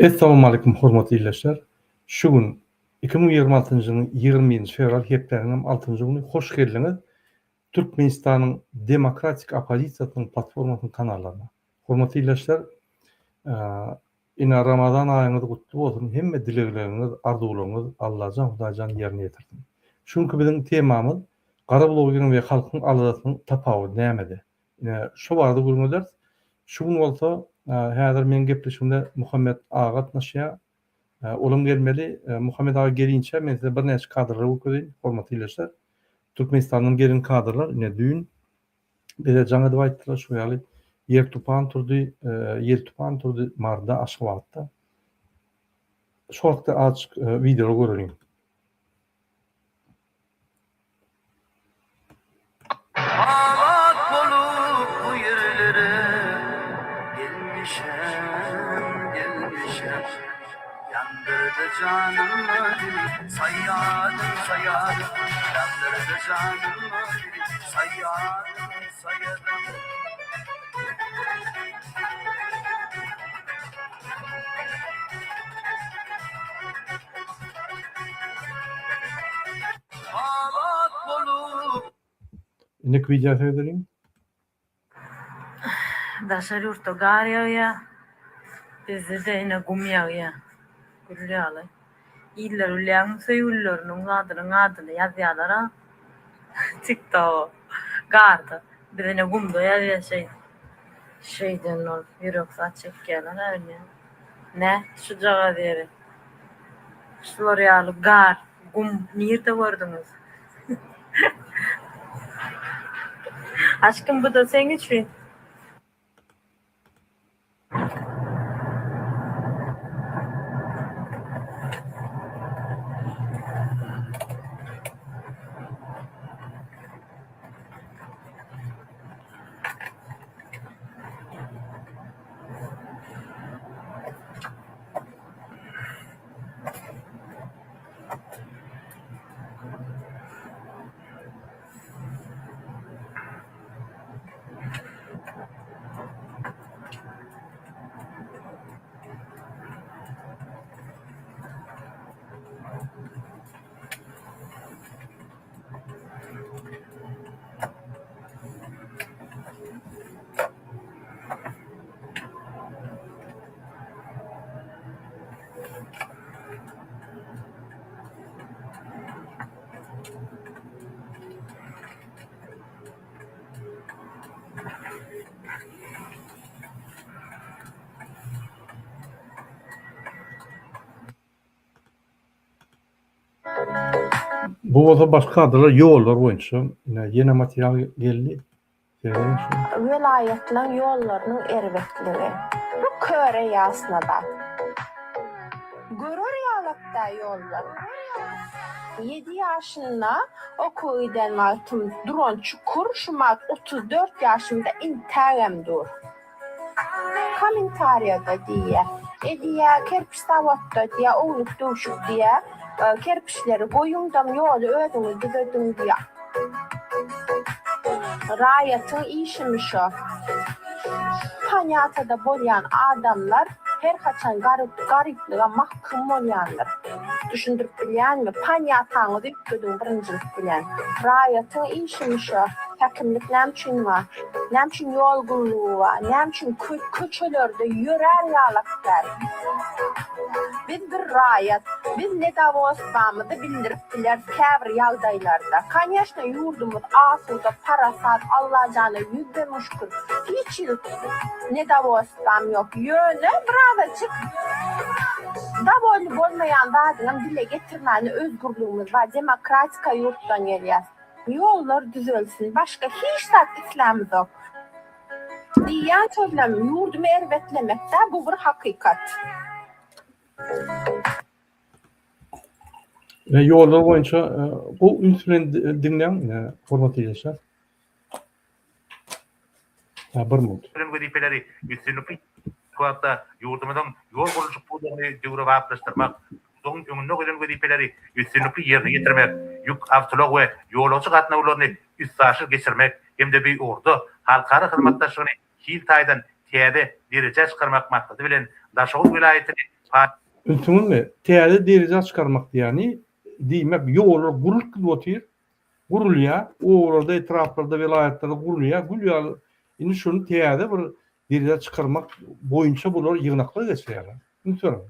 Essalawmaleýkum hormatly ildeşler! Şu gün 2026-njy ýylyň 21-nji fewral hepdäniňem altynjy güni hoş geldiňiz Türkmenistanyň demokratik oppozisiýasynyň platformasynyň kanallaryna. Hormatly ildeşler, ine Ramazan aýyňyz gutly bolsun, hemme dilegleriňiz, arzuwlaryňyz Allajan Hudaýjan ýerine ýetirsin. Şu günki biziň temamyz Gara blogeriň we halkyň aladasynyň tapawudy nämede? Ine, şo barada gürrüň ederis. Şu gün bolsa, häzir meň gepleşigimde Muhammet aga gatnaşýar. Olam gelmeli. Muhammet aga gelinçä men size birnäçe kadrlary görkezeýin, hormatly ildeşler. Türkmenistandan gelen kadrlar, ine düýn bize jaň edip aýtdylar, şu ýaly ýer tupan turdy, ýel tupan turdy Maryda, Aşgabatda. Şu hakda azajyk wideolar göreliň. Abat bolup bu ýerlere gelmişem, gelmişem. Ýandyrdy janymy saýýadym, saýýadym. Ýandyrdy janymy saýýadym, saýýadym. Abat bolup. Indiki wideo seredeliň. Daşary ýurtda gar ýagýa, bizde-de ine gum ýagýa. Gül ýaly. Iller bilýäňmi söýgülileriniň zadynyň adyny ýazýalar-a TikToga garda. Biz ine gumda ýazýas şeýdip. Şeýden bolup ýürek zat çekýäler-ä bilýän. Nätdi şujagaz ýeri. Şular ýaly gar, gum nirde gördüňiz? Aşkym bu-da seň üçin. Bu bolsa başga kadrlar ýollar boýunça ine ýene material geldi. Serediň şu. Welaýatlaň ýollarynyň erbetligi. Bu köre ýasnada. Görer ýalakda ýollar. Ýedi ýaşynda okuwa giden wagtym duran çukur şu wagt 34 ýaşymda intägem dur. Kommentariýada diýýä. E diýýä, kerpiç zawodda diýýä, ownuk döwşük diýýä, kerpiçleri goýuňdam ýoly özüňiz düzediň diýýä. Raýatyň işimi şo? Panýatada bolýan adamlar her haçan garyplyga mahkum bolýandyr. Düşündirip bilýänmi? Panýataňyzy üýtgediň birinjilik bilen. Raýatyň işimi şo? Häkimlik näme üçin bar? Näme üçin ýol gullugy bar? Näme üçin köçelerde ýörär ýalak däl? Biz bir raýat. Biz nedowolstwamyzy bildirip bileris käbir ýagdaýlarda. Koneşno ýurdumyz asuda, parasat, Allajana ýüzde müň şükür. Hiç hili nedowolstwam ýok. Ýöne birazajyk dowolny bolmaýan zadyňam dile getirmäne özgürligimiz bar. Demokratika ýurtdan gelýäs. Ýollar düzelsin başga hiç zat islämizok. Diýýän sözlem ýurdumy erbetlemekdä bu bir hakykat. Ine ýollar boýunça gowy üns bilen diňläň hormatly ildeşler. Ha bir minut. Bilen wezipeleri üstünlikli wagtda ýurdumyzyň ýol gurluşyk pudagyny döwrebaplaşdyrmak, pudagyň öňünde goýlan wezipeleri üstünlikli ýerine ýetirmek, ýük awtoulag we ýolagçy gatnawlaryny üstaşyr geçirmek hem-de bu ugurda halkara hyzmatdaşlygyny hil taýdan täze derejä çykarmak maksady bilen, Daşoguz welaýatyny. Ünsüňizmi? Täze derejä çykarmak diýýäni, diýmek, ýollar gurlup gidip otyr, gurulýar, obalarda, etraplarda, welaýatlarda gurulýar, gül ýaly. Indi şuny täze bir derejä çykarmak boýunça bular ýygnaklar geçirýärler. Üns beriň.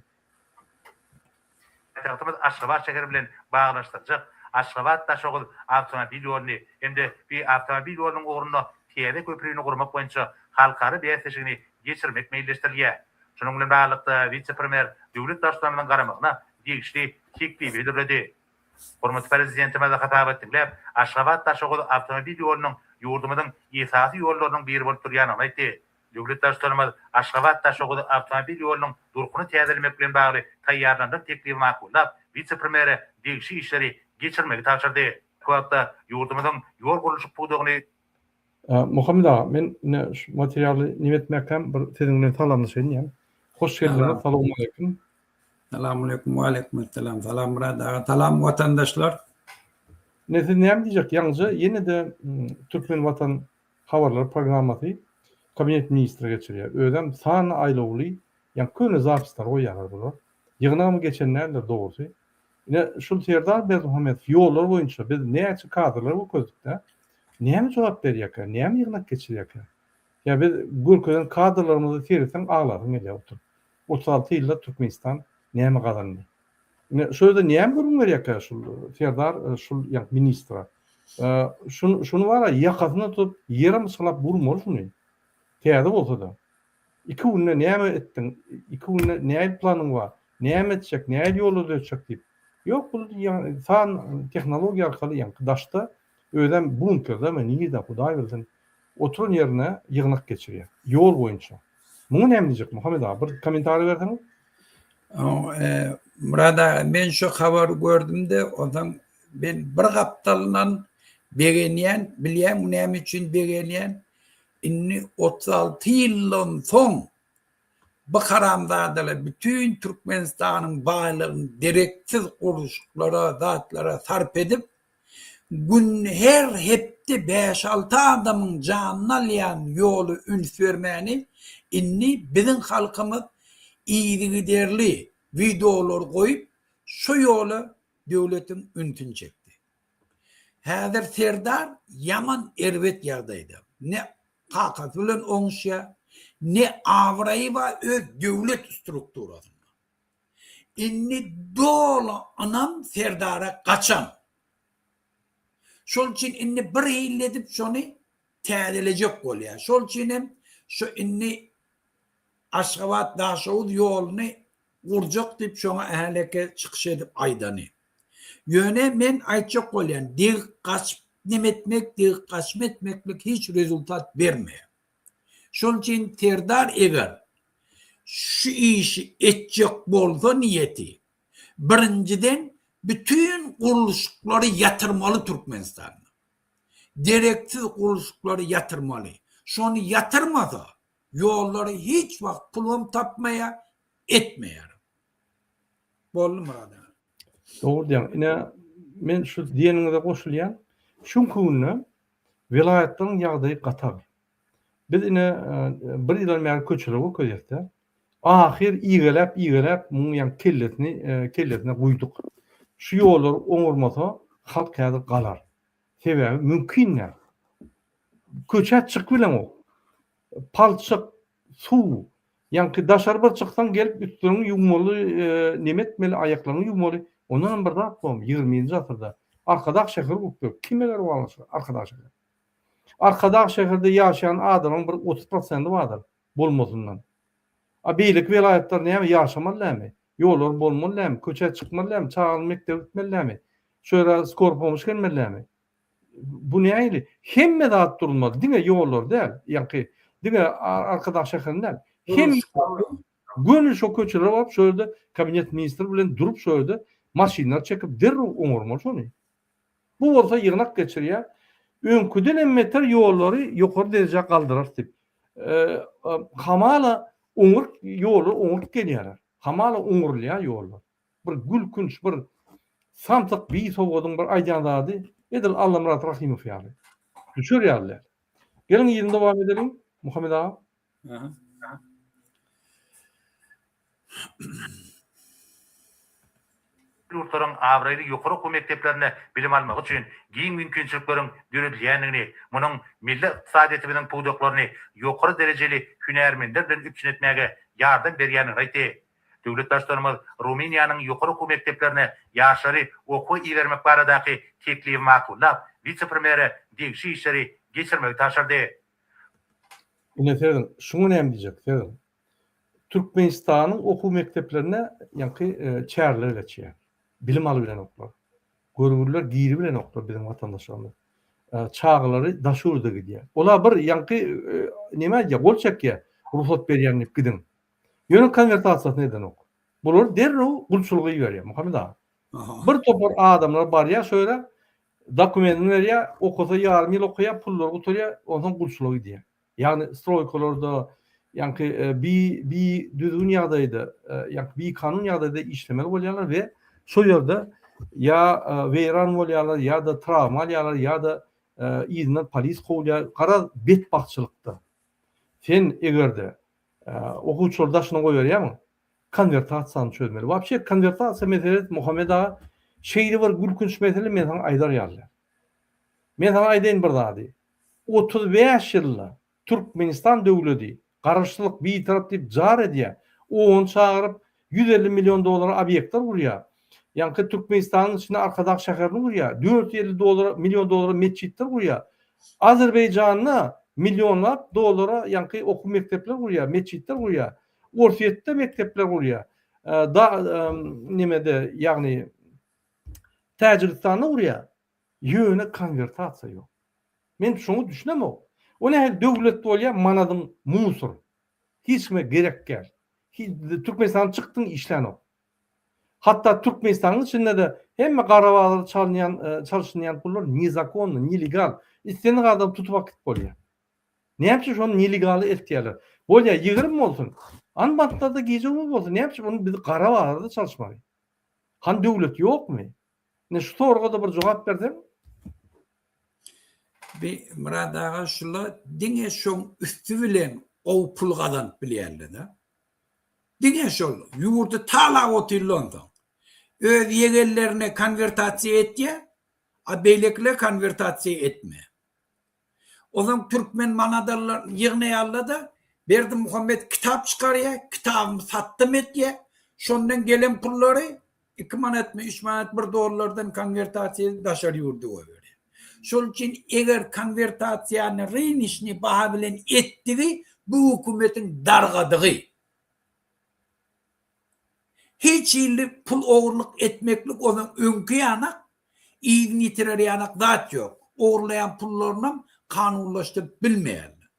Paýtagtymyz Aşgabat şäheri bilen baglanyşdyrjak Aşgabat-Daşoguz awtomobil ýoluny hem-de bu awtomobil ýolunyň ugrunda täze köprini gurmak boýunça halkara bäsleşigini geçirmek meýilleşdirilýär. Şunuň bilen baglylykda, wise-premýer döwlet Baştutanymyzyň garamagyna degişli teklibi hödürledi. Hormatly Prezidentimiz hasabat diňläp, Aşgabat-Daşoguz awtomobil ýolunyň ýurdumyzyň esasy ýollarynyň biri bolup durýandygyny aýtdy. Döwlet Baştutanymyz Aşgabat-Daşoguz awtomobil ýolunyň durkuny täzelemek bilen bagly taýýarlanylan teklibi makullap, wise-premýere degişli işleri geçirmegi tabşyrdy. Bu wagtda ýurdumyzyň ýol gurluşyk pudagyny Muhammet aga, men ine şu materialy neme etmäkäm bir siziň bilen salamlaşaýyn diýýän. Hoş geldiňiz, salowmaleýkim. Salamaleýkum, waleýkim essalam. Salam Myrat aga, salam watandaşlar. Ine siz näme diýjek, ýaňyja ýene-de Türkmen watan habarlar programmasy kabinet ministri geçirýär. Özem san aýlawly, ýa köne zapisleri goýýarlar bular. Ýygnagam geçen däldir dogrusy. Ine şul Serdar Berdimuhamedow ýollar boýunça biz näçe kadrlar görkezdik-dä. Näme jogap berýärkä? Näme ýygnak geçirýärkä? Ýa biz görkezen kadrlarymyzy seretseň aglasyň gelýär oturyp. 36 ýylda Türkmenistan näme gazandy? Ine şu ýerde näme gürrüň berýärkä şul Serdar şul ýa ministre? Şuny şuny bara ýakasyndan tutup ýere myçgylap urmaly şuny. Täze bolsa-da. Iki günde näme etdiň? Iki günde nähili planyň bar? Näme etjek? Nähili ýola düzetjek diýip. Ýok, bu san tehnologiýa arkaly ýaňky daşda özem bunkerdemi, nirde Hudaý bilsin, oturan ýerine ýygnak geçirýär. Ýol boýunça. Muňa näme diýjek Muhammet aga, bir kommentariý berseňiz? Myrat aga, men şu habary gördüm-de, onsoň men bir gapdalyndan begenýän, bilýäňmi näme üçin begenýän? Indi 36 ýyldan soň bu haramzadalar bütin Türkmenistanyň baýlygyny dereksiz gurluşyklara, zatlara sarp edip, gün her hepde bäş-alty adamyň janyny alýan ýola üns bermäni indi biziň halkymyz yzygiderli wideolar goýup şo ýola döwletiň ünsüni çekdi. Häzir Serdar ýaman erbet ýagdaýda. Ne kakasy bilen oňuşýar, ne abraýy bar öz döwlet strukturasynda. Indi doly ynam Serdara gaçan. Şol üçin indi bir hili edip şony täzelejek bolýar. Şol üçin hem şu indi Aşgabat Daşoguz ýoluny gurjak diýip şoňa häleke çykyş edip aýdany. Ýöne men aýtjak bolýan degip gaçyp neme etmek degip gaçma etmeklik hiç rezultat bermeýär. Şol üçin Serdar eger şu işi etjek bolsa niýeti birinjiden bütin gurluşyklary ýatyrmaly Türkmenistanda. Dereksiz gurluşyklary ýatyrmaly. Şony ýatyrmasa ýollary hiç wagt pulam tapmaýar etmeýär. Boldy Myrat aga. Dogry diýýäň. Ine, men şu diýeniňize goşulýan. Şu günde welaýatlaryň ýagdaýy gaty agyr. Biz ine bir ýyldan bäri köçeleri görkezýäs-de. Ahyr igeläp, igeläp muň ýaňky kellesini kellesine guýduk. Şu ýollary oňarmasa halk häzir galar. Sebäbi mümkin däl. Köçä çykyp bileňok. Palçyk, suw, ýaňky daşary bir çyksaň gelip üstüňi ýuwmaly, neme etmeli, aýaklaryňy ýuwmaly. Ondanam bir zat bolmy, ýigriminji asyrda Arkadag şäheri gurup ýör. Kime gerek o Arkadag şäheri? Arkadag şäherde ýaşaýan adamyň bir 30 prosendi bardyr bolmasyndan. A beýleki welaýatlar näme ýaşamaly dälmi? Ýollar bolmaly dälmi? Köçä çykmaly dälmi? Çagalar mekdebe gitmeli dälmi? Şu ýere skor pomoş gelmeli dälmi? Bu nähili? Hemme zat durulmaly. Diňe ýollar däl. Ýaňky diňe Arkadag şäherinde däl. Hemme göni şo köçelere baryp şo ýerde kabinet ministri bilen durup şo ýerde maşynlar çekip derrew oňarmaly şony. Bu bolsa ýygnak geçirýär. Öňküden hem beter ýollary ýokary derejä galdyrarys diýip. Hamala oňurt ýollar oňurt gelýärler. Hamala oňurylýar ýollar. Bir gülkünç bir samsyk bisowgadyň bir aýdýan zady edil Allamyrat Rahymow ýaly. Düşer ýaly däl. Geliň yzyny dowam edeliň Muhammet aga. ýurtlaryň abraýly ýokary okuw mekdeplerinde bilim almagy üçin giň mümkinçilikleriň döredilýändigini, munuň milli ykdysadyýetimiziň pudaklaryny ýokary derejeli hünärmenler bilen üpjün etmäge ýardam berýändigini aýtdy. Döwlet Baştutanymyz Rumyniýanyň ýokary okuw mekdeplerine ýaşlary okuwa ibermek baradaky teklibi makullap, wise-premýere degişli işleri geçirmegi tabşyrdy. Ine serediň, şuňa näme diýjek, serediň. Türkmenistanyň okuw mekdeplerinde ýaňky çäreler geçýär. Bilim alybilenoklar. Görgüliler giribilenoklar biziň watandaşlarymyz. Çagalary daşary ýurda gidýär. Olar bir ýaňky neme aýdýar, gol çekýär, rugsat berýän diýip gidiň. Ýöne konwertasiýasyny edenok. Bulary derrew gulçulyga iberýär Muhammet aga. Bir topar adamlar barýar şo ýere, dokumentini berýär, okasa ýarym ýyl okaýar, pullary gutarýar, onsoň gulçulyga gidýär. Ýagny stroýkalarda, ýaňky bi bi düzgün ýagdaýda, ýaňky bikanun ýagdaýda işlemeli bolýarlar we şo ýerde ýa weýran bolýarlar, ýa-da trawma alýarlar, ýa-da yzyndan polis kowulýar. Garaz, betbagtçylykda. Sen eger-de okuwçylary daşyna goýberýäňmi? Konwertasiýany çözmeli. Wapşe konwertasiýa meselesi Muhammet aga şeýle bir gülkünç mesele men saňa aýdar ýaly däl. Men saňa aýdaýyn bir zady. 35 ýylda Türkmenistan döwledi garaşsyzlyk bitarap diýip jar edýär. OON çagyryp 150 million dollara obýektler gurýar. Ýaňky Türkmenistanyň içinde Arkadag şäherini gurýar. 450 dollara million dollara metjitler gurýar. Azerbaýjanda millionlap dollara ýaňky okuw mekdepler gurýar, metjitler gurýar. Orsýetde mekdepler gurýar. Da nemede, ýagny Täjigistanda gurýar. Ýöne konwertasiýa ýok. Men şoňa düşünemok. O nähili döwlet bolýar, manadyň musor. Hiç kime gerek däl. Türkmenistandan çykdyň işlänok. Hatda Türkmenistanyň içinde-de hemme gara bazarda çalynýan, çalşynýan pullar nezakonny, nelegal. Islendik adamy tutup akyp bolýar. Näme üçin şony nelegala eltýärler? Bolýar, 20 bolsun. An banklarda gije-gündüz bolsun. Näme üçin ony biz gara bazarda çalyşmaly? Hany döwlet ýokmy? Ine şu soraga-da bir jogap berseň. Bi Myrat aga şula diňe şoň üsti bilen gowy pul gazanyp bilýärler-de. Diňe şol ýurdy talap otyrlar onsoň. Öz ýegenlerine konwertasiýa etýär, a beýlekiler konwertasiýa etmeýär. Onsoň türkmen manadalylaryny ýygnaýarlar-da, Berdimuhamet kitap çykarýar, kitabymy satdym etýär. Şondan gelen pullary iki manatmy, üç manat, bir dollardan konwertasiýa edip daşary ýurda goýberýär. Şol üçin eger konwertasiýany rynişni baha bilen etdigi bu hökümetiň dargadygy. Hiç hili pul ogurlyk etmeklik onuň öňki ýanak, yzyny ýitirer ýanak zat ýok. Ogurlaýan pullarynam kanunlaşdyryp bilmeýärler.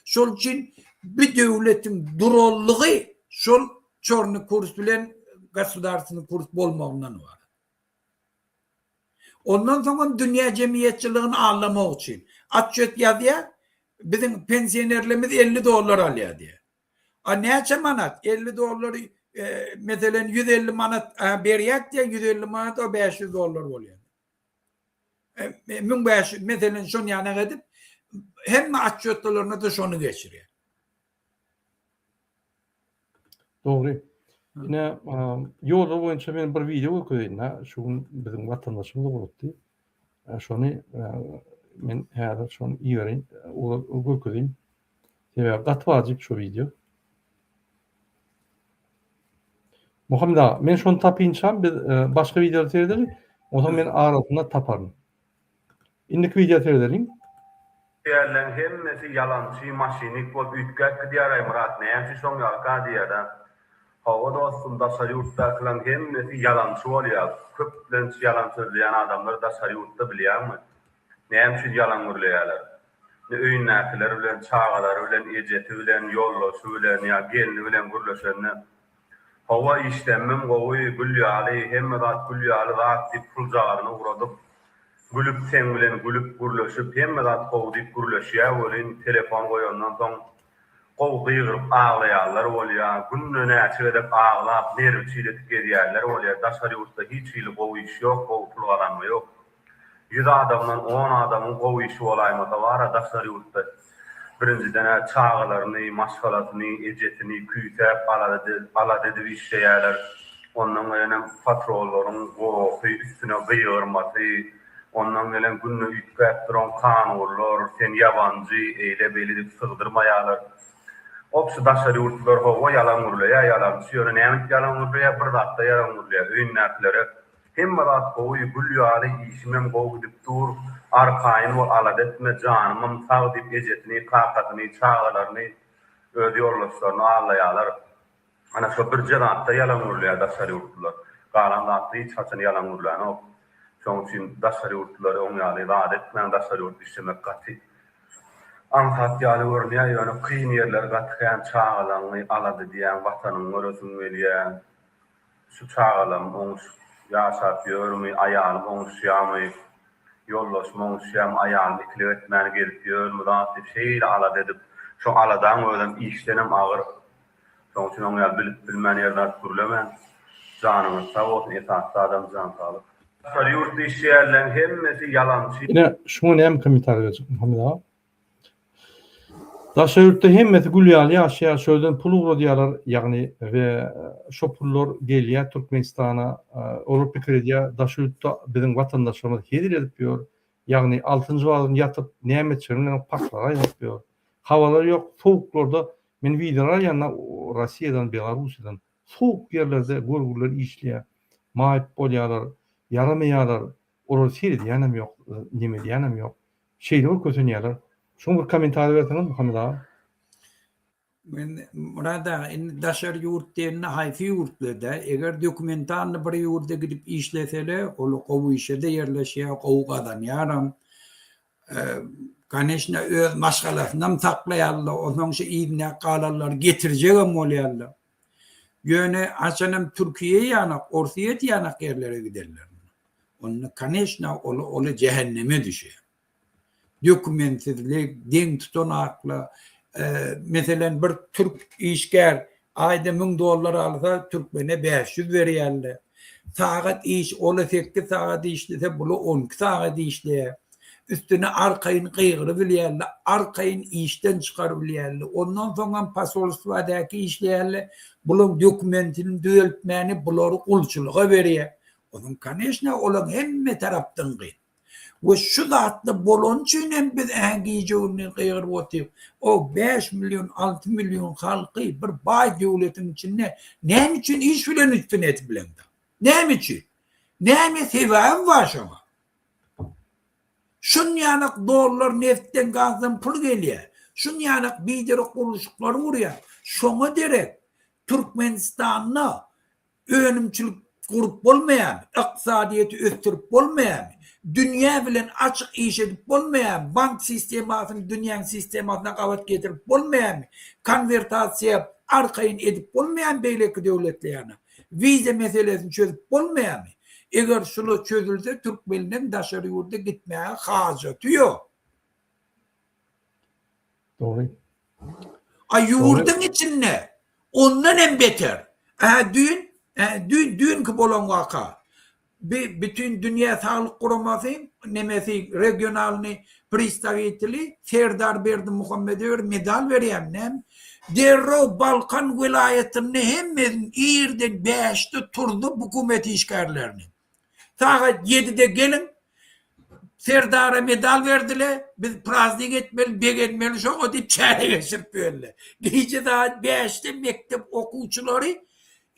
Şol üçin bu döwletiň durallygy şol çorny kurs bilen gosudarstwny kurs bolmagyndan ybarat. Ondan soňam dünýä jemgyýetçiligini aldamak üçin otçet ýazýar, biziň pensionerlerimiz 50 dollar alýar diýýär. A näçe manat? 50 dollary meselem 150 manat berýäk diýýär, 150 manat o 500 dollar bolýar. 1500 meselem şony ýanak edip hemme otçetlerine-de şony geçirýär. Dogry. Ine, ýollar boýunça men bir wideo görkezeýin-dä. Şu gün biziň watandaşymyz ugratdy. Şony men häzir şony ibereýin, görkezeýin. Sebäbi gaty wajyp şu wideo. Muhammet aga, men şony tapynçam biz başga wideolary seredeli. Onsoň men arasynda taparyn. Indiki wideo seredeliň. Diýýärleň hemmesi ýalançy maşinik bolup üýtgäp gidýäraý Myrat näme üçin şoň ýalyka diýýädä. Hawa dostum daşary ýurtdakylaň hemmesi ýalançy bolýa köplenç ýalan sözleýän adamlar daşary ýurtda bilýäňmi näme üçin ýalan gürleýäler indi öýündäkiler bilen çagalary bilen ejesi bilen ýoldaşy bilen ýa gelni bilen gürleşende Hawa işdemmim gowy gül ýaly hemme zat gül ýaly zat diýip puljagazyny ugradyp gülüp seň bilen gülüp gürleşip hemme zat gowy diýip gürleşýä welin telefon goýandan soň gowy gygyryp aglaýanlar bolýa günde näçe gezek aglap nerwi çiýledip gezýänler bolýa daşary ýurtda hiç hili gowy iş ýok gowy pul gazanma ýok. Ýüz adamdan on adamyň gowy işi bolaýmasa bar-a daşary ýurtda. Birinjiden-ä çagalaryny, maşgalasyny, ejesini küýsäp alada edip işleýärler. Ondan gelenem patrollaryň gohy, üstüne gygyrmasy, ondan gelen günde üýtgäp duran kanunlar, sen ýabanjy, eýle-beýle diýip sygdyrmaýarlar. Obşi daşary ýurtlular hawa ýalan gürleýär, ýalançy, ýöne näme diýip ýalan gürleýär, bir zatda ýalan gürleýär, öýündäkilere hemme zat gowy, gül ýaly, işimem gowy gidip dur, arkaýyn bol, alada etme, janymam sag diýip ejesini, kakasyny, çagalaryny, öz ýoldaşlaryny aldaýarlar. Ana şo birje zatda ýalan gürleýär daşary ýurtlular. Galan zatda hiç haçan ýalan gürlänok. Şoň üçin daşary ýurtlulary oň ýaly zat etmäň daşary ýurt işlemek gaty aňsat ýaly görünýär ýöne kyn ýerleri gaty kän çagalaňy alada edýäň watanyňy göresiň gelýä şu çagalam oňuşyp ýaşap ýörmi aýalym oňuşýamy ýoldaşym oňuşýamy aýalym ikilik etmäni gezip ýörmi zat diýip şeýle alada edip şo aladaň özem işdenem agyr Şoň üçin oň ýaly bilip bilmän ýer zat gürlemäň. Janyňyz sag bolsun esasy zadam jan saglyk. Daşary ýurtda işleýänleň hemmesi ýalançy. Ine şuňa näme kommentariý berjek Muhammet aga? Daşary ýurtda hemmesi gül ýaly ýaşaýar, şo ýerden pul ugradýarlar, ýagny we şo pullar gelýär Türkmenistana, olar pikir edýär, daşary ýurtda biziň watandaşlarymyz hezil edip ýör, ýagny altynjy bazarynda ýatyp näme etjegini bilenok parklara aýlanyp ýör. Habarlary ýok, sowuklarda Men wideolar alýanda Rossiýadan, Belarussiýadan sowuk ýerlerde görgüliler işleýär. Maýyp bolýarlar, ýaramaýarlar. Olara seredýänem ýok, neme edýänem ýok. Şeýle bir kösenýärler. Şoňa bir kommentariý berseňiz Muhammet aga. Men Myrat aga indi daşary ýurt diýende haýsy ýurtlarda eger dokumentalny bir ýurda gidip işlesele ol gowy işede ýerleşýär gowy gazanýaram Koneçne öz maşgalasynam saklaýarlar, onsoň şu yzyndaky galanlary getirjegem bolýarlar. Ýöne haçanam Türkiýe ýanak, Orsýet ýanak ýerlere giderler. Onda koneçne ol ol jähenneme düşýär. Dokumentsizlik, deň tutanakla, meselem bir türk işgär Aýda müň dollar alsa türkmene 500 berýärler. Sagat iş, ola sekiz sagat işlese, bula 12 sagat işleýär. Üstüne arkaýyn gygyrybilýärler, arkaýyn işden çykarybilýärler. Ondan soňam posolstwadäki işleýärler, bulaň dokumentini düzeltmäni bulary gulçulyga berýär. Onuň koneçne olaň hemme tarapdan gyn. We şu zatlar bolany üçin hem biz ä gije-gündiz gygyryp otyr. O 5 million, 6 million halky bir baý döwletiň içinde näme üçin iş bilen üpjün edip bileňzok? Näme üçin? Näme sebäbi bar şoňa? Şunýanak dollar neftden, gazdan pul gelýär. Şunýanak biderek gurluşyklary gurýar. Şoňa derek Türkmenistanda Önümçilik gurup bolmaýarmy? Ykdysadyýeti ösdürip bolmaýarmy? Dünýä bilen açyk iş edip bolmaýarmy? Bank sistemasyny dünýäň sistemasyna gabat getirip bolmaýarmy? Konwertasiýa arkaýyn edip bolmaýarmy beýleki döwletli ýana? Wiza meselesini çözüp bolmaýarmy? Eger şular çözülse türkmeniň daşary ýurda gitmäge hajaty ýok. Dogry. A ýurduň içinde ondan hem beter. Ä düýn, ä düýn düýnki bolan waka. Bi bütin dünýä saglyk guramasy nemesi regionalny pristawiteli Serdar Berdimuhamedowa bir medal berýärmi näme? Derrew Balkan welaýatynda hemmesini irden bäşde turzup hökümet işgärlerini. Sagat ýedide geliň, Serdara medal berdile, biz praznik etmeli, begenmeli şoňa diýip çäre geçirip berdiler. Gije sagat bäşde mekdep okuwçylary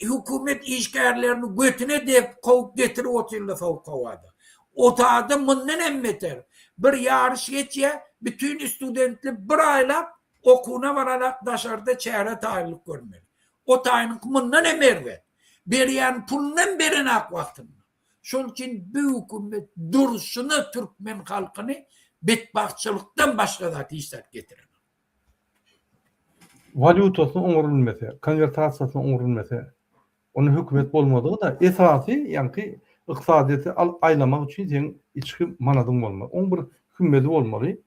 hökümet işgärlerini götüne depip kowup getirip otyrlar sowuk howada. Otada mundan hem beter. Bir ýaryş geçýär, bütin studentler bir aýlap okuwyna baranak daşarda çäre taýynlyk görmeli. O taýynyňky mundan hem erbet. Berýän pulunam berenak wagtynda. Şol üçin bu hökümet durşuna türkmen halkyny betbagtçylykdan başga zat hiç zat getirenok. Walýutasyny oňarylmese, konwertasiýasyny oňarylmese, onda hökümet bolmadygy-da, esasy ýaňky ykdysadyýeti aýlamak üçin seň içki manadyň bolmaly. Oň bir hümmedi bolmaly.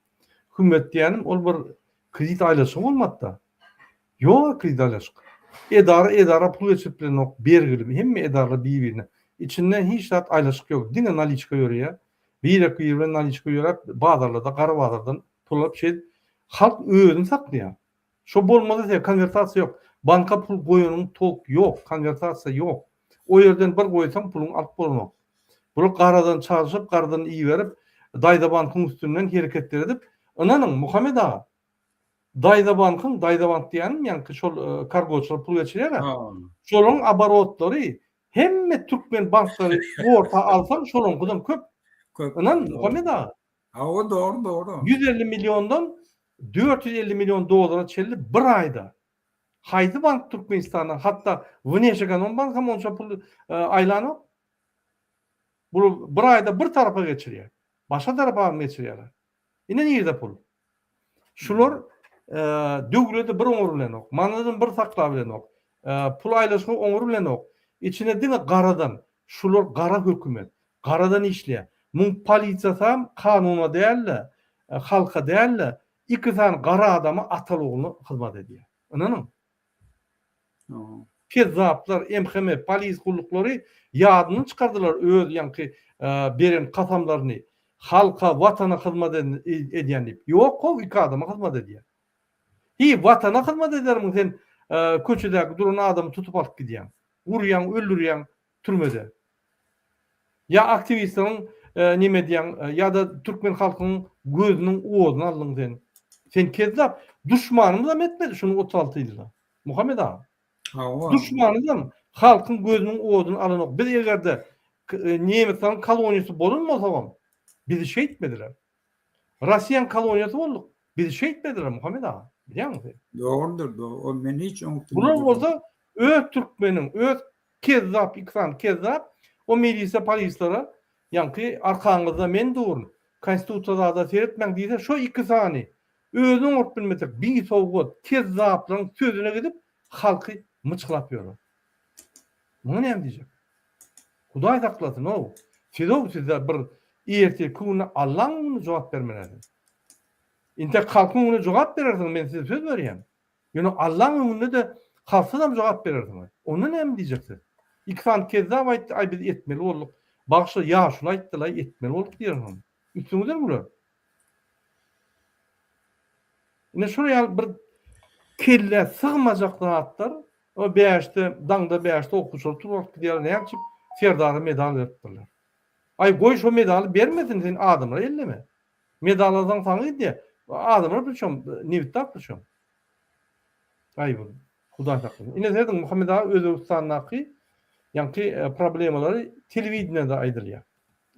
Hümmet diýýänim ol bir kredit aýlaşygy bolmady-da. Ýok kredit alyşyk. Edara edara pul geçirip bilenok bergili hemme edaralar bir birine. Içinde hiç zat aýlaşyk ýok diňe naliçka ýöreýär. Birek biri bilen naliçka ýöräp bazarlarda gara bazardan pul alyp şeýdip halk özüni saklaýar. Şo bolmasa sebäbi konwertasiýa ýok. Banka pul goýanyň tok ýok konwertasiýa ýok. O ýerden bir goýsaň puluňy alyp bolanok. Bular garadan çalşyp, garadan iberip, Daýza bankyň üstünden hereketler edip, ynanyň, Muhammet aga, Daýza bankyň, Daýza bank diýýänim ýaňky şol kargoçylar pul geçirýär-ä. Şolaryň oborotlary hemme türkmen banklary orta alsaň şolaryňkydan köp. Köp. Ynan, Muhammet aga. Hawa, dogry, dogry. 150 milliondan 450 million dollara çenli bir aýda. Haýsy bank Türkmenistanda, hatda Wneşekonombank hem onça pul aýlanok. Bu bir aýda bir tarapa geçirýär. Başga tarapa hem geçirýärler. Ine nirde pul? Şular döwleti bir oňur bilenok, manadyny bir saklap bilenok, pul aýlaşygy oňur bilenok. Içine diňe garadan, şular gara hökümet, garadan işleýär. Muň polisiýasam kanuna däl-de, halka däl-de, iki sany gara adama ataly-ogluna hyzmat edýär. Ynanyň. Kezzaplar, MHM, polis gulluklary ýadyndan çykardylar öz ýaňky beren kasamlaryny, halka, watana hyzmat edýän diýip. Ýok how iki adama hyzmat edýär. Hiý watana hyzmat edermiň sen köçedäki duran adamy tutup alyp gidýäň. Urýaň, öldürýäň türmede. Ýa aktiwistleriň neme edýäň ýa-da türkmen halkynyň gözüniň oduny aldyň sen. Sen kezzap. Duşmanymyzam etmedi şuny 36 ýylda. Muhammet aga. Hawa. Duşmanymyzam halkyň gözüniň oduny alanok. Biz egerde nemesleriň koloniýasy bolan bolsagam bizi şeýtmediler. Rossiýanyň koloniýasy bolduk. Bizi şeýtmediler Muhammet aga. Bilýäňmi sen? Dogrudyr, dogry. Ol men hiç oňat Bular bolsa öz türkmeniň, öz kezzap, iki sany kezzap o milisiýa polislere ýaňky arkaňyzda men durun, konstitusiýa zada seretmäň diýse şo iki sany özüni oňaryp bilmejek bisowgat kezzaplaryň sözüne gidip halky myçgylap ýörler. Muňa näme diýjek? Hudaý saklasyn-ow! Siz-ow sizde bir ertirki günde Allaň öňünde jogap bermeli. Intek halkyň öňünde jogap berersiňiz men size söz berýän. Ýöne Allaň öňünde-de halksyzam jogap berersiňiz. Onda näme diýjek siz? Iki sany kezzap aýtdy, aý biz etmeli bolduk. Bagyşla ýaşuly aýtdylaý etmeli bolduk diýersiňiz. Üstüňizden güler. Ine şol ýaly bir kellä sygmajak zatlar o bäşde daňda bäşde okuwçylar turup alyp gidýärler näme üçin Serdara medal beripdirler. Aý goý şo medaly bermesin sen adamlara elleme. Medal alsaň saňa gidýär. Adamlar priçom nebitdag priçom. Aý bu Hudaý saklasyn. Ine serediň Muhammet aga Özbegistandaky ýaňky problemalary telewideniýede aýdylýar.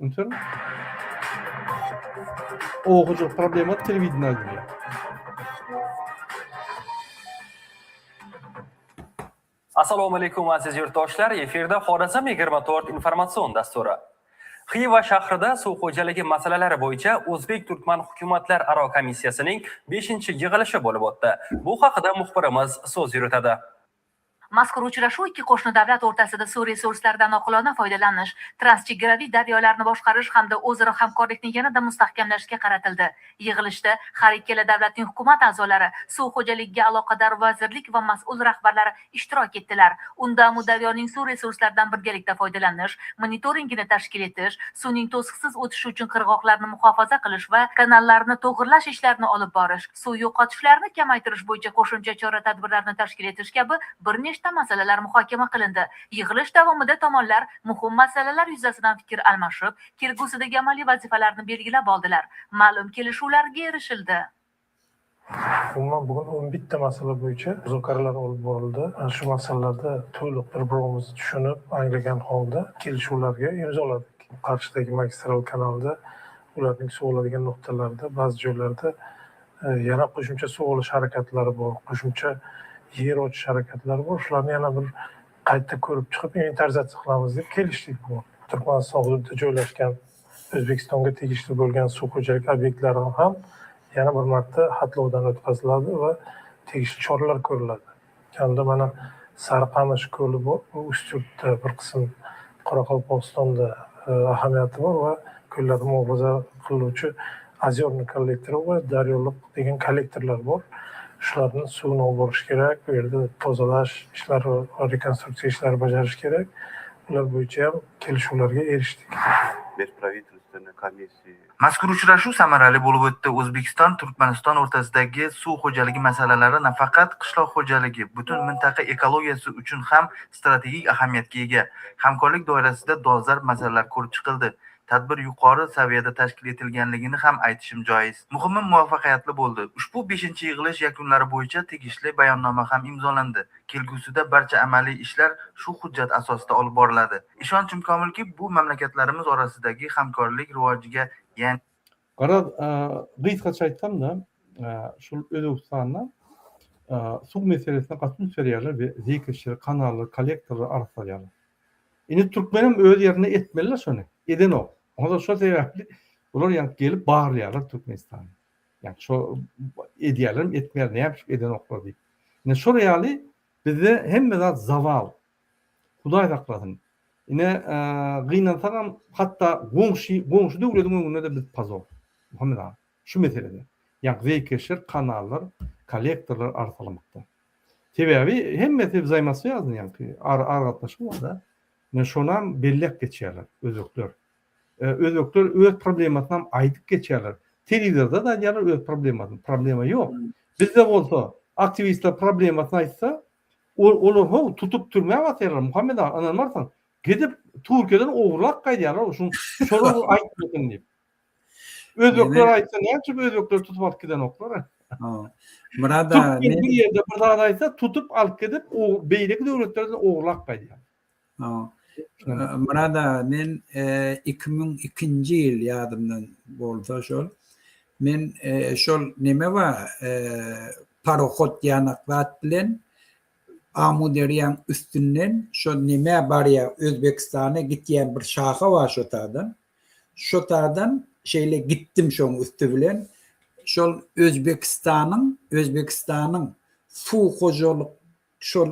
Üns beriň. Oba hojalyk problemalary telewideniýede aýdylýar. Assalomu alaykum aziz yurtdoshlar, efirda Xorazm 24 informatsion dasturi. Xiva shahrida suv xo'jaligi masalalari bo'yicha O'zbek-turkman hukumatlararo komissiyasining 5-yig'ilishi bo'lib o'tdi. Bu haqida muxbirimiz so'z yuritadi. Mazkur uchrashuv ikki qo'shni davlat o'rtasida suv resurslaridan oqilona foydalanish, transchegaraviy daryolarni boshqarish hamda o'zaro hamkorlikni yanada mustahkamlashga qaratildi. Yig'ilishda har ikkala davlatning hukumat a'zolari, suv xo'jaligiga aloqador vazirlik va mas'ul rahbarlari ishtirok etdilar. Unda Amudaryoning suv resurslaridan birgalikda foydalanish, monitoringini tashkil etish, suvning to'siqsiz o'tishi uchun qirg'oqlarni muhofaza qilish va kanallarni to'g'irlash ishlarini olib borish, suv yo'qotishlarni kamaytirish bo'yicha qo'shimcha chora-tadbirlarni tashkil etish kabi bir nechta masalalar muhokama qilindi. Yig'ilish davomida tomonlar muhim masalalar yuzasidan fikr almashib, kelgusidagi amaliy vazifalarni belgilab oldilar. Ma'lum kelishuvlarga erishildi. Umuman bugun 11 ta masala bo'yicha muzokaralar olib borildi. Ana shu masalalarda to'liq bir-birimizni tushunib, anglagan holda kelishuvlarga imzoladik. Qarshidagi magistral kanalda ularning suv oladigan nuqtalarida ba'zi joylarda e, yana qo'shimcha suv olish harakatlari bor, qo'shimcha yer ochish harakatlari bor. Shularni yana bir qayta ko'rib chiqib inventarizatsiya qilamiz deb kelishdik bugun. Turkmaniston hududida joylashgan O'zbekistonga tegishli bo'lgan suv xo'jalik obyektlari ham yana bir marta xatlovdan o'tkaziladi va tegishli choralar ko'riladi. Hamda mana Sariqamish ko'li bor, bu Ustyurtda bir qism Qoraqalpog'istonda e, ahamiyati bor va ko'llarni muhofaza qiluvchi ozyorniy kollektori va Daryoliq degan kollektorlar bor. Shularni suvini olib borish kerak, bu yerda tozalash ishlari va rekonstruksiya ishlari bajarish kerak. Ular bo'yicha ham kelishuvlarga erishdik. Без правительства. Правительственной комиссии. Mazkur uchrashuv samarali bo'lib o'tdi. O'zbekiston Turkmaniston o'rtasidagi suv xo'jaligi masalalari nafaqat qishloq xo'jaligi, butun mintaqa ekologiyasi uchun ham strategik ahamiyatga ega. Hamkorlik doirasida dolzarb masalalar ko'rib chiqildi. Tadbir yuqori saviyada tashkil etilganligini ham aytishim joiz. Muhimi muvaffaqiyatli bo'ldi. Ushbu beshinchi yig'ilish yakunlari bo'yicha tegishli bayonnoma ham imzolandi. Kelgusida barcha amaliy ishlar shu hujjat asosida olib boriladi. Ishonchim komilki, bu mamlakatlarimiz orasidagi hamkorlik rivojiga yangi Garaz, gysgaça aýtsam-da, şul Özbegistanda suw meselesine gaty üns berýärler we zeýkeşleri, kanallary, kollektorlary arassalaýarlar. Indi türkmenem öz ýerinde etmeli-le şony. Edenok. Onda şo sebäpli bular ýaňky gelip barlaýarlar Türkmenistany. Ýagny şo edýärlermi, etmeýärler, näme üçin edenoklar diýip. Ine şol ýaly bizde hemme zat zawal. Hudaý saklasyn. Ine gynansagam hatda goňşy goňşy döwlediň öňünde-de biz pozor. Muhammet aga şu meselede. Ýagny zeýkeşler, kanallar, kollektorlar arsalamakda. Sebäbi hemmesi wzaýmoswýazny ýaňky aragatnaşyk bar-da. Ine şonam belläp geçýärler özbekler. Özbekler öz problemasynam aýdyp geçýärler. Telewizorda-da aýdýarlar öz problemasyny. Problema ýok. Bizde bolsa aktiwistler problemasyny aýtsa, olar how tutup türmä basýarlar. Muhammet aga ynanmarsyň. Gidip Türkiýeden ogurlap gaýdýarlar şuň şolar aýtmasyn diýip. Özbekler aýtsa näme üçin özbekleri tutup alyp gidenoklar? Myrat aga men bir ýerde bir zat aýtsa tutup alyp gidip beýleki döwletlerden ogurlap gaýdýar. Myrat aga men 2002-nji ýyl ýadymdan bolsa şol men şol neme bar parohod ýanak zat bilen Amuderýaň üstünden şo nemä barýar Özbegistana gitýän bir şaha bar şo taýdan. Şo taýdan şeýle gitdim şoň üsti bilen. Şol Özbegistanyň Özbegistanyň suw hojalyk şol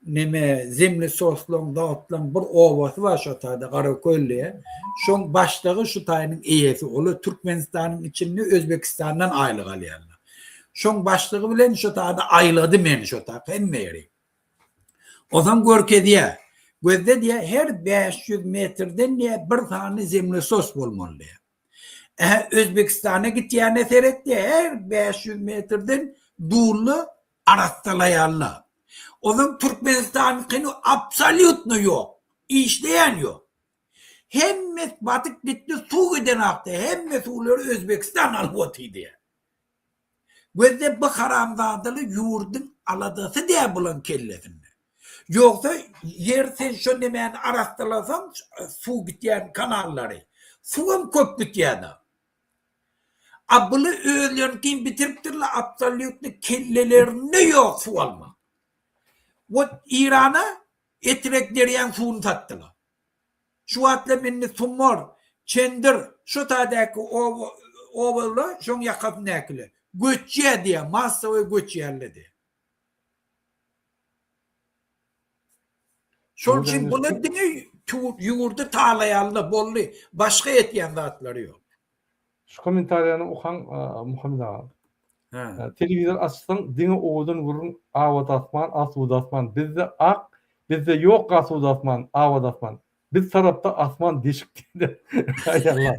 neme zemlesoslaň zatlaň bir obasy bar şo taýda Garaköl diýe. Şoň başlygy şu taýynyň eýesi. Olar Türkmenistanyň içinde Özbegistandan aýlyk alýarlar. Şoň başlygy bilen şo taýda aýlady meni şo taýda hemme ýeri. Onsoň görkezýär. Gözde diýýär, her 500 metrden diýýär, bir sany zemlesos bolmaly diýýär. Ähä, Özbegistana gitýäne seret diýýär, her 500 metrden dully arassalaýarlar. Onsoň Türkmenistanyňkyny absolýutno ýok, işleýän ýok. Hemme batyp gitdi, suw gidenakdy, hemme suwlary Özbegistan alyp otyr diýýär. Gözde bu haramzadaly ýurduň aladasy däl bulaň kellesinde. Ýogsa ýer sen şo nemäni arassalasaň suw gitýän kanallary suwam köp gitýäda. A buly özleriňkini bitiripdirler absolýutny kellelerinde ýok suw almak. Wot Irana Etrek derýaň suwuny satdylar. Şu wagtlam indi Sumbar, Çendir, şo taýdaky oba obalar şoň ýakasyndakylar göçýär diýýär, massowy göçýärler diýýär. Şol üçin bular diňe ýurdy talaýarlar boldy, başga etýän zatlary ýok. Şu kommentariýany okaň Muhammet aga. Telewizor açsaň diňe owadan gürrüň abat asman asuda asman bizde ak bizde ýok asuda asman abat asman biz tarapda asman deşik diýdi aý Allah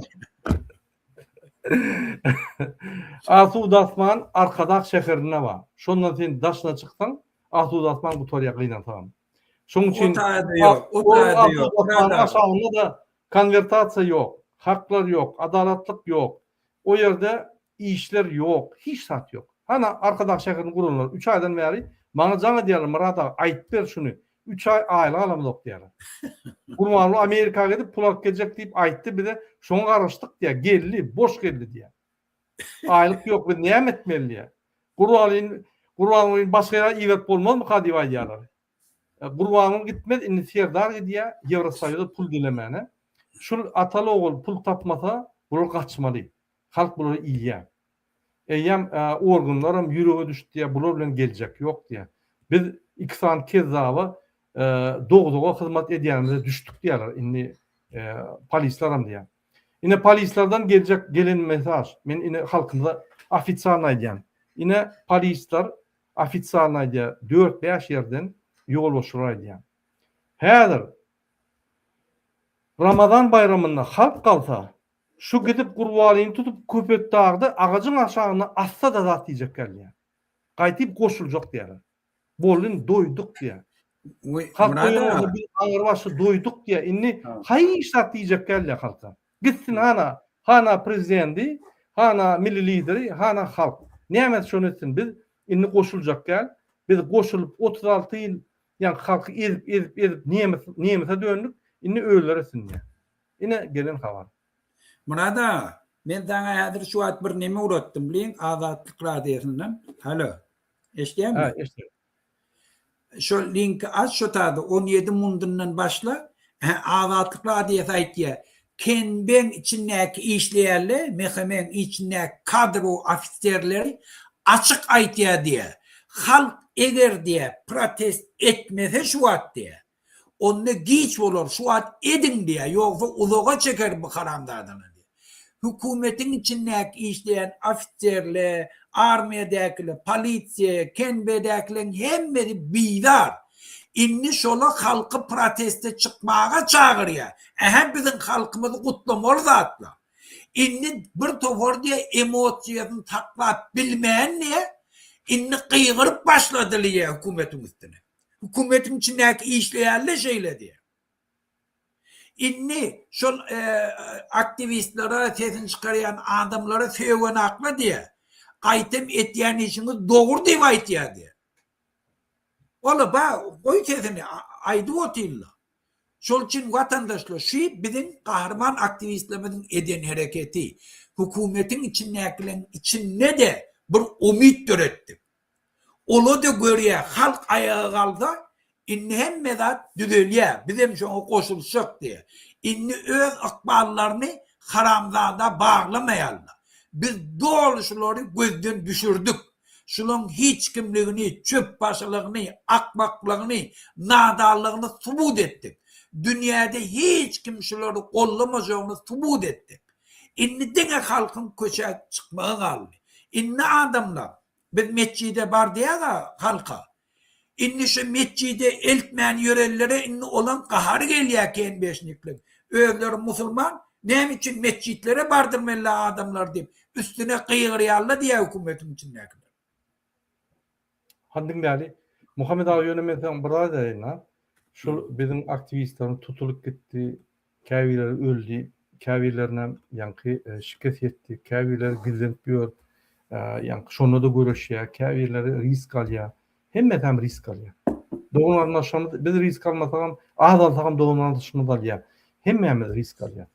Asuda asman Arkadag şäherinde bar şondan sen daşyna çyksaň asuda asman gutarýar gynansagam şoň üçin O taýda ýok o taýda ýok aşagynda-da Konwertasiýa ýok, haklar ýok, adalatlyk ýok. O ýerde işler ýok, hiç zat ýok. Hana Arkadag şäherini guranlar üç aýdan bäri maňa jaň edýärler Myrat aga aýyp ber şuny, üç aý aýlyk alamzok diýýärler. Gurbanguly Amerika gidip pul alyp geljek diýip aýtdy bize, şoňa garaşdyk diýýär, geldi, boş geldi diýýär. Aýlyk ýok, biz näme etmeli diýýär. Gurbangulyny Gurbangulyny başga ýere iberip bolmazmyka diýip aýdýarlar. Gurbanguly gitmez indi Serdar gidýär Ýewrosoýuza pul dilemäne. Şul ataly ogul pul tapmasa bular gaçmaly. Halk bulary iýýär. Eýýäm organlaram ýürege düşdi diýýär bular bilen geljek ýok diýýär. Biz iki sany kezzaba dogzaga hyzmat edýänimize düşdük diýýärler indi polislaram diýýär. Ine polislardan geljek gelen mesaj men ine halkymyza ofitsialno aýdýan. Ine polislar Ofitsialny aýdýar, dört-bäş ýerden ýolbaşçylar aýdýar. Häzir. Ramazan baýramynda halk galsa, şu gidip Gurbalyny tutup Köpetdagda agajyň aşagynda assa-da zat diýjek gelýär. Gaýtyp goşuljak diýýärler. Boldy indi doýduk diýýär. Halk Myrat doýan aga. bolsa biz aňrybaşy doýduk diýýär. Indi haýyş zat diýjek gelýär halka. Gitsin hana, hana prezidendi, hana milli lideri, hana halk. Näme etse şony etsin. Biz indi goşuljak däl. Biz goşulyp 36 ýyl ýaňky halky ezip ezip ezip nemes nemese döndük. Indi özleri etsin diýýär. Ine gelen habar. Myrat aga, men saňa häzir şu wagt bir neme ugratdym link Azatlyk radiosyndan. Alo. Eşidýäňmi? Hä, eşidýän. Şol linki aç şo taýda 17 mundundan başla. Hä, Azatlyk radiosy aýtýar. Kenbeň içindäki işleýärler, MHM-iň içindäki kadrowy ofiserleri açyk aýtýar diýýär. Halk eger diýýär protest etmese şu wagt diýýär. Onda giç bolar, şu wagt ediň diýýär, ýogsa uzaga çeker bu haramzadalar diýýär. Hökümetiň içindäki işleýän ofiserler, armiýadäkiler, polisiýa, KNB-däkileriň hemmesi bizar. Indi şolar halky proteste çykmaga çagyrýar. Ähä biziň halkymyzy gutlamaly zatlar. Indi bir topar diýýär emosiýasyny saklap bilmän diýýär, indi gygyryp başladylar diýýär hökümetiň üstüne. Hökümetiň içindäki işleýänler şeýle diýýär. Indi şol aktiwistlere, sesini çykarýan adamlara sögenakla diýýär. Gaýtam etýän işiňiz dogry diýip aýtýar diýýär. Ola ba, goý sesini aýdyp otyrlar. Şol üçin watandaşlar şu biziň gahryman aktiwistlerimiziň eden hereketi hökümetiň içindäkileriň içinde-de bir umyt döretdik. Ola-da görýär, halk aýaga galsa, indi hemme zat düzelýär, bizem şoňa goşulyşjak diýýär. Indi öz ykballaryny haramzada baglamaýarlar. Biz doly şulary gözden düşürdik. Şulaň hiç kimligini, çöpbaşylygyny, akmaklygyny, nadanlygyny subut etdik. Dünýäde hiç kim şulary gollamajagyny subut etdik. Indi diňe halkyň köçä çykmagy galdy. Indi adamlar Biz metjide bar diýäga halka. Indi şu metjide eltmän ýörenlere indi olaň gahary gelýä kenbeşnikleň. Özleri musulman näme üçin metjitlere bardyrmella adamlary diýip üstüne gygyrýarla diýä hökümetiň içindäkiler. Hany diňläli. Muhammet aga ýöne men saňa bir zat aýdaýyn-a. Şul biziň aktiwistlerimiz tutulyp gitdi. Käbirleri öldi, käbirlerine ýaňky şikes ýetdi, käbirleri gizlenip ýör, ýaňky şonda-da göreşýär, käbirleri risk alýar. Hemmesi hem risk alýar. Dogan-garyndaşlarymyz biz risk almasagam, az alsagam dogan-garyndaşymyz alýar. Hemmämiz risk alýar.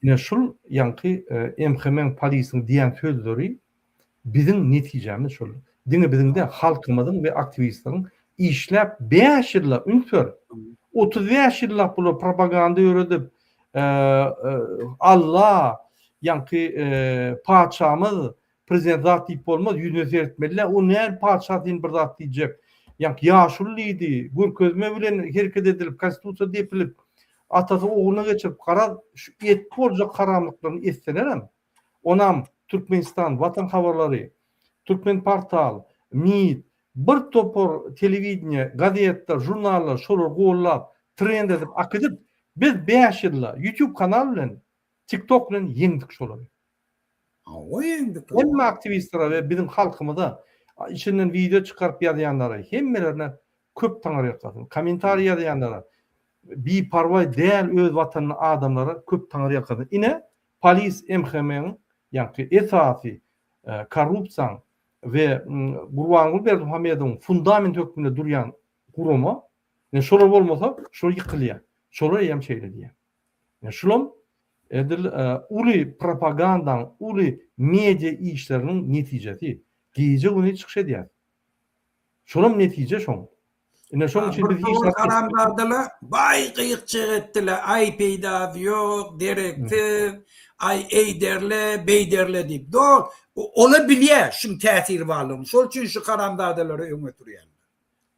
Ine şul ýaňky MHM-iň polisiň diýen sözleri Biziň netijämiz şol. Diňe biziň däl, halkymyzyň we aktiwistleriň işläp 5 ýyllap, üns ber, 35 ýyllap bular propaganda ýöredip, Alla, ýaňky patyşamyz, prezident zat diýip bolmaz, ýüzüne seretmeli däl, o näme patyşa sen bir zat diýjek. Ýaňky ýaşuly diýdi, görkezme bilen hereket edilip, konstitusiýa depilip, atasy ogluna geçirip, garaz, şu etip boljak haramlyklaryny etselerem, Onam Türkmenistan, Watan habarlary, Türkmenportal, MIT, bir topar telewideniýe, gazetler, žurnallar şolary gollap, trend edip akidip, biz 5 ýylda YouTube kanal bilen, TikTok bilen ýeňdik şolary. Hawa ýeňdik. Hemme aktiwistlere we biziň halkymyza içinden wideo çykaryp ýazýanlara hemmelerine köp taňyrýalkasyn. Kommentariý ýazýanlara, biparwaý däl öz watanyna adamlara köp taňyrýalkasyn. Ine Polis MHM-iň, ýaňky esasy korrupsiýaň we Gurbanguly Berdimuhamedowyň fundament hökmünde durýan gurama, ine şolar bolmasa, şol ýykylýar. Şolar eýýäm şeýle diýýär. Ine şulam edil uly propagandaň, uly media işleriniň netijesi. Gije-gündiz çykyş edýär. Şolam netije şoň. Ine şoň üçin biz hiç zat Haramzadalar baý gyýykçyk etdiler, aý peýdasy ýok, dereksiz, aý eýderle, beýderle diýip. Dol, ola bilýär şuň täsiri barlygyny. Şol üçin şu haramzadalary öňe sürýärler.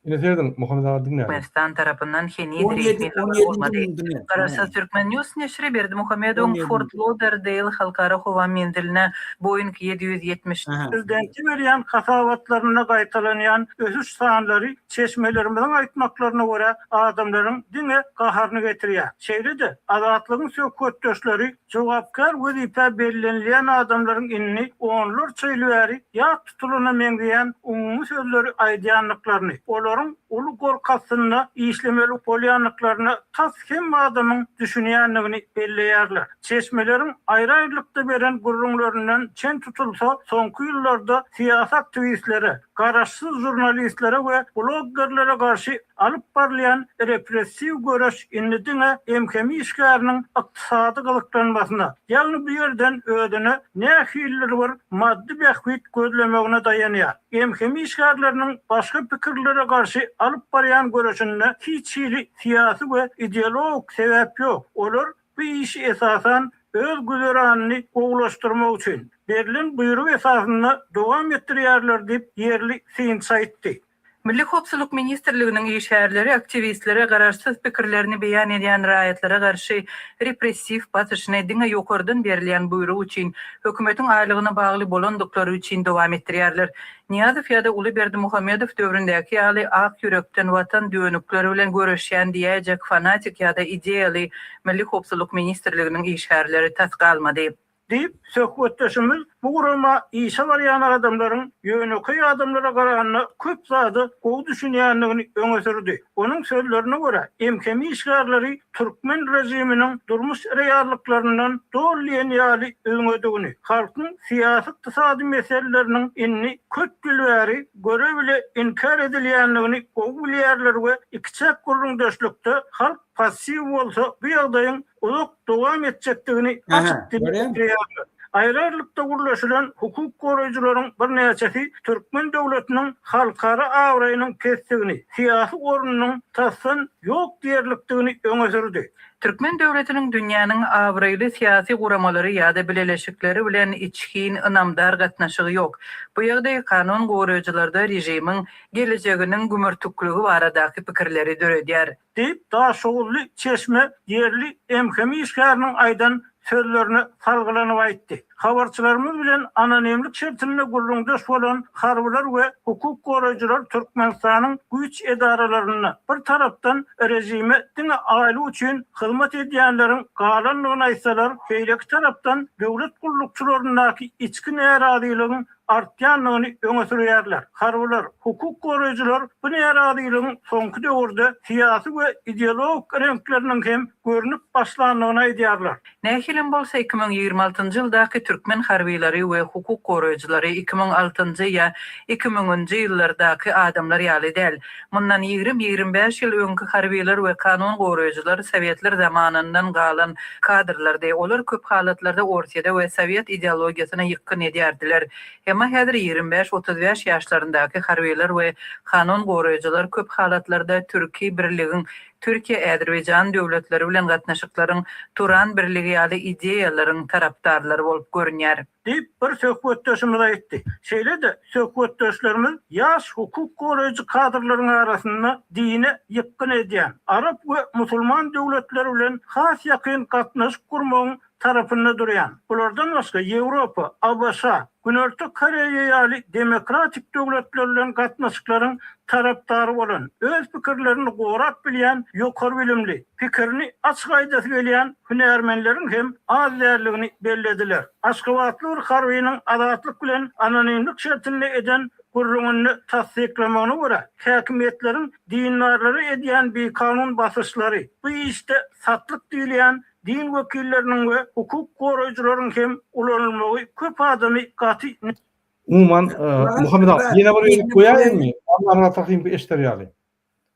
Ine serediň, Muhammet aga diňläliň. Türkmenistan tarapyndan heniz resmi habar bolmady. Garaşsyz Türkmen News neşiri Berdimuhamedowyň Fort Lauderdale halkara howa menziline Boeing 770. Prezidente berýän hasabatlarynda gaýtalanýan ösüş sanlary çeşmelerimiziň aýtmaklaryna görä, adamlaryň diňe gaharyny getirýär. Şeýle-de, Azatlygyň söhbetdeşleri jogapkär wezipä bellenilýän adamlaryň indi onlarça ýyl bäri ýat tutulana meňzeýän umumy sözleri aýdýandyklaryny, olaryň uly gorky astynda işlemeli bolýandyklaryna tas hemme adamyň düşünýändigini belleýärler. Çeşmeleriň aýry-aýrylykda beren gürrüňlerinden çen tutulsa, soňky ýyllarda syýasy aktiwistlere, garaşsyz žurnalistlere we bloggerlere garşy alyp barylýan repressiw göreş indi diňe MHM işgäriniň ykdysady gyzyklanmasyna, ýagny bu ýerden özüne nähilidir bir maddy bähbit gözlemegine daýanýar. MHM işgärleriniň başga pikirlilere garşy alyp barýan göreşinde hiç hili syýasy we ideologik sebäp ýok. Olar bu işi esasan öz güzeranyny gowulaşdyrmak üçin, berlen buýruk esasynda dowam etdirýärler diýip, ýerli synçy aýtdy. Milli howpsuzlyk ministrliginiň işgärleri aktiwistlere garaşsyz pikirlerini beýan edýän raýatlara garşy repressiw basyşyny diňe ýokardan berilýän buýruk üçin, hökümetiň aýlygyna bagly bolandyklary üçin dowam etdirýärler. Nyýazow ýa-da uly Berdimuhamedow döwründäki ýaly ak ýürekden watan dönükleri bilen göreşýän diýäýjek fanatik ýa-da ideýaly Milli howpsuzlyk ministrliginiň işgärleri tas galmady. Diýip, söhbetdeşimiz bu gurama işe barýan adamlaryň ýönekeý adamlara garanda köp zada gowy düşünýändigini öňe sürdi. Onuň sözlerine görä, MHM işgärleri türkmen režiminiň durmuş reallyklaryndan doly diýen ýaly üzňedigini, halkyň syýasy-ykdysady meseleleriniň indi köp ýyl bäri göre-bile inkär edilýändigini gowy bilýärler we ikiçäk gürrüňdeşlikde halk passiw bolsa bu ýagdaýyň uzak dowam etjekdigini açyk dile getirýärler. Aýry-aýrylykda gürleşilen hukuk goraýjylaryň birnäçesi türkmen döwletiniň halkara abraýynyň pesdigini, syýasy ornunyň tasdan ýok diýerlikdigini öňe sürdi. Türkmen döwletiniň dünýäniň abraýly syýasy guramalary ýa-da bileleşikleri bilen içgin, ynamdar gatnaşygy ýok. Bu ýagdaý kanun goraýjylarda režimiň gelejeginiň gümürtikligi baradaky pikirleri döredýär. Diýip, daşoguzly çeşme ýerli MHM işgäriniň aýdan sözlerine salgylanyp aýtdy. Habarçylarymyz bilen anonimlik şertinde gürrüňdeş bolan harbylar we hukuk goraýjylar Türkmenistanyň güýç edaralarynda bir tarapdan režime diňe aýlyk üçin hyzmat edýänleriň galandygyny aýtsalar, beýleki tarapdan döwlet gullukçylaryndaky içki närazylygyň artýandygyny öňe sürýärler. Harbylar, hukuk goraýjylar bu närazylygyň soňky döwürde syýasy we ideologik reňkleriniň hem görnüp başlandygyny aýdýarlar. Nähilem bolsa, 2026-njy ýyldaky türkmen harbylary we hukuk goraýjylary 2006-njy ýa 2000-nji ýyllardaky adamlar ýaly däl. Mundan ýigrimi-ýigrimi bäş ýyl öňki harbylar we kanun goraýjylar sowetler zamanyndan galan kadrlardy. Olar köp halatlarda Orsýede we sowet ideologiýasyna ýykgyn edýärdiler. Emma häzir ýigrimi bäş-otuz bäş ýaşlaryndaky harbylar we kanun goraýjylar köp halatlarda türki birligiň, Türkiýe-Äzerbaýjan döwletleri bilen gatnaşyklaryň Turan birligi ýaly ideýalaryň tarapdarlary bolup görünýär. Diýip, bir söhbetdeşimiz aýtdy. Şeýle-de, söhbetdeşlerimiz ýaş hukuk goraýjy kadrlaryň arasynda dine ýykgyn edýän, arap we musulman döwletleri bilen has ýakyn gatnaşyk gurmagyň tarapynda durýan, bulardan başga Ýewropa, ABŞ, Günorta Koreýa ýaly demokratik döwletler bilen gatnaşyklaryň tarapdary bolan, öz pikirlerini gorap bilýän ýokary bilimli, pikirini açyk aýdasy gelýän hünärmenleriň hem az däldigini bellediler. Aşgabatly bir harbynyň Azatlyk bilen anonimlik şertinde eden gürrüňinde tassyklamagyna görä, häkimiýetleriň dindarlara edýän bikanun basyşlary, bu işde satlyk diýilýän din wekilleriniň we hukuk goraýjylaryň hem ulanylmagy köp adamy gaty Umuman, Muhammet aga, ýene bir gezek goýaýynmy? Allamyrat Rahymow eşder ýaly.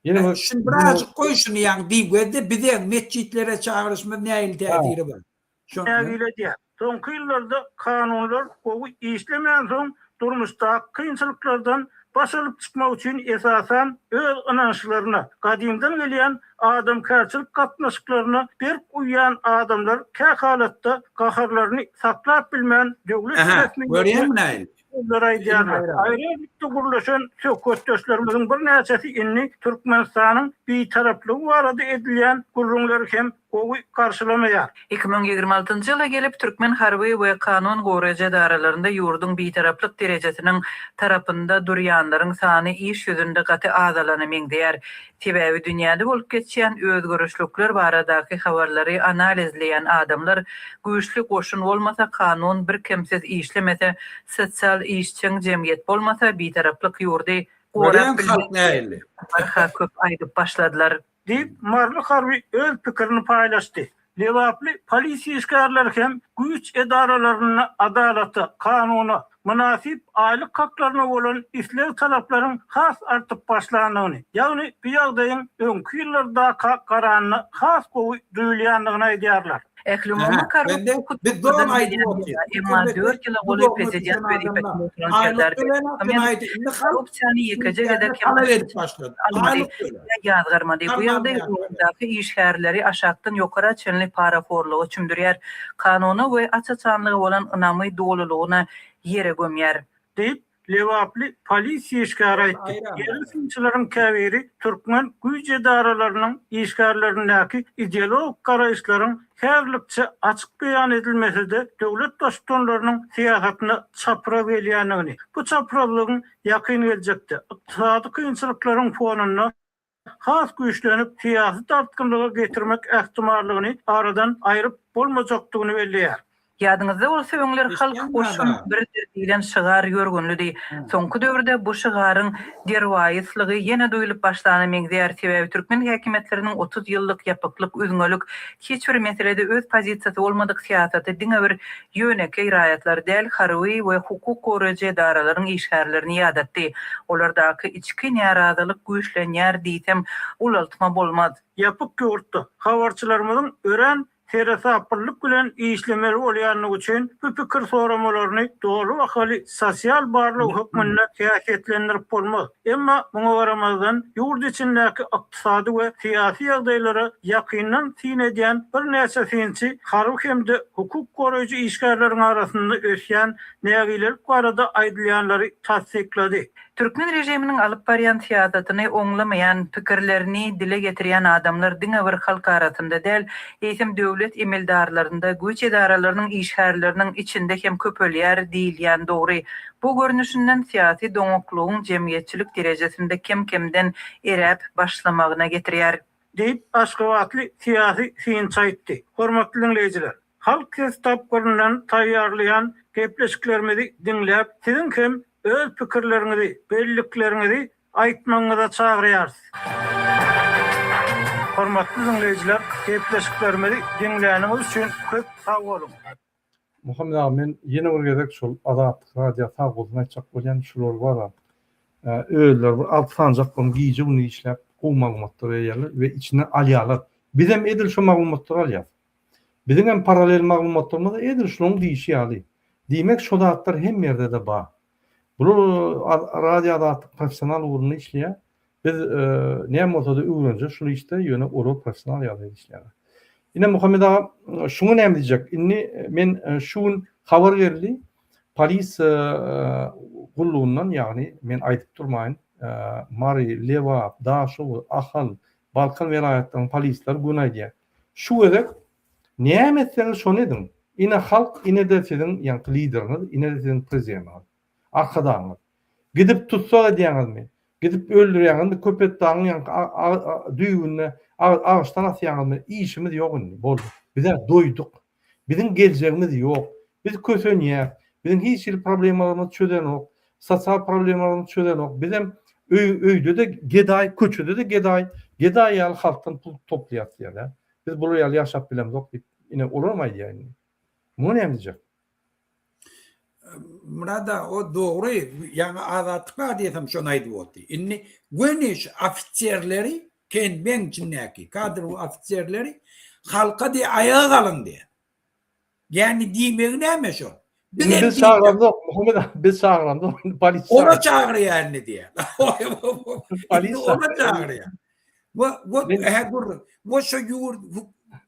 Ýene bir Şuny birazjyk goý şuny ýaňy diý gözde bize metjitlere çagyryşymyz nähili täsiri bar. Şony nägile edýär. Soňky ýyllarda kanunlar gowy işlemänsoň durmuşdaky kynçylyklardan baş alyp çykmak üçin esasan öz ynançlaryna, gadymdan gelýän adamkärçilik gatnaşyklaryna berk uýýan adamlar kähalatda gaharlaryny saklap bilmän döwlet Aha, resmilerine görýäňmi nähili? sözleri aýdýarlar. Aýry-aýrylykda gürleşen söhbetdeşlerimiziň birnäçesi indi Türkmenistanyň Bitaraplygy barada edilýän gürrüňleri hem gowy garşylamaýar. 2026-njy ýyla gelip, türkmen harby we kanun goraýjy edaralarynda ýurduň bitaraplyk derejesiniň tarapynda durýanlaryň sany iş ýüzünde gaty azalana meňzeýär. Sebäbi dünýäde bolup geçýän özgerişlikler baradaky habarlary analizleýän adamlar güýçli goşun bolmasa, kanun birkemsiz işlemese, sosial işjeň jemgyýet bolmasa, bitaraplyk ýurdy gorap Görýäň halk nähili. barha köp aýdyp başladylar. Diýip, maryly harby öz pikirini paýlaşdy. Lebaply polisiýa işgärleri hem güýç edaralarynda adalata, kanuna, mynasyp aýlyk haklaryna bolan isleg-talaplaryň has artyp başlandygyny, ýagny bu ýagdaýyň öňki ýyllardaka garanda has gowy duýulýandygyny aýdýarlar. Ählumumy korrupsiýa Emma dört ýyla golaý prezident wezipesinde oturan Serdar Berdimuhamedow korrupsiýany ýekeje gezek hem almady ýa ýazgarmady. Bu ýagdaý ulgamdaky işgärleri aşakdan ýokara çenli parahorluga çümdürýär, kanuna we aç-açanlyga bolan ynamy dolulygyna ýere gömýär. Diýip, lebaply polisiýa işgäri aýtdy. Ýerli synçylaryň käbiri türkmen güýç edaralarynyň işgärlerindäki ideologik garaýyşlaryň häzirlikçe açyk beýan edilmese-de, döwlet baştutanlarynyň syýasatyna çapraz gelýändigini, bu çaprazlygyň ýakyn geljekde, ykdysady kynçylyklaryň fonunda, has güýçlenip, syýasy dartgynlyga getirmek ähtimallygyny aradan aýryp bolmajakdygyny belleýär. Ýadyňyzda bolsa, öňler Halk goşun birdir diýlen şygar ýörgünlidi. Soňky döwürde bu şygaryň derwaýyslygy ýene duýulyp başlana meňzeýär, sebäbi türkmen häkimiýetleriniň 30 ýyllyk ýapyklyk, üzňelik, hiç bir meselede öz pozisiýasy bolmadyk syýasaty diňe bir ýönekeý raýatlary däl, harby we hukuk goraýjy edaralaryň işgärlerini ýadatdy. Olardaky içki närazylyk güýçlenýär diýsem, ulaltma bolmaz. Ýapyk ýurtda habarçylarymyzyň örän seresaplylyk bilen işlemeli bolýandygy üçin bu pikir soramalaryny doly bahaly sosial barlag hökmünde häsiýetlendirip bolmaz. Emma muňa garamazdan, ýurt içindäki ykdysady we syýasy ýagdaýlara ýakyndan syn edýän birnäçe synçy harby hem-de hukuk goraýjy işgärleriň arasynda ösýän nägilelik barada aýdylýanlary tassyklady. Türkmen režiminiň alyp barýan syýasatyny oňlamaýan, pikirlerini dile getirýän adamlar diňe bir halk arasynda däl, eýsem döwlet emeldarlarynda, güýç edaralarynyň işgärleriniň içinde hem köpelýär diýilýän dogry. Bu görnüşinden syýasy doňaklygyň jemgyýetçilik derejesinde kem-kemden eräp başlamagyna getirýär. Diýip, aşgabatly syýasy synçy aýtdy. Hormatly diňleýjiler! Halk ses tapgyryndan taýýarlaýan gepleşiklerimizi diňläp, siziň hem öz pikirleriňizi, bellikleriňizi aýtmagyňyza çagyrýarys. Hormatly diňleýjiler, gepleşiklerimizi diňläniňiz üçin köp sag boluň! Muhammet aga men ýene bir gezek şol Azatlyk radio sag bolsun aýtjak bolýan şular bara özleri bir alty sanjak bolup gije gündiz işläp gowy maglumatlar berýärler we içine alýarlar. Bizem edil şo maglumatlary alýas. Biziňem paralel maglumatlarymyz edil şulaň diýişi ýaly. Diýmek şo zatlar hemme ýerde-de bar. Bular Radio Azatlyk professional ugrunda işleýär. Biz näme bolsa-da öwrenjek şul işde, ýöne olar professional ýagdaýda işleýärler. Ine Muhammet aga, şuňa näme diýjek? Indi men şu gün habar geldi, polisiýa gullugyndan, ýagny men aýdyp durmaýyn, Mary, Lebap, Daşoguz, Ahal, Balkan welaýatlarynyň polisleri göni aýdýar. Şu gezek näme etseňiz şony ediň. Ine halk, ine-de siziň ýaňky lideriňiz, ine-de siziň prezidentiňiz, arkadagyňyz. Gidip tussag edýäňizmi? Gidip öldürýäňizmi? Köpetdagyň ýaňky düýbünde agaçdan asýaňyzmy? Işimiz ýok indi, boldy. Biz-ä doýduk. Biziň geljegimiz ýok. Biz kösenýäs. Biziň hiç hili problemalarymyzy çözenok. Sosial problemalarymyzy çözenok. Bizem öý öýde-de gedaý, köçede-de gedaý. Gedaý ýaly halkdan pul toplaýas diýýärler. Biz bular ýaly ýaşap bilemzok diýip, ine olaram aýdýar indi. Muňa näme diýjek? Murad aga o dogry ýaňy Azatlyk radiosam şony aýdyp otdy. Indi göni şu ofiserleri KNB-iň içindäki kadrowy ofiserleri halka diýe aýaga galyň diýe. Ýani diýmegi näme şol? Biz hem biz çagyramzok Muhammet aga biz çagyramzok indi polisiýa. Ola çagyrýar indi diýe. Polisiýa ola çagyrýar. Bu bu hä gürrüň. Bu şu ýurt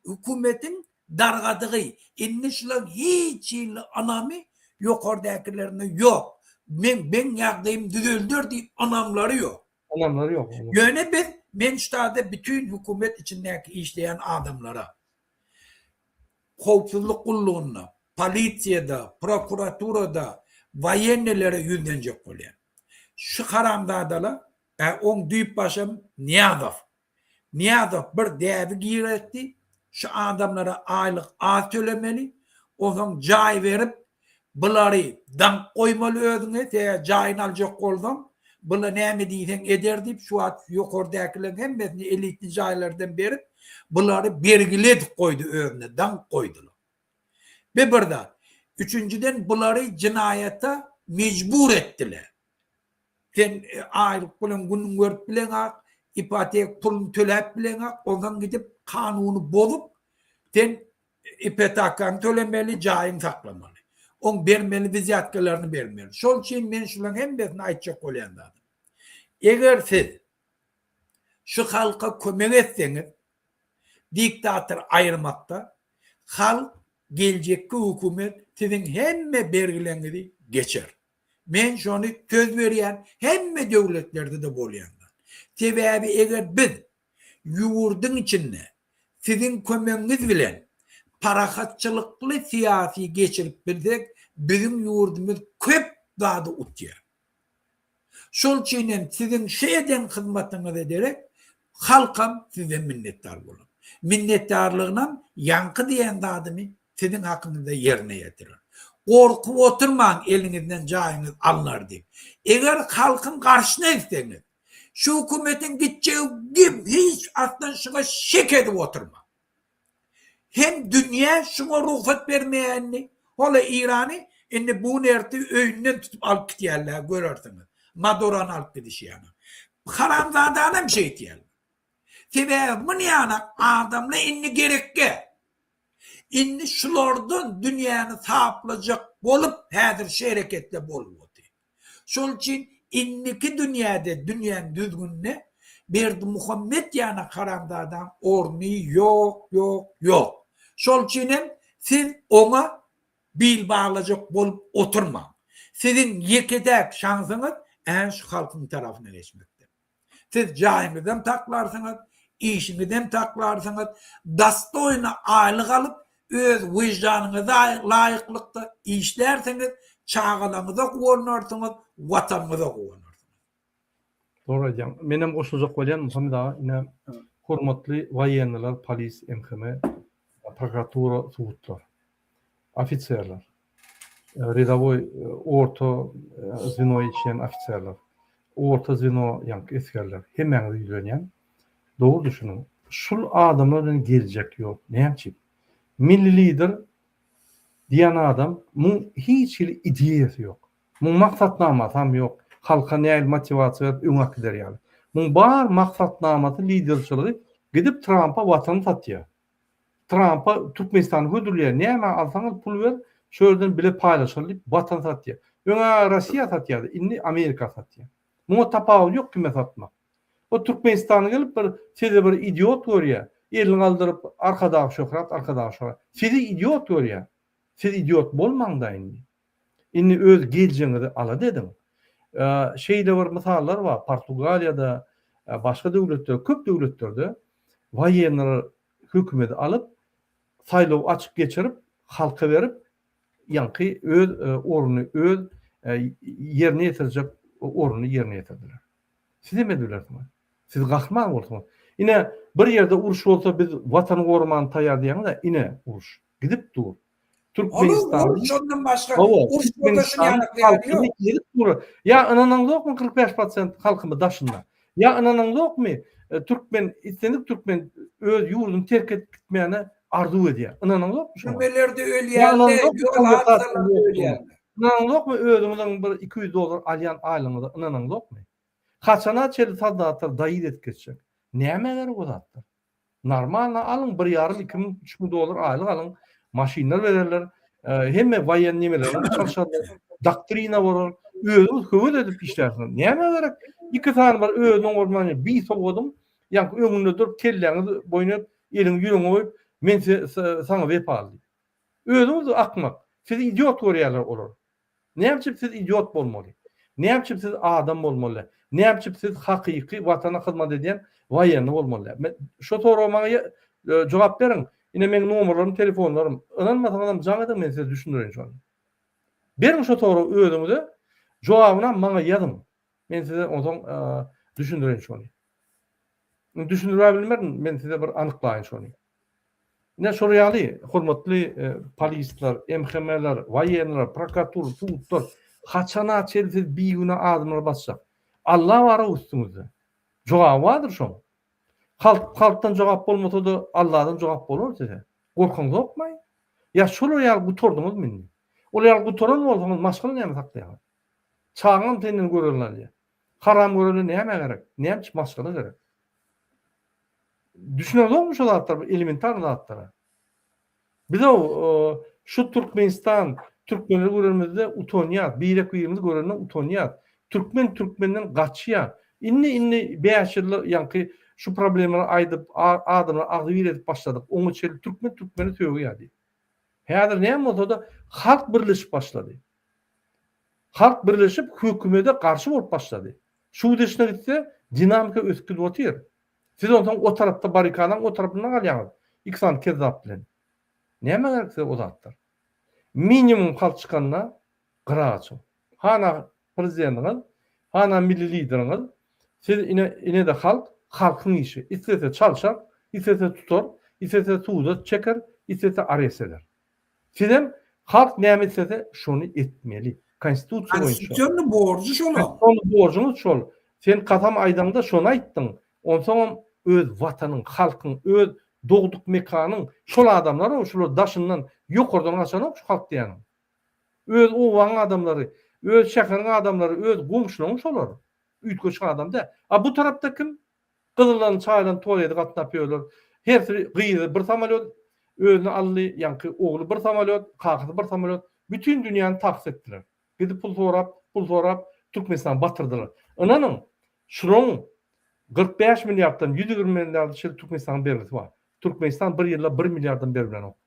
hökümetiň Dargadygy. Indi şulaň hiç hili ynamy ýokardäkilerine ýok. Men meň ýagdaýym düzelder diýip ynamlary ýok. Ynamlary ýok. Ýöne biz men ştada bütin hökümet içindäki işleýän adamlara howpsuzlyk gullugynda, polisiýada, prokuraturada, woýennilere ýüzlenjek bolýan. Şu haramzadalar, ä oň düýp başam Nyýazow. Nyýazow bir däbi giretdi, şu adamlara aýlyk az tölemeli, onsoň jaý berip, bulary daňyp goýmaly özüňe, sebäbi jaýyny aljak bolsaň, bula näme diýseň eder diýip, şu wagt ýokardäkileriň hemmesini elitni jaýlardan berip, bulary bergili edip goýdy özüne, daňyp goýdular. Bu bir zat. Üçünjiden bulary jenaýata mejbur etdiler. Sen aýlyk bilen günüň görüp bileňak, ipotek puluny töläp bileňak, onsoň gidip kanuny bozup, sen ipotekany tölemeli, jaýyňy saklamaly. Oň bermeli wzýatkalaryny bermeli. Şol üçin men şularyň hemmesini aýtjak bolýan zadym. Eger siz şu halka kömek etseňiz, diktatory aýyrmakda, halk geljekki hökümet siziň hemme bergileňizi geçer. Men şony söz berýän, hemme döwletlerde-de bolýan zat. Sebäbi eger biz ýurduň içinde siziň kömegiňiz bilen parahatçylykly syýasy geçirip bilsek, biziň ýurdumyz köp zady utýar. Şol üçin hem siziň şu eden hyzmatyňyza derek halkam sizden minnetdar bolar. Minnetdarlygynam ýaňky diýen zadymy siziň hakyňyzda ýerine ýetirer. Gorkup oturmaň eliňizden jaýyňyz alnar diýip. Eger halkyň garşyna gitseňiz, şu hökümetiň gitjegi gep hiç aslan şuňa şek edip oturmaň. Hem dünýä şuňa rugsat bermeýär indi. Hola Irany indi bu gün ertir öýünden tutup alyp gitýärler görersiňiz. Madurany alyp gidişýärler. Haramzadanam şeýtýärler. Sebäbi muny ýaly adamlar indi gerekge. Indi şulardan dünýäni saplajak bolup häzir şu hereketler bolup otyr. Şol üçin indiki dünýäde dünýäň düzgüninde Berdimuhammet ýaly haramzadaň orny ýok ýok ýok. Şol üçin hem siz oňa bil baglajak bolup oturmaň. Siziň ýeke-täk şansyňyz än şu halkyň tarapyna geçmekdir. Siz jaýyňyzam saklarsyňyz, işiňizem saklarsyňyz, dostoýny aýlyk alyp, öz wyždanyňyza laýyklykda işlärsiňiz, çagalaryňyza guwanarsyňyz, Watanyňyza guwanarsyňyz. Dogry aýdýaň. Menem goşuljak bolýan Muhammet aga ine hormatly waýennylar polis MHM prokuratura sudlar ofiserler redawoý orta zweno işleýän ofiserler, orta zweno ýaňky esgerler hemmäňize ýüzlenýän. Dogry düşüniň. Şul adamlar bilen geljek ýok. Näme üçin? Milli lider diýen adam muň hiç hili ideýasy ýok. Muň maksatnamasam ýok. Halka nähili motiwasiýa berip öňe äkider ýaly. Muň bar maksatnamasy liderçiligi gidip Trampa watany satýar. Trampa Türkmenistany hödürleýär. Näme alsaňyz pul ber, şu ýerden bile paýlaşaly diýip watan satýar. Öň-ä Russiýa satýardy, indi Amerika satýar. Muňa tapawudy ýok kime satmak. O Türkmenistana gelip bir sizi bir idiot görýär. Elini galdyryp Arkadag şöhrat, Arkadag şöhrat. Sizi idiot görýär. Siz idiot bolmaňda indi. Indi öz geljegiňizi alada ediň. Şeýle bir mysallar bar, Portugaliýada, başga döwletler, köp döwletlerde waýenniler hökümeti alyp, saýlaw açyk geçirip, halka berip, ýaňky öz ornuny, öz ýerine ýetirjek ornuny ýerine ýetirdiler. Siz hem edibilersiňiz. Siz gahryman bolsuňyz. Ine, bir ýerde uruş bolsa biz watany goramana taýýar diýýäňiz-ä, ine uruş. Gidip dur. Türkmenistan şondan başga uruş bolsa şuny ýaly ýok. Dur. Ýa ynanaňzokmy 45% halkymyz daşynda. Ýa ynanaňzokmy e, türkmen islendik türkmen öz ýurduny terk edip gitmäne arzuw edýär. Ynanaňzokmy şoňa? Türmelerde ölýärler, ýol hadysalarynda ölýärler. Ynanaňzokmy özüňiziň bir 200 dollar alýan aýlygyňyza ynanaňzokmy? Haçana çenli soldatlar daýyt edip geçjek? Nämä gerek o zatlar? Normalno alyň bir ýarym iki müň üç müň dollar aýlyk alyň maşynlar bererler hemme waýen nemeleri çalşarlar doktrina bolar özüňiz höwes edip işlärsiňiz nämä gerek iki sany bir özüniň bolman bir sowgadyň ýaňky öňünde durup kelläňizi boýun egip eliňi ýüregiňe goýup men saňa wepaly diýip özüňiz akmak sizi idiot görýärler olar näme üçin siz idiot bolmaly. Näme üçin siz adam bolmaly däl? Näme üçin siz hakyky watana hyzmat edýän waýenny bolmaly däl? Men şo soraga maňa jogap beriň. Ine meň nomerlerim, telefonlarym. Ynanmasaňyzam jaň ediň men size düşündireýin şony. Beriň şo soragy özüňize, jogabynam maňa ýazyň. Men size onsoň düşündireýin şony. Düşündirip bilmerin, men size bir anyklaýyn şony. Ine şol ýaly hormatly polisler, MHM-ler, waýenler, prokuratura, sudlar haçana çenli siz bigünä adamlary basjak? Alla bar-ow üstüňizde. Jogaby bardyr şoň. Halk halkdan jogap bolmasa-da Alladan jogap bolar size. Gorkaňzokmaý? Ýa şolar ýaly gutardyňyzmy indi? Olar ýaly gutaran bolsaňyz maşgala näme saklaýaňyz? Çagaňam senden görelde alýar. Haram görelde nämä gerek? Näme üçin maşgala gerek? Düşüneňzokmy şu zatlara, bu elementar zatlara? Biz o şu Türkmenistan türkmenleri görenimizde utanýas, birek-birimizi görende utanýas. Türkmen türkmenden gaçýar. Indi indi 5 ýylda ýaňky şu problemalary aýdyp, adamlary agzybir edip başladyk. Oňa çenli türkmen türkmeni sögýärdi. Häzir näme bolsa-da halk birleşip başlady. Halk birleşip hökümede garşy bolup başlady. Şu gidişine gitse dinamika ösüp gidip otyr. Siz onsoň o tarapda barrikadaň o tarapynda galýaňyz. Iki sany kezzap bilen. Nämä gerek size o zatlar? Minimum halk çykanda gyra gaçyň. Hana prezidentiňiz, hana milli lideriňiz, siz ine ine-de halk, halkyň işi. Islese çalşar, islese tutar, islese suda çeker, islese arest eder. Sizem halk näme islese şony etmeli. Konstitusiýa boýunça. Konstitusionny borjy şol. Konstitusionny borjuňyz şol. Sen kasam aýdaňda şony aýtdyň. Onsoňam öz watanyň, halkyň, öz dogduk mekanyň şol adamlar-ow şular daşyndan ýokardan gaçanok şu halk diýýäniň. Öz obaň adamlary, öz şäheriň adamlary, öz goňşularyň şolar. Üýtgeşik adam däl. A bu tarapda kim? Gyzyldan çaýylan tualete gatnap ýörler. Hersi gyzy bir samolýot özüne aldy, ýaňky ogly bir samolýot, kakasy bir samolýot. Bütin dünýäni taks etdiler. Gidip pul sorap, pul sorap Türkmenistany batyrdylar. Ynanyň, şularyň 45 milliarddan 120 milliarda çenli Türkmenistanyň bergisi bar. Türkmenistan bir ýylda bir milliarddan berbilenok.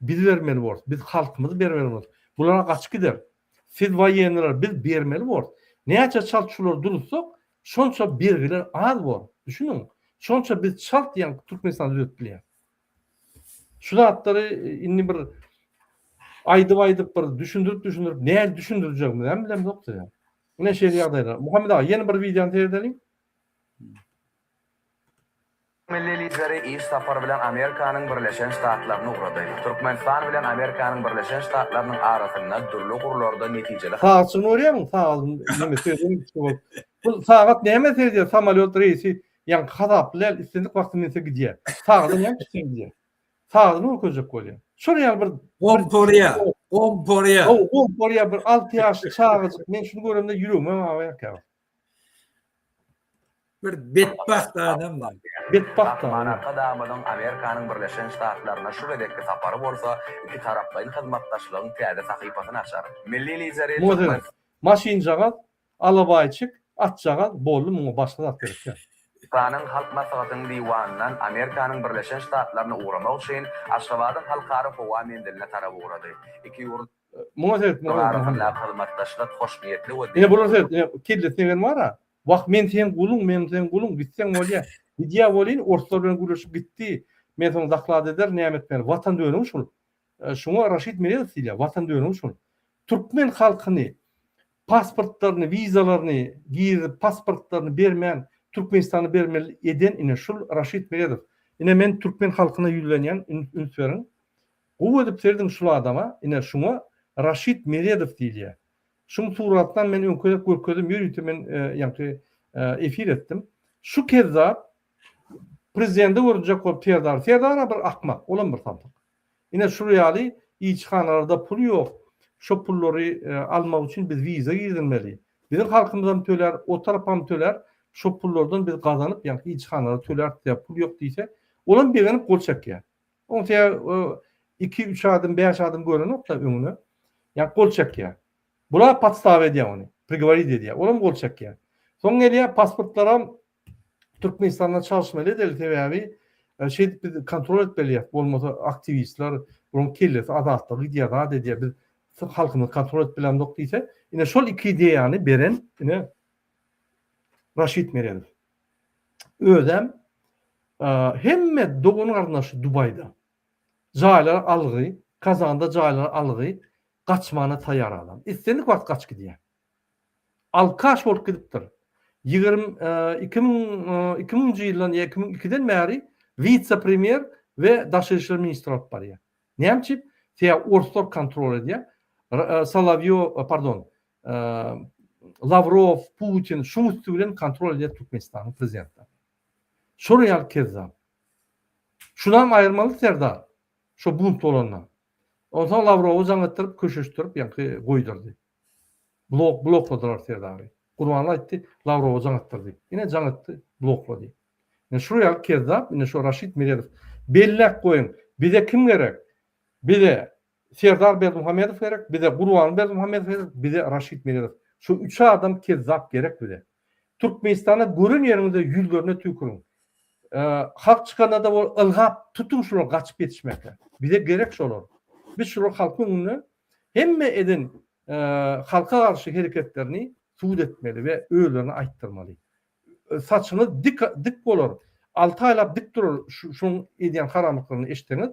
Biz bermeli borus. Biz halkymyz bermeli borus. Bulara gaçyp gider. Siz waýenniler biz bermeli borus. Näçe çalt şulary duruzsak, şonça bergiler az bor. Düşüniň. Şonça biz çalt ýaňky Türkmenistany düzetip bilýäris. Şu zatlary indi bir aýdyp-aýdyp bir düşündirip-düşündirip nähili düşündirjegimizi hem bilemzok size. Ine şeýle ýagdaýlar. Muhammet aga ýene bir wideony seredeliň. Milli Lideri iş sapary bilen Amerikanyň Birleşen Ştatlaryna ugrady. Türkmenistan bilen Amerikanyň Birleşen Ştatlarynyň arasynda dürli ugurlarda netijeli Sagatçyny görýäňmi sagadyň neme sözüň içi bolup. Bu sagat näme seredýär samolýot reýsi ýaňky hasaply däl islendik wagty münse gidýär. Sagada näme üçin gidýär? Sagadyny görkezjek bolýar. Şol ýaly bir Gomporýa, gomporýa. Hawa, gomporýa bir 6 ýaşly çagajyk men şuny göremde ýüregime awaýar käwagt. Bir betbagt adam bar. Betbagt Gahryman Arkadagymyzyň Amerikanyň Birleşen Ştatlaryna şu gezekki sapary bolsa ikitaraplaýyn hyzmatdaşlygyň täze sahypasyny açar. Milli Lideri Muňa seret. Maşynjagaz, alabaýçyk, atjagaz boldy muňa başga zat gerek däl. Türkmenistanyň Halk Maslahatynyň Diwanyndan Amerikanyň Birleşen Ştatlaryna ugramak üçin Aşgabadyň Halkara howa menziline tarap ugrady. Iki ýurduň Muňa seret, muňa seret, arasyndaky hyzmatdaşlyk hoşniýetli we Ine bulara seret, ine kellesine egen bar-a. Wah, men seň guluň, men seň guluň, gitseň bolýa. Gidýä welin, orslar bilen gürleşip gitdi. Men soň doklad ederin, näme etmeli. Watan dönügi şul. Şuňa Raşid Meredow diýilýär, watan dönügi şul. Türkmen halkyny pasportlaryny, wizalaryny girizip, pasportlaryny bermän, Türkmenistana bermeli eden ine şul Raşid Meredow. Ine men türkmen halkyna ýüzlenýän, üns beriň. Gowy edip serediň şul adama, ine şuňa Raşid Meredow diýilýär. Şuň suratynam men öňki gezek görkezdim, ýörite men ýaňky efir etdim. Şu kezzap prezidente görünjek bolup Serdar, Serdar-a bir akmak, olam bir samsyk. Ine şul ýaly ilçihanalarda pul ýok, şo pullary almak üçin biz wiza girizilmeli. Biziň halkymyzam tölär, o tarapam tölär, şo pullardan biz gazanyp ýaňky ilçihanalara töläris diýýär, pul ýok diýse, olam begenip gol çekýär. Oň sebäbi iki, üç adam, bäş adam görenok-da öňüne. Ýa gol çekýär. Bular podstawa edýär ony. Prigoworit edýär. Olam gol çekýär. Soň gelýär pasportlaram Türkmenistanda çalyşmaly edeli sebäbi şeýdip biz kontrol etmeli bolmasa aktiwistler bularyň kellesi azatlyga gidýär zat edýär biz. Halkymyzy kontrol edip bilemzok diýse, ine şol iki ideýany beren ine Raşid Meredow. Özem hemme dogan-garyndaşy Dubaýda. Jaýlar algy, Kazanda jaýlar algy, gaçmana taýýar adam. Islendik wagt gaçyp gidýär. Alkaş bolup gidipdir. 22 2000-nji ýyldan ýa 2002-den bäri wise-premýer we daşary işler ministri bolup barýar. Näme üçin? Sebäbi orslar kontrol edýär. Solowýow, pardon, Lawrow, Putin şuň üsti bilen kontrol edýär Türkmenistanyň prezidentlerini. Şol ýaly kezzap. Şunam aýyrmaly Serdar. Şo bunt bolanda. Onsoň Lawrowy jaň etdirip, köşeşdirip, ýaňky goýdurdy. Blok, blokladylar Serdary. Gurbanly aýtdy, Lawrowa jaň etdir diýip. Ine jaň etdi, bloklady. Ine şu ýaly kezzap, ine şu Raşid Meredow. Belläp goýuň, bize kim gerek? Bize Serdar Berdimuhamedow gerek, bize Gurbanly Berdimuhamedow gerek, bize Raşid Meredow. Şu üç adam kezzap gerek bize. Türkmenistanda gören ýeriňizde ýüzlerine tüýküriň. Halk çykanda-da bol ylgap tutuň şulary gaçyp ýetişmekle. Bize gerek şolar. Biz şulary halkyň öňünde hemme eden halka garşy hereketlerini subut etmeli we özlerine aýtdyrmaly. Saçyňyz dik dik bolar. Alty aýlap dik durar şoň edýän haramlyklaryny eşitseňiz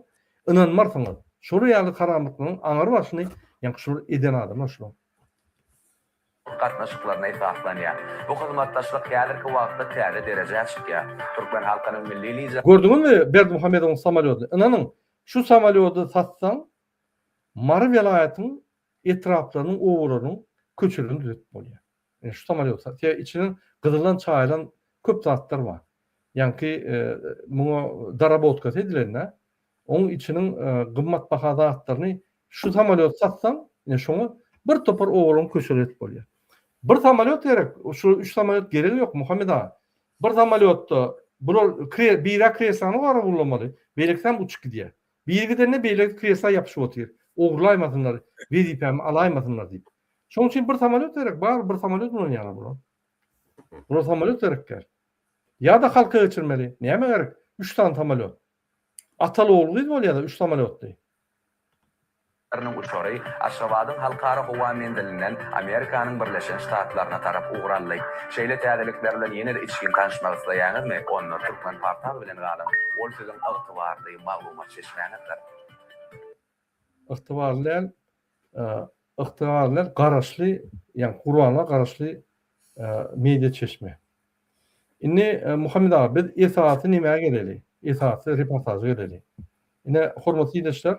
ynanmarsyňyz. Şolar ýaly haramlyklaryň aňry başyny ýaňky şular eden adamlar şular. Gatnaşyklaryna esaslanýar. Bu hyzmatdaşlyk häzirki wagtda täze derejä çykýar. Türkmen halkynyň Milli Lideri. Gördüňizmi Berdimuhamedowyň samolýodyny? Ynanyň, şu samolýody satsaň, Mary welaýatyň etraplarynyň, obalarynyň köçelerini düzetip bolýar. Ine şu samolýot sat. Sebäbi içinden gyzylan çaýylan köp zatlar bar. Ýaňky muňa darabotkasy edilende, oň içiniň gymmatbaha zatlaryny şu samolýot satsaň, ine şoňa bir topar obalaryň köçeleri edip bolýar. Bir samolýot gerek, şu üç samolýot geregi ýok, Muhammet aga. Bir samolýotda bular biri kreslany garawullamaly, beýlekisem uçup gidýär. Biri gidende beýleki kresla ýapyşyp otyr. Ogurlaýmasynlar, wezipämi alaýmasynlar diýip. Şonuň üçin bir samolýot gerek, bary bir samolýot ulanýarlar bular. Bular samolýot gerek däl. Ýa-da halka geçirmeli. Näme gerek? Üç sany samolýot. Ataly ogul gyz bolýar-da üç samolýotly. Nyň uçary Aşgabadyň Halkara howa menzilinden Amerikanyň Birleşen Ştatlaryna tarap ugur aldy. Şeýle täzelikler bilen ýene-de içgin tanyşmak isleýäňizmi? Onda Turkmenportal bilen galyň! Ol siziň ygtybarly maglumat çeşmäňizdir. Ygtybarly däl, ygtybarly däl, garaşly, ýagny Kurana garaşly media çeşme. Indi Muhammet aga biz esasy nämä geleli? Esasy reportaža geleli. Ine hormatly ildeşler,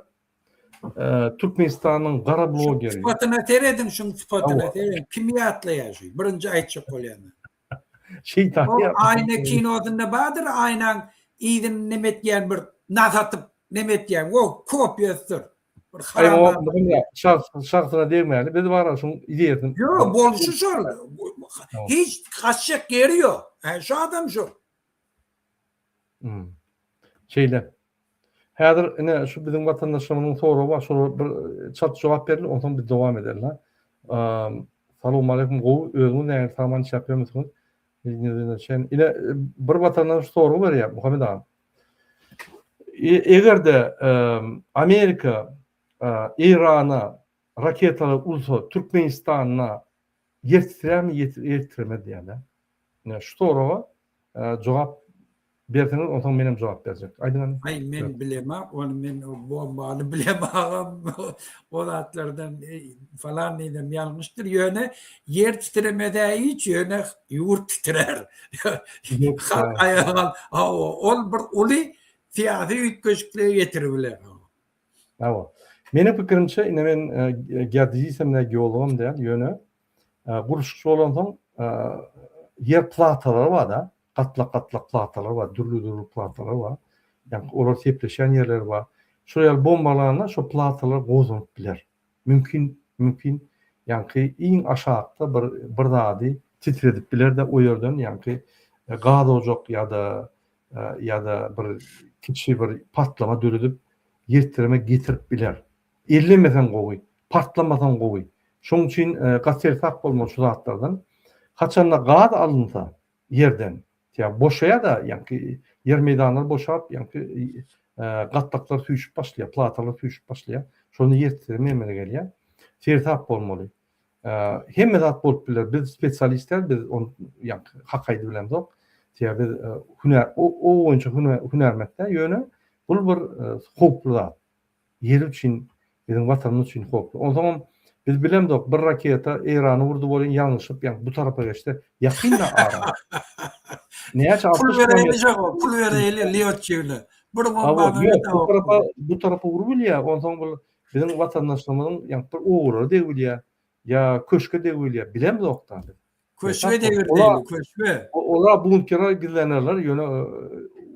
Türkmenistanyň gara blogeri. Sypatyna serediň şuň sypatyna serediň. Kim ýatlaýar şu? Birinji aýtjak bolýan. Şeýtan ýa. Aýna kinosynda bardyr aýnaň yzyny neme etýän bir nas atyp neme etýän. O kopiýasydyr. Bir haram. Şahsyna degmäli. Biz bara şuň ideýasyny. Ýok, bolşy şol. Hiç gaçjak ýeri ýok. Şu adam şu. Şeýle. Häzir ine şu biziň watandaşlarymyzyň soragy bar, şolara bir çalt jogap bereli, onsoň biz dowam ederis. Salowmaleýkim, gowy, özüňiz nähili, sag-aman işläp ýörmüsiňiz? Ine bir watandaş sorag berýär, Muhammet agam. Eger-de Amerika Eýrana raketalar ursa, Türkmenistanda ýer titrärmi, ýer titremez diýýär-de. Ine şu soraga jogap berseňiz onsoň menem jogap berjek. Aýdyň hany. Aý men bilemok ony men o bombany bilemogam o zatlardan falan diýsem ýalňyşdyr ýöne ýer titremezä hiç ýöne ýurt titrär. Halk aýaga hawa ol bir uly syýasy üýtgeşiklige getirip biler. Hawa. Meniň pikirimçe ine men geodezisem däl geologam däl ýöne Gurluşykçy bolansoň ýer platalary bar-da, gatlak-gatlak platalar bar, dürli-dürli platalar bar. Ýagny olar sepleşýän ýerleri bar. Şol ýaly bombalanda şo platalar gozganyp biler. Mümkin, mümkin, ýaňky iň aşakda bir bir zady titredip biler-de, o ýerden ýaňky gaz ojak ýa-da ýa-da bir kiçi bir partlama döredip, ýer titreme getirip biler. Ellemeseň gowy, partlamasaň gowy. Şoň üçin gaty seresap bolmaly şu zatlardan. Haçanda gaz alynsa ýerden, ýa boşaýar-da, ýaňky ýer meýdanlary boşap, ýaňky gatlaklar süýşüp başlaýar, platalar süýşüp başlaýar. Şonda ýer titreme emele gelýär. Seresap bolmaly. Hemme zat bolup biler. Biz spesialist däl, biz ony ýaňky hak aýdyp bilemzok. Sebäbi biz hünär o boýunça hünärment däl, ýöne bul bir howply zat. Ýeri üçin, biziň watanymyz üçin howply. Onsoňam biz bilemzok, bir raketa Eýrany urdy welin ýalňyşyp ýa bu tarapa geçse, ýakyn-da ara. Näçe Pul 60 bereýli kilometr. şoňa, pul bereýli lýotçigine. Bir Hawa, bombany ýok, bir bu tarapa, tapyp. bu tarapa urup bilýär. Onsoň bul biziň watandaşlarymyzyň ýa bir obalara degip bilýär, ýa köşge degip bilýär. Bilemzok-da biz. Köşge degirdi, köşge. Olar bunkere gizlenerler, ýöne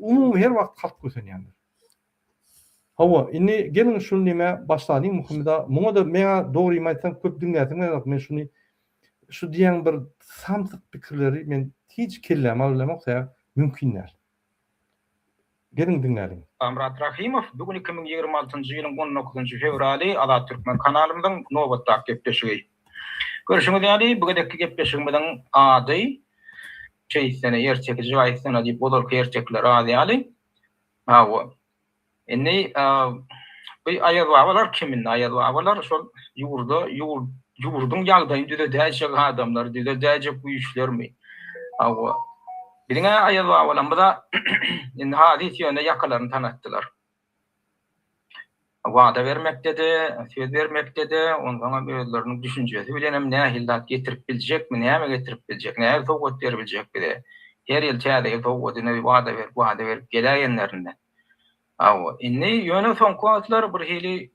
umumy her wagt halk kösenýändir. Hawa, indi geliň şu nämä başlalyň Muhammet aga. Muňa-da meň-ä dogrymy aýtsam köp diňläsim gelenok. Men şuny şu diýýän bir samsyk pikirleri men hiç kelläme alyp bilemok, sebäbi mümkin däl. Geliň diňläliň. Myrat Rahymow, Bu gün 2026-njy ýylyň on dokuzynjy fewraly Azat Türkmen kanalymyzyň nobatdaky gepleşigi. Görşüňiz ýaly, bu gezekki gepleşigimiziň ady Şeýtsene, ertekijik aýtsana diýip ozalky ertekiler az ýaly. Hawa. Indi bu Aýazbabalar kim indi? Aýazbabalar şol ýurda, ýurduň ýagdaýyny düzedäýjek adamlar, düzedäýjek güýçlermi? Hawa. Biziň-ä Aýazbabalarymyz-a indi halys ýöne ýakalaryny tanatdylar. Wada bermekde-de, söz bermekde-de, onsoňam özleriniň düşünjesi bilenem nähili zat getirip biljekmi, näme getirip biljek, nähili sowgat beribiljek bize? Her ýyl täze ýyl sowgadyny wada berip, wada berip geläýenlerinde. Hawa, indi ýöne soňky wagtlar birhili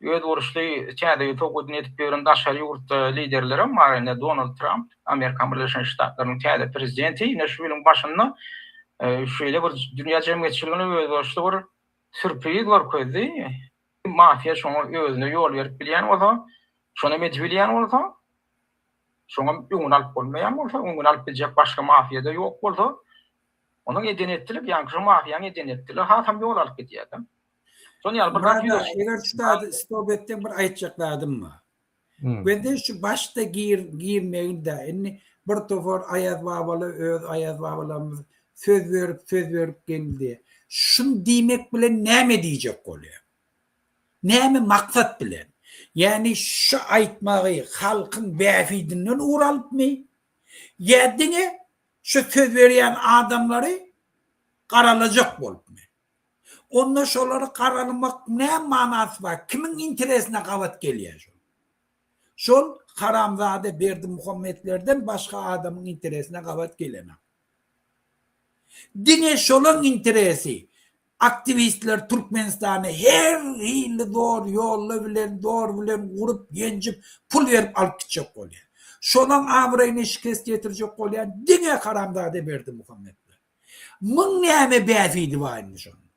özboluşly täze ýyl sowgadyny edip ýören daşary ýurt liderlerem bar. Ine, Donald Tramp, Amerikan Birleşen Ştatlarynyň täze prezidenti, ine şu ýylyň başynda şeýle bir dünýä jemgyýetçiligine özboluşly bir sürpriz görkezdi. Mafiýa şoňa özüne ýol berip bilýän bolsa, şonam edip bilýän bolsa, şoňam öňüni alyp bolmaýan bolsa, öňüni alyp biljek başga mafiýa-da ýok bolsa, onuň eden-etdiligi, ýaňky şo mafiýanyň eden-etdiligi hasam ýol alyp gidýär-de. Şonuň ýaly bir zat Murad aga, eger şu zady stop etseň bir aýtjak zadym bar. Bende şu başda gir girmegin-dä indi bir topar Aýaz babalar öz Aýaz babalarymyz söz berip söz berip geldi. Şuny diýmek bilen näme diýjek bolýar? Näme maksat bilen? Ýagny şu aýtmagy halkyň bähbidinden ugur alypmy? Ýa diňe şu söz berýän adamlary garalajak bolupmy? Onda şolary garalamak näme manasy bar? Kimiň interesine gabat gelýär şol? Şol haramzada Berdimuhametlerden başga adamyň interesine gabat gelenok. Diňe şolaň interesi aktiwistler Türkmenistany her hili zor ýolla bilen zor bilen urup ýenjip pul berip alyp gitjek bolýar. Şolaň abraýyna şikest ýetirjek bolýan diňe haramzada Berdimuhametler. Muň näme bähbidi bar indi şonuň?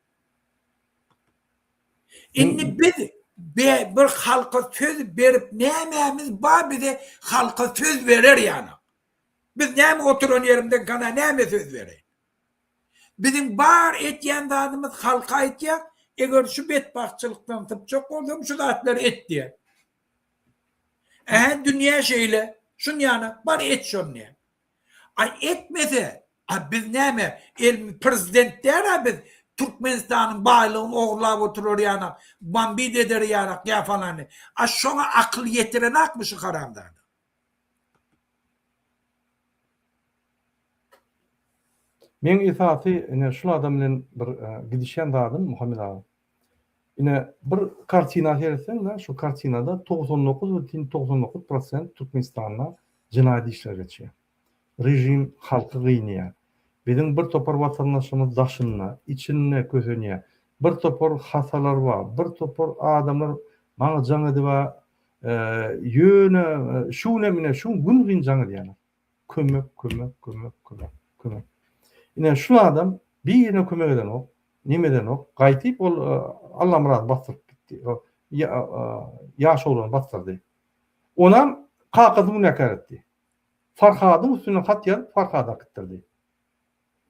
Indi biz be bir halka söz berip nämämiz bar bize halka söz berer ýanak. Biz näme oturan ýerimden kana näme söz bereýin? Biziň bar etýän zadymyz halka aýtýak, eger şu betbagtçylykdan sypjak bolsaň şu zatlary et diýýär. Ähä dünýä şeýle, şun ýanak bar et şony diýýär. A etmese, a biz näme, el prezident däl-a biz, Türkmenistanyň baýlygyny ogurlap oturar ýanak, bombit eder ýanak ýa falany. A şoňa akyl ýetirenakmy şu haramzada? Meň esasy ine şul adam bilen bir gidişýän zadym Muhammet aga. Ine bir kartina seretseň-de şu kartinada 99 bütin 99 prosent Türkmenistanda jenaýat işleri geçýär. Režim halky gynaýar. Biziň bir topar watandaşymyz daşynda, içinde kösenýär. Bir topar hasalar bar, bir topar adamlar maňa jaň edip-ä ýöne şu günem ine şu gün gün jaň edýärler. Kömek, kömek, kömek, kömek, kömek. Ine şul adam birine kömek edenok, neme edenok. Gaýtyp ol Allamyrady basdyryp gitdi. Ýaş oglany basdyrdy. Onam kakasy günäkär etdi. Farhadyň üstünden hat ýazyp Farhady akitdirdi.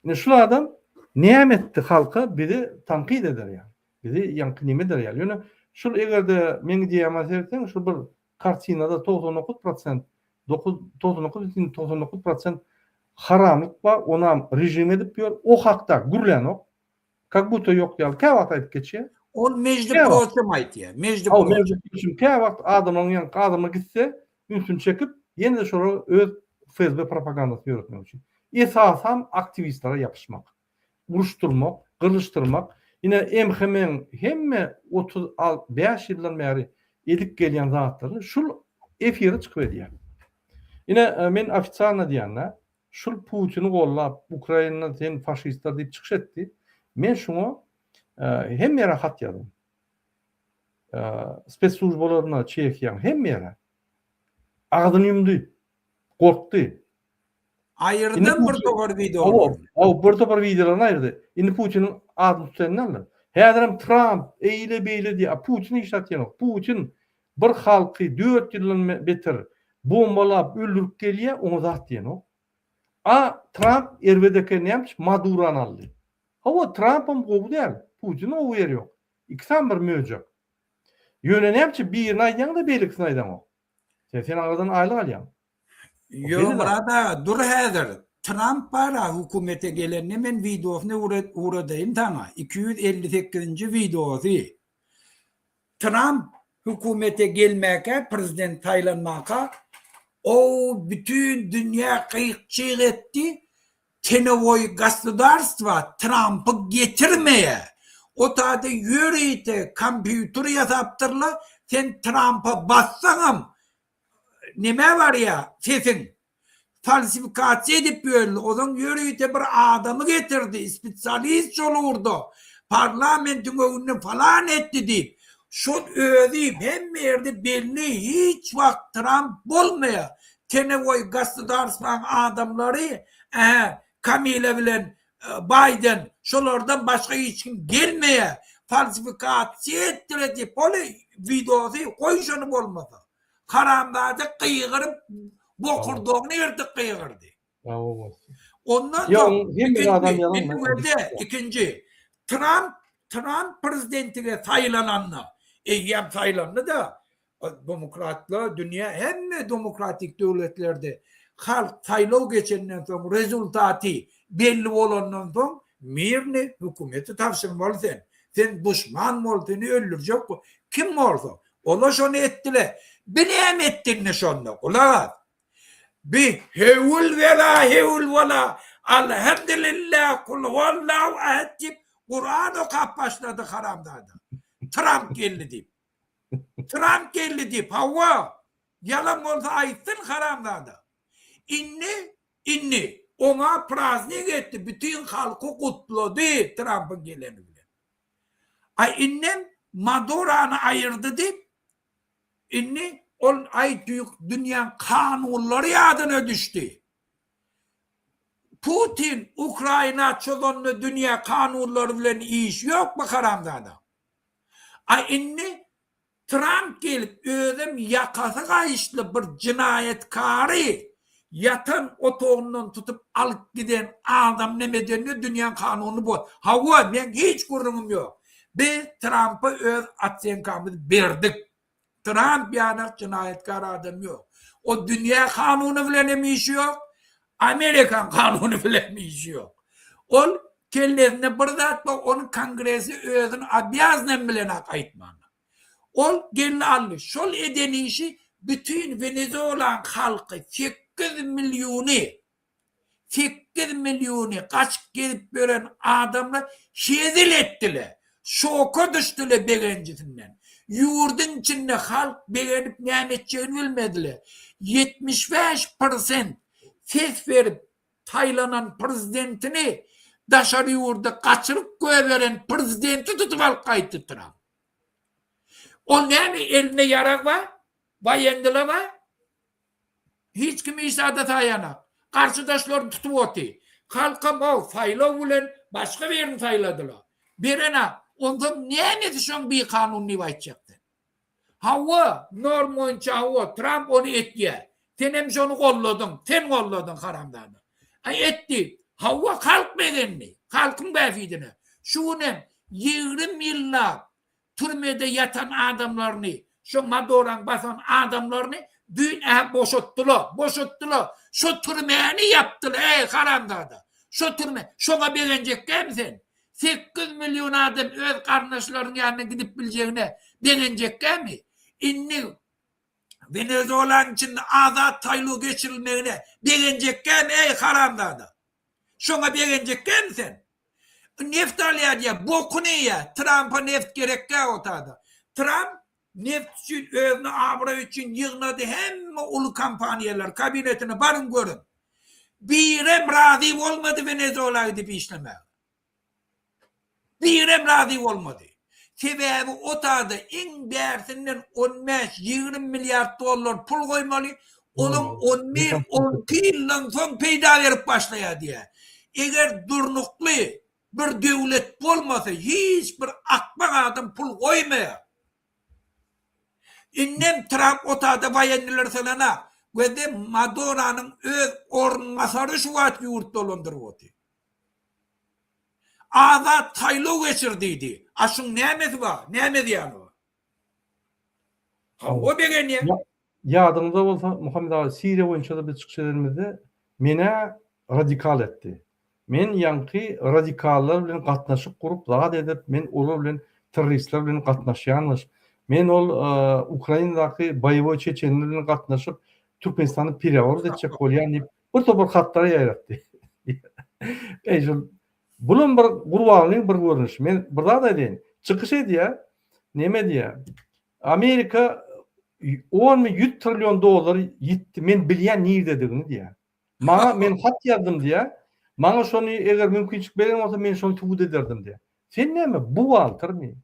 Ine şul adam näme etdi halka bizi tankyt eder ýaly. Bizi ýaňky neme eder ýaly. Ýöne şul egerde meň ideýama seretseň şul bir kartinada 99 prosent 99 bütin 99 prosent haramlyk bar onam režim edip ýör o hakda gürlänok. Kak buta ýok ýaly käwagt aýdyp geçýär. Ol mejdi proçem aýtýar. Mejdi proçem. Kä wagt adamlaryň ýaňky adama gitse, ünsüni çekip, ýene-de şolara öz FSB propagandasyny ýöretmek üçin. Esasam aktiwistlere ýapyşmak. Uruşdyrmak, gyrlyşdyrmak. Ine MHM-iň hemme 35 ýyldan bäri edip gelýän zatlaryny şul efire çykyp edýär. Ine men ofitsialno diýende, şul Putini gollap, Ukraina sen faşistler diýip çykyş etdi. Men şuňa hemme ýere hat ýazdym. Spesslujbalaryna, Çehiýaň hemme ýere. Agzyny ýumdy. Gorkdy. Aýyrdam bir topar wideolaryny. Hawa, bir topar wideolaryny aýyrdy. Indi Putiniň adyny tutaýan däldir. Häzirem Tramp eýle-beýle diýýär. A Putin hiç zat diýenok. Putin bir halky dört ýyldan beter bombalap öldürip gelýär, oňa zat diýenok. A Tramp erbet eken näme üçin Madurany aldy. Hawa, Trampam gowy däl, Putiniň gowy ýeri ýok. Ikisem bir möjek. Ýöne näme üçin birini aýdýaň-da beýlekisini aýdaňok. Sen sen aňyrdan aýlyk alýaň. Ýok Myrat aga dur häzir Tramp bara hökümete gelende men wideosyny ugradaýyn saňa 258-nji wideosy Tramp hökümete gelmäkä prezident saýlanmaka o bütin dünýä gyk-çyk etdi tenewoý gosudarstwa Trampy getirmeýä o taýda ýörite kompýuter ýasapdyrlar sen Trampa bassaňam Nämä barýa sesiň? Falsifikasiýa edip ýörli. Ozaň ýörite bir adamy getirdi, spesialist şol ugurda. Parlamentiň öňünde falan etdi diýip. Şol özi hemme ýerde belli hiç wagt Tramp bolmaýa. Tenewoý gosudarstwaň adamlary ähä Kamila bilen Baýden şolardan başga hiç kim gelmeýä. Falsifikasiýa etdiler diýip ol wideosy goý şony bolmasa. Haramzada gygyryp bokurdagyny ýyrtyp gygyrdy. Ondan soň ikinji, ikinji Tramp Tramp prezidentige saýlananda eýýäm saýlandy-da Demokratlar dünýä hemme demokratik döwletlerde halk saýlaw geçenden soň rezultaty belli bolandan soň mirny hökümeti tabşyrmaly sen. Sen duşman bol seni öldürjek bol kim bolsa ola şony etdile. Bi näme etdi indi şonda gulak as. Bi hewil bela hewil bola alhamdulillah kulhuallahu ahad diýip kuran okap başlady haramzada. Tramp geldi diýip. Tramp geldi diýip, hawa, ýalan bolsa aýtsyn haramzada. Indi, indi oňa praznik etdi, bütin halky gutlady Trampyň geleni bilen. A indem Madurany aýyrdy diýip, indi ol aý tüýk dünýäň kanunlary ýadyna düşdi. Putin Ukraina çozanda dünýä kanunlary bilen işi ýok bu haramzada. A indi Tramp gelip özem ýakasy gaýyşly bir jenaýatkary ýatan otagyndan tutup alyp giden adam neme edende dünýäň kanunyny boz. Hawa meň hiç gürrüňim ýok. Biz Trampa öz otsenkamyzy berdik. Tramp ýanak jenaýatkar adam ýok. O dünýä kanuny bilen hem işi ýok, Amerikan kanuny bilen hem işi ýok. Ol kellesinde bir zat bar, ony kongrese özüni obýaznym bilenak aýtmana. Ol geldi aldy. Şol eden işi bütin Wenezuelaň halky 8 milliony 8 milliony gaçyp gezip ýören adamlar hezil etdiler. Şoka düşdüler begenjisinden. Ýurduň içinde halk begenip näme etjegini bilmediler. 75 prosent ses berip saýlanan prezidentini daşary ýurda gaçyryp goýberen prezidenti tutup alyp gaýtdy Tramp. Ol näme elinde ýarag bar? Waýennylar bar? Hiç kim hiç zada saýanak. Garşydaşlaryny tutup oty. Halkam ow saýlaw bilen başga birini saýladylar. Berenak. Onsoň nämesi şoň bikanun diýip aýtjak sen. Hawa, norm boýunça hawa, Tramp ony etýär. Senem şony golladyň. Sen golladyň haramzada. Aý etdi. Hawa halk begendi. Halkyň bähbidine. Şu günem 20 ýyllap türmede ýatan adamlaryny, şo Madoraň basan adamlaryny düýn ä boşatdylar, boşatdylar. Şo türmäni ýapdylar, eý haramzada. Şo türme, şoňa begenjek dälmi sen? 8 million adam öz garyndaşlarynyň ýanyna gidip biljegine begenjekkämi? Indi Wenezuelanyň içinde azat saýlaw geçirilmegine begenjekkämi eý haramzada? Şoňa begenjekkämi sen? Neft alýar diýýär, bokuny iýýär. Trampa neft gerekkä o tada. Tramp neft üçin özüne abraý üçin ýygnady hemme uly kompaniýalary kabinetine baryň görüň. Birem razy bolmady Wenezuela gidip işlemäge. Birem razy bolmady. Sebäbi o tada iň bärsinden on bäş, 20 milliard dollar pul goýmaly, olam on bir, on iki ýyldan soň peýda berip başlaýar diýýär. Eger durnukly bir döwlet bolmasa hiç bir akmak adam pul goýmaýar. Indem Tramp o tada waýennileri sylanak. Gözde Madonanyň öz orunbasary şu wagt ýurt dolandyryp otyr. Azat saýlaw geçir diýdi. A şuň nämesi bar? Näme zyýany bar? Hawa begenýän. Ýadyňyzda bolsa Muhammet aga Siriýa boýunça-da biz çykyş edenimizde men-ä radikal etdi. Men ýaňky radikallar bilen gatnaşyk gurup zat edip men olar bilen terroristler bilen gatnaşýanmyş. Men ol Ukrainadaky boýewoý çeçenler bilen gatnaşyp Türkmenistany pereworot etjek bolýan diýip bir topar hatlar ýaýratdy. Eý şol bulam bir Gurbanlyň bir görnüşi. Men bir zat aýdaýyn. Çykyş edýär, neme diýýär? Amerika onmy 100 trillion dollar ýitdi. Men bilýän nirdedigini diýýär. Maňa men hat ýazdym diýýär. Maňa şony eger mümkinçilik beren bolsa men şony subut ederdim diýýär. Sen näme buhgaltermi?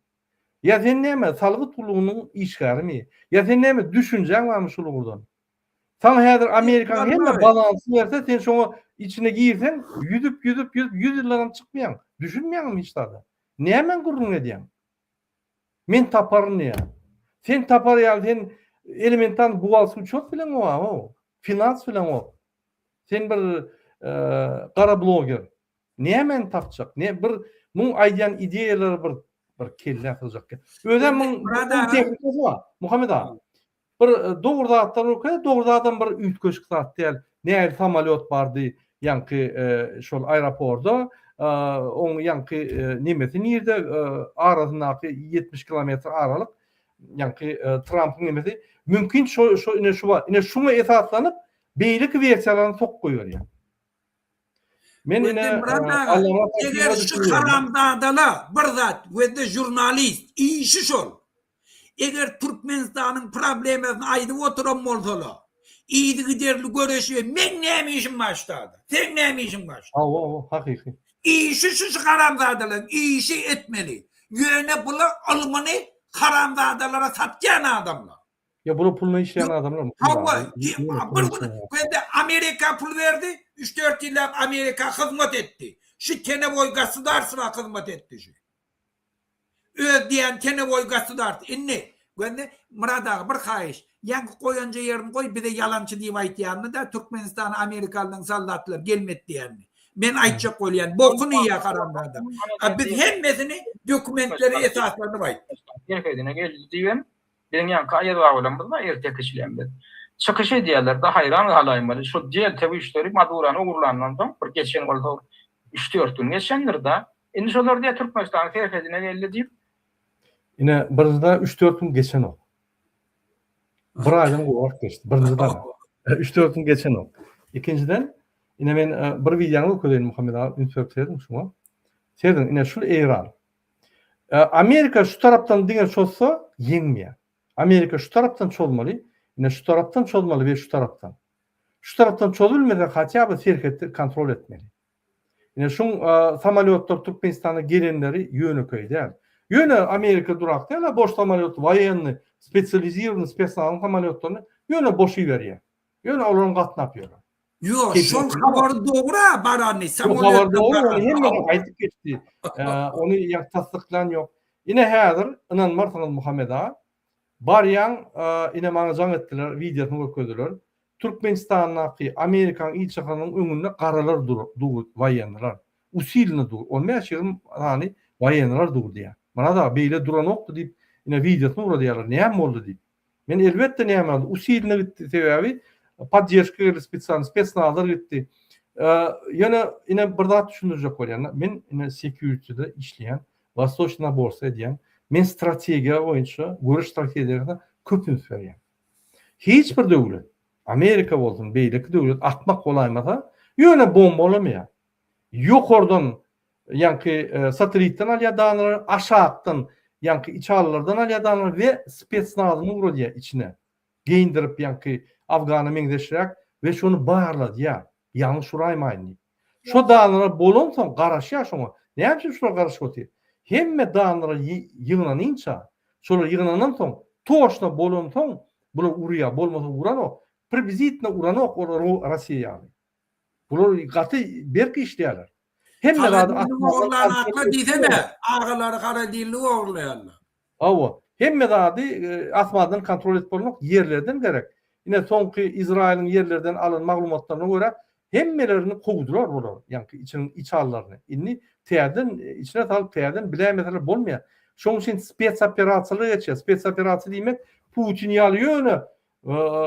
Ýa sen näme salgyt gullugynyň işgärimi? Ýa sen näme düşünjäň barmy şul ugurdan? Saňa häzir Amerikanyň hemme balansyny berse sen şoňa içine girseň ýüzüp ýüzüp ýüzüp ýüz ýyldanam çykmaýaň. Düşünmeýäňmi hiç zada? Nämäň gürrüňini edýäň? Men taparyn diýýär. Sen tapar ýaly sen elementarny buhgalterskiý uçet bileňok-a, finans bileňok. Sen bir gara bloger. Nämäni tapjak? Ne bir muň aýdýan ideýalary bir bir kellä sygjak. Özem muň tehnikasy bar. Muhammet aga. Bir dogry zatlar görkezýär, dogry zadam bir üýtgeşik zat däl. Nähili samolýot bardy ýaňky şol aeroporda, oň ýaňky nemesi nirde, arasyndaky 70 kilometr aralyk ýaňky Trampyň nemesi. Mümkin şo şo ine şu bar. Ine şuňa esaslanyp beýleki wersiýalaryny sok goýberýär. Men ine Eger şu haramzadala bir zat we-de žurnalist işi şol. Eger Türkmenistanyň problemasyny aýdyp oturan bolsalar, yzygiderli göreşip meň näme işim bar şu zada? Seň näme işiň bar şu? Hawa, hawa, hakyky. Işi şu şu haramzadalaryň işi etmeli. Ýöne bular ylmyny haramzadalara satýan adamlar. Ýa bular puluna işleýän adamlar. Hawa, bir gün gözde Amerika pul berdi, 3-4 ýyllap Amerika hyzmat etdi. Şu tenewoý gosudarstwa hyzmat etdi şu. Öz diýen tenewoý gosudarstw. Indi gözde Myrat aga bir haýyş. Ýaňky goýanja ýerini goý bize ýalançy diýip aýtýanyny-da Türkmenistana Amerikalynyň soldatlary gelmedi diýenini. Men aýtjak bolýan bokuny iýýär haramzada. A biz hemmesini dokumentlere esaslanyp aýtdyk. Serhedine geldi diýibem Biziň ýaňky Aýaz babalarymyz bar, ertekiçilerimiz. Çykyş edýärler-de, haýran galaýmaly. Şol delta güýçleri Madurany ogurlandan soň, bir geçen bolsa üç-dört gün geçendir-de. Indi şolar diýýär Türkmenistanyň serhedine geldi diýip. Ine, birinjiden üç-dört gün geçenok. Bir aýdan gowrak geçdi. Birinjiden. Üç-dört gün geçenok. Ikinjiden, ine men bir wideony görkezeýin Muhammet aga, üns berip serediň şuňa. Serediň, ine şul Eýran. Amerika şu tarapdan diňe çozsa ýeňmeýär. Amerika şu tarapdan çozmaly, ine şu tarapdan çozmaly we şu tarapdan. Şu tarapdan çozulmasa hatýa by serhetde kontrol etmeli. Ine şuň samolýotlar Türkmenistana gelenleri ýönekeý däl. Ýöne Amerika durak däl, boş samolýot woýenny, spesializirowanyý spesnazyň samolýotlaryny ýöne boş iberýär. Ýöne olaryň gatnap ýörer. Ýok, şol habar dogry barany, samolýotdan dogry, ony hemme aýdyp geçdi. Ony ýa tassyklan ýok. Ine häzir ynanmarsyňyz Muhammet aga. Barýaň, ine maňa jaň etdiler, wideosyny görkezdiler. Türkmenistandaky Amerikanyň ilçihanasynyň öňünde garalar dur, dur, waýennylar. Usilno dur. 15-20 sany waýennylar dur diýýär. Myrat aga beýle duranokdy diýip, ine wideosyny ugradýarlar. Näme boldy diýip. Men elbetde näme boldy? Usilno gitdi sebäbi podderşka geldi spesialny spesnazlar gitdi. Ýöne ine bir zat düşündirjek bolýan. Men ine security-de işleýän, Wastoçnyý naborstwo edýän. Men strategiýa boýunça, göreş strategiýasyna köp üns berýän. Hiç bir döwlet, Amerika bolsun, beýleki döwlet akmak bolaýmasa, ýöne bombalamaýar. Ýokardan ýaňky satelitden alýar danalary, aşakdan ýaňky içalylardan alýar danalary we spetsnazyny ugradýar içine. Geýindirip ýaňky Afgana meňzeşräk we şony barladýar. Ýalňyş uraýmaýyn diýip. Şo danalar bolansoň garaşýar şoňa. Näme üçin şular garaşyp otyr? Hemme danalar ýygnanynça, şolar ýygnanansoň, toşna bolansoň bular urýar, bolmasa uranok. Priblizitno uranok olar Rossiýa ýaly. Bular gaty berk işleýärler. Hemme zady Ogurlanaklar diýsene, agalary haradillik ogurlaýarlar. Hawa, hemme zady asmandan kontrol edip bolmak ýerlerden gerek. Ine soňky Izraýylyň ýerlerden alan maglumatlaryna görä hemmelerini kowdular bular, ýaňky içiniň içalylaryny. Indi täzeden içine salyp täzeden biläýmeseler bolmaýar. Şonuň üçin spetsoperasiýalar geçýär. Spetsoperasiýa diýmek Putin ýaly ýöne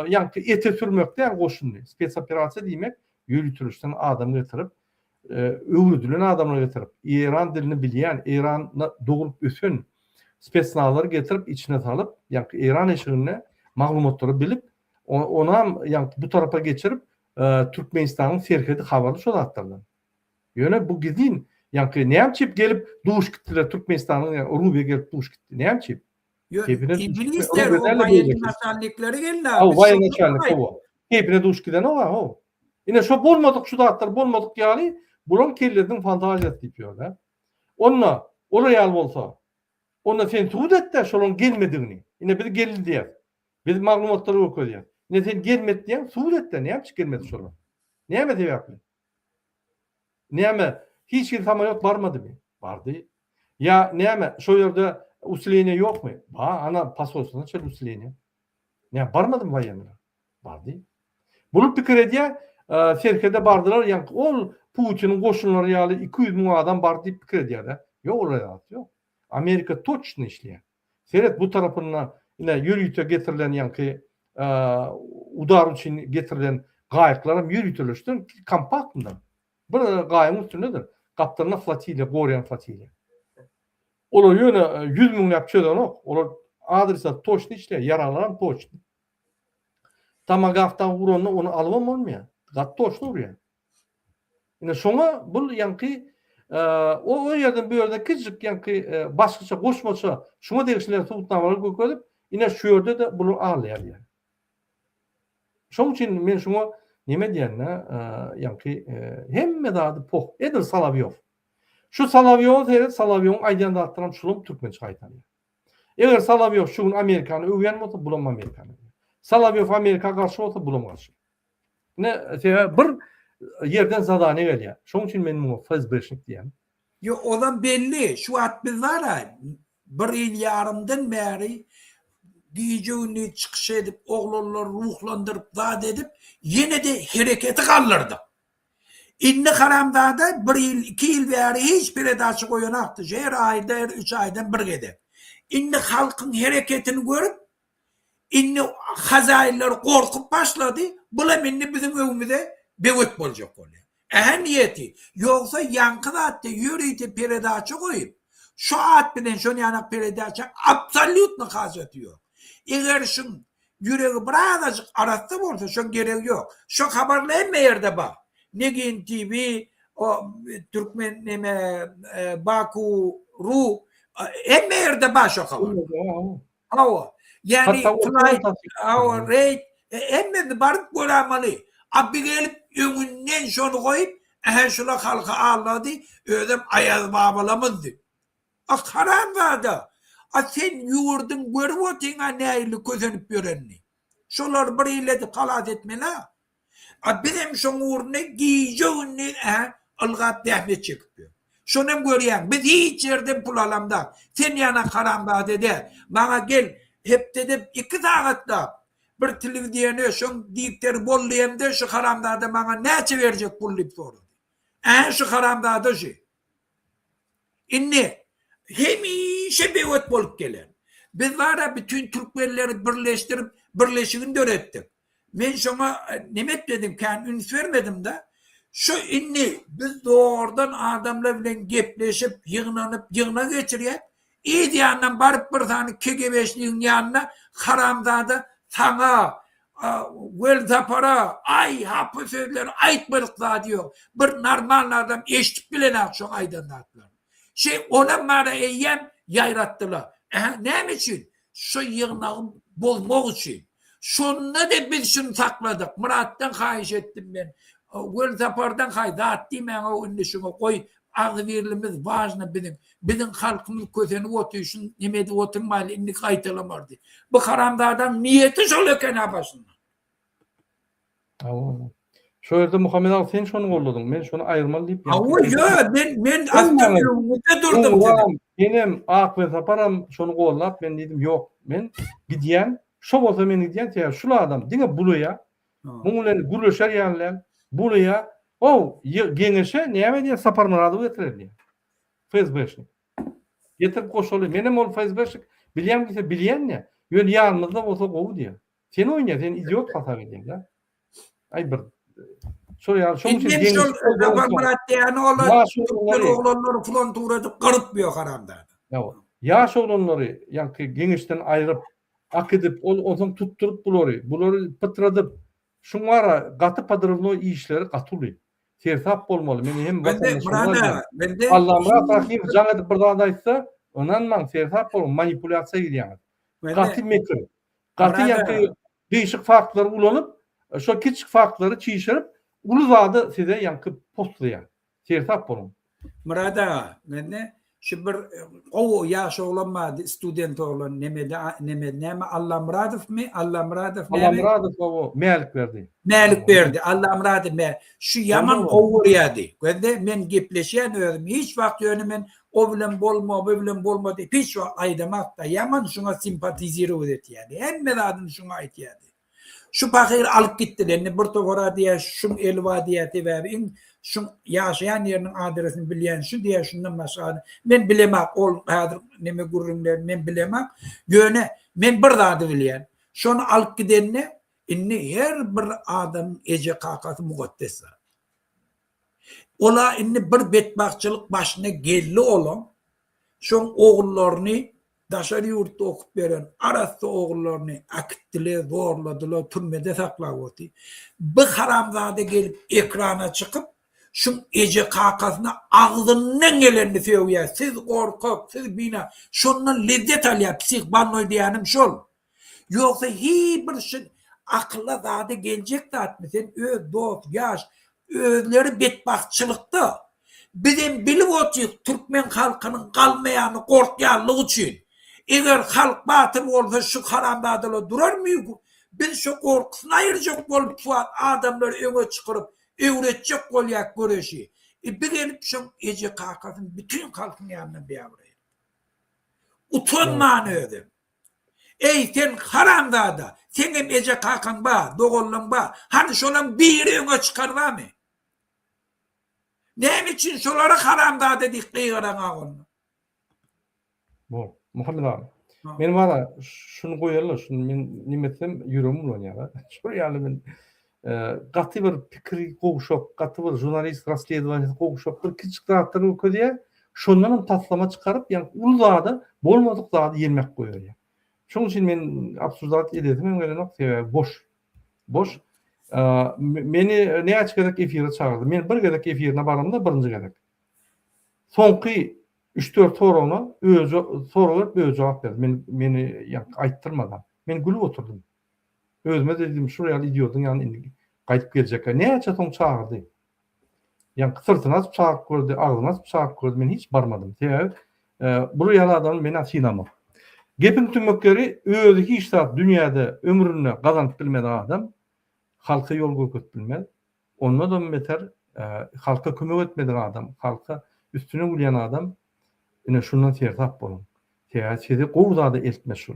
ýaňky ete sürmek däl goşunyny. Spetsoperasiýa diýmek ýöriteleşden adam getirip, öwredilen adamlary getirip, eýran dilini bilýän, Eýranda doglup ösen spetsnazlary getirip içine salyp, ýaňky eýran eşiginde maglumatlary bilip, onam ýaňky bu tarapa geçirip, Türkmenistanyň serhedi habarly şo zatlardan. Ýöne bu gizlin, ýaňky näme üçin gelip duş gitdiler Türkmenistanyň Rubiýa gelip duş gitdi, näme üçin? Ministr o waýenniý naçalnikleri geldi. Hawa, waýenniý naçalnik, hawa. Keýpine duş gidenok-a, how. Ine şo bolmadyk şu zatlar bolmadyk ýaly bulaň kellesiniň fantaziýasy diýip ýör-dä. Onda olar ýaly bolsa, onda sen subut et-dä şolaryň gelmedigini. Ine biz geldi diýýäs. Biz maglumatlary görkezýäs. Ine sen gelmedi diýýäň, subut et-dä näme üçin gelmedi şolar? Näme sebäpli? Näme, hiç hili samolýot barmadymy? Bardy. Ýa näme, şo ýerde usileniýe ýokmy? Bar, ana posolstwodan çenli usileniýe. Näme, barmadymy waýennylar? Bardy. Bular pikir edýär, serhede bardylar, ýaňky ol Putiniň goşunlary ýaly 200 müň adam bar diýip pikir edýär-de. Ýok, olar zat ýok. Amerika toçno işleýär. Seret bu tarapynda ine ýörite getirilen ýaňky udar üçin getirilen gaýyklaram ýöriteleşdirilen kompaktnydyr. Bir gaýygyň üstündedir. Gapdalynda flotiliýa, goraýan flotiliýa. Olar ýöne 100 müňläp çözenok. Olar adresa toçny işleýär, ýaraglaram toçny. Tomagawkdan uranda ony alybam bolmaýar. Gaty toçny urýar. Ine şoňa bul ýaňky o o ýerden bu ýerden kiçijik ýaňky başgaça goşmaça şuňa degişli subutnamalary görkezip, ine şu ýerde-de bular alýar diýýär. Şoň üçin men şuňa neme diýende, ýaňky hemme zady poh, edil Solowýow. Şu Solowýowa seret, Solowýowyň aýdýan zatlaram şulam türkmençe gaýtalýar. Eger Solowýow şu gün Amerikany öwýän bolsa, bulam Amerikany öwýär. Solowýow Amerika garşy bolsa, bulam garşy. Ine, sebäbi bir ýerden zadaniýa gelýär. Şonuň üçin men muňa FSB-şnik diýýän. Ýok, ozam belli. Şu wagt biz bar-a, bir ýyl ýarymdan bäri gije-gündiz çykyş edip, oglanlary ruhlandyryp, zat edip, ýene-de hereketi galdyrdyk. Indi haramzada bir ýyl, iki ýyl bäri hiç peredaça goýanakdy. Şu her aýda, her üç aýdan bir gezek. Indi halkyň hereketini görüp, Indi hazaýyllar gorkup başlady, bulam indi biziň öňümize böwet boljak bolýar. Ähä niýeti, ýogsa ýaňky zatda ýörite peredaça goýup, şo at bilen şon ýanak peredaça absolýutno hajaty ýok. Eger şuň ýüregi birazajyk arassa bolsa şoň geregi ýok. Şo habarlar hemme ýerde bar. Negin TV, o türkmen neme Baku ru hemme ýerde bar şo habar. Hawa. Ýagny flight, hawa, reýd, hemmesini baryp göramaly. A bir gelip öňünden şony goýup, ähä şula halky aldady, özem Aýaz babalamyz diýip. A haramzada, a sen ýurduň görüp otyň-a nähili kösenip ýörenini. Şolary bir hili edip halas etmeli-a. A bizem şoň ugrunda gije-gündiz ä ylgap zähmet çekip ýörüs. Şonam görýäň, biz hiç ýerden pul alamzak. Sen ýanak haramzada däl. Maňa gel, hepdede iki sagatlap bir telewideniýe şoň dikteri bol diýemde şu haramzada maňa näçe berjek pul diýip sorady. Ä şu haramzada şu. Indi hemişe böwet bolup gelen. Biz bar-a bütin türkmenleri birleşdirip birleşigini döretdik. Men şoňa neme etmedim, kän üns bermedim-de. Şu indi biz dogrudan adamlar bilen gepleşip, ýygnanyp, ýygnak geçirýäs. Yz ýanyndan baryp bir sany KGB-şnigiň ýanyna haramzada saňa, Welsapara, aý hapa sözleri aýtmadyk zady ýok. Bir normalny adam eşidip bilenok şoň aýdan zatlaryny. Şeý onam bara eýýäm ýaýratdylar. Ähä näme üçin? Şo ýygnagy bozmak üçin. Şonda-da biz şuny sakladyk. Myratdan haýyş etdim men. Welsapardan haý zat diýmäň-ow indi şuňa goý agzybirligimiz wažno biziň. Biziň halkymyz kösenip otyr şuny neme edip oturmaýly indi gaýtalamar diýip. Bu haramzadaň niýeti şol eken-ä başyndan. Hawa. Şo ýerde Muhammet aga sen şony golladyň. Men şony aýyrmaly diýip. Hawa ýö men men asla öňüňizde durdum siziň. Menem Ak Welsaparam şony gollap men diýdim ýok men gidýän şo bolsa men gidýän sebäbi şul adam diňe bulaýa muň bilen gürleşer ýaly däl bulaýa ow geňeşe näme diýýär Saparmyradowy getireli diýýär FSB-şnik getirip goşaly menem ol FSB-şnik bilýän diýse bilýän diýýär ýöne ýanymyzda bolsa gowy diýýär Sen oýnaýar, sen idiot hasap edýän-dä. Aý bir şol ýaly şoň üçin Indi şol Saparmyrat diýýäni olar türkmen oglanlary frontura edip gyryp ýör haramzada. Ýa ýaş oglanlary ýaňky geňeşden aýryp, akidip, ol onsoň tutduryp bulary, bulary pytradyp, şuň bara gaty podrywnoý işleri gaty uly. Sersap bolmaly. Men hem watandaşymyza diýýän. Allamyrat Rahymow jaň edip bir zat aýtsa, ynanmaň, sersap boluň, manipulýasiýa girýäňiz. Gaty mekir. Gaty ýaňky gyşyk faktlary ulanyp, şo kiçjik faktlary çişirip, uly zady size ýaňky postlaýar. Seresap boluň. Myrat aga, mende şu bir gowy ýaş oglan bardy, student oglan, nemede, neme, näme Allamyradowmy, Allamyradow näme? Allamyradow hawa, Mälikberdi. Mälikberdi, Allamyradow Mä, şu ýaman gowy görýärdi. Gözle, men gepleşýän özüm, hiç wagt ýöne men O bilen bolma, bu bilen bolma diýip hiç wagt aýdamakda, ýaman şuňa simpatizirowat etýärdi. Hemme zadyny şuňa aýtýardy. Şu pahyry alyp gitdiler. Indi bir topara diýýär, şuň eli bar diýýär, sebäbi iň şuň ýaşaýan ýeriniň adresini bilýän şu diýýär, şundan başga adam. Men bilemak ol häzir neme gürrüňlerini men bilemak. Ýöne men bir zady bilýän. Şony alyp gidende indi her bir adamyň eje-kakasy mukaddes zat. Ola indi bir betbagtçylyk başyna geldi olaň, şoň ogullaryny daşary ýurtda okup beren arassa ogullaryny äkitdiler, zorladylar, türmede saklap otyr. Bu haramzada gelip ekrana çykyp şuň eje kakasyna agzyndan gelenini sögýär, siz gorkak, siz bina, şondan lezzet alýar psih bannoý diýýänim şol. Ýogsa hiý bir şy akyla zada geljek zatmy sen öz dost ýaş özleri betbagtçylykda bizem bilip otyk türkmen halkynyň galmaýany gorkýanlygy üçin eger halk batyr bolsa şu haramzadalar durarmy biz şo gorkusyny aýyrjak bolup şu wagt adamlary öňe çykyryp öwretjek bolýak göreşi e bi gelip şoň eje kakasyny bütin halkyň ýanynda biabraý utanman özem. Eý sen haramzada, seňem eje kakaň bar, doganlaň bar, hany şolaň biri öňe çykar barmy? Näme üçin şolara haramzada diýip gygyraňak onda? Bor. Muhammet aga. Men wara şuny goýaly, şuny men nime etsem ýüregim bulanýar. Şol ýaly men gaty bir pikiri gowşak, gaty bir žurnalist rasledowaniýasy gowşak bir kiçijik zatlary görkezýär. Şondan hem taslama çykaryp, ýagny uly zada bolmadyk zady ýelmäp goýberýär. Şonuň üçin men obsuzdat edesim hem gelenok, sebäbi boş. Boş. Meni näçe gezek efire çagyrdy. Men bir gezek efirine baramda birinji gezek. Soňky 3-4 soragyna özi sorag berip özi jogap berdi. Men meni ýagny aýtdyrmadan. Men gülüp oturdym. Özüme-de diýdim, şul ýaly idiotyň ýanyna indi gaýdyp geljekkä. Näçe soň çagyrdy. Ýaňky syrtyny açyp çagyryp gördi, agzyny açyp çagyryp gördi, men hiç barmadym. Sebäbi bular ýaly adamy men-ä synamok. Gepiň tümmek ýeri, özi hiç zat dünýäde ömründe gazanyp bilmedik adam halka ýol görkezip bilmez. Ondanam beter halka kömek etmedik adam, halka üstüne gülýän adam ine şundan seresap boluň. Sebäbi sizi gowy zada eltmez şul.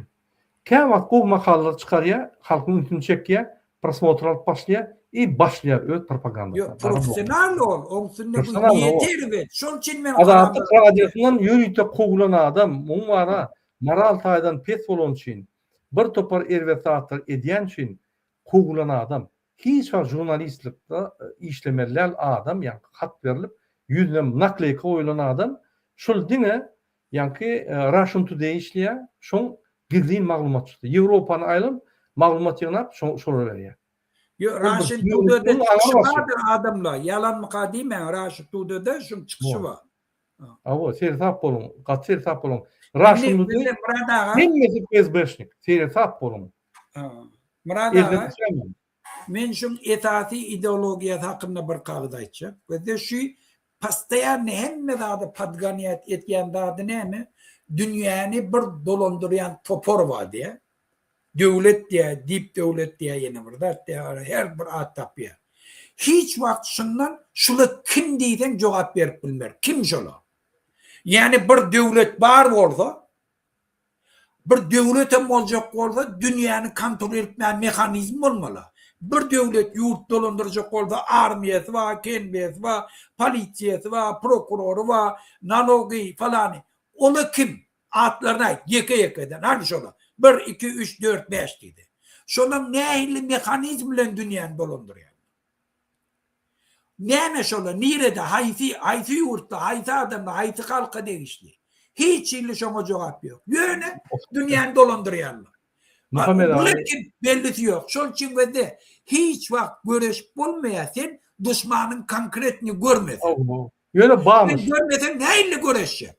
Käwagt gowy makalalar çykarýar, halkyň ünsüni çekýär, prosmotr alyp başlaýar i başlaýar öz propagandasyna. Ýok, professional ol, oň üstünde bu niýeti erbet. Şol üçin men Azatlyk Radiosyndan ýörite kowulan adam, muň bara moral taýdan pes bolany üçin, bir topar erbet zatlar edýän üçin kowulan adam. Hiç wagt žurnalistlikde işlemeli däl adam, ýaňky hat berlip, ýüzüne nakleýka goýlan adam, şol diňe ýaňky Russian Today işleýär, şoň gizlin maglumatçysy. Ýewropany aýlanyp, maglumat ýygnap, şolara berýär. Ýok, Russian Today-de çykyşy bardyr adamlar, ýalanmyka diýmäň, Russian Today-de şuň çykyşy bar. Hawa, seresap boluň, gaty seresap boluň. Russian Today hemmesi FSB-şnik, seresap boluň. Myrat aga, men şuň esasy ideologiýasy hakynda bir kagyz aýtjak. Bizde şu postoýanny hemme zady podgonýat etýän zady näme? Dünýäni bir dolandyrýan topar bar diýýär. Döwlet diýýär, diýip döwlet diýýär, ýene bir zat diýýär, her bir at tapýar. Hiç wagt şundan şula kim diýseň jogap berip bilmer. Kim şola? Ýani bir döwlet bar bolsa, Bir döwletem boljak bolsa dünýäni kontrol etmäge mehanizm bolmaly. Bir döwlet ýurt dolandyrjak bolsa armiýasy bar, KNB-si bar, polisiýasy bar, prokurory bar, nalogy falany. Ola kim? Atlaryny aýt, ýeke-ýekeden, hany şola. Bir, iki, üç, dört, bäş diýdi. Şolaň nähili mehanizm bilen dünýäni dolandyrýar? Näme şola, nirede, haýsy, haýsy ýurtda, haýsy adamda, haýsy halka degişli? Hiç hili şoňa jogap ýok. Ýöne dünýäni dolandyrýarlar. Muhammet Bular aga. kim? Bellisi ýok. Şol üçin gözde hiç wagt göreşip bolmaýar. Sen duşmanyň konkretni görmeseň. Ýöne barmyş. Sen görmeseň nähili göreşjek?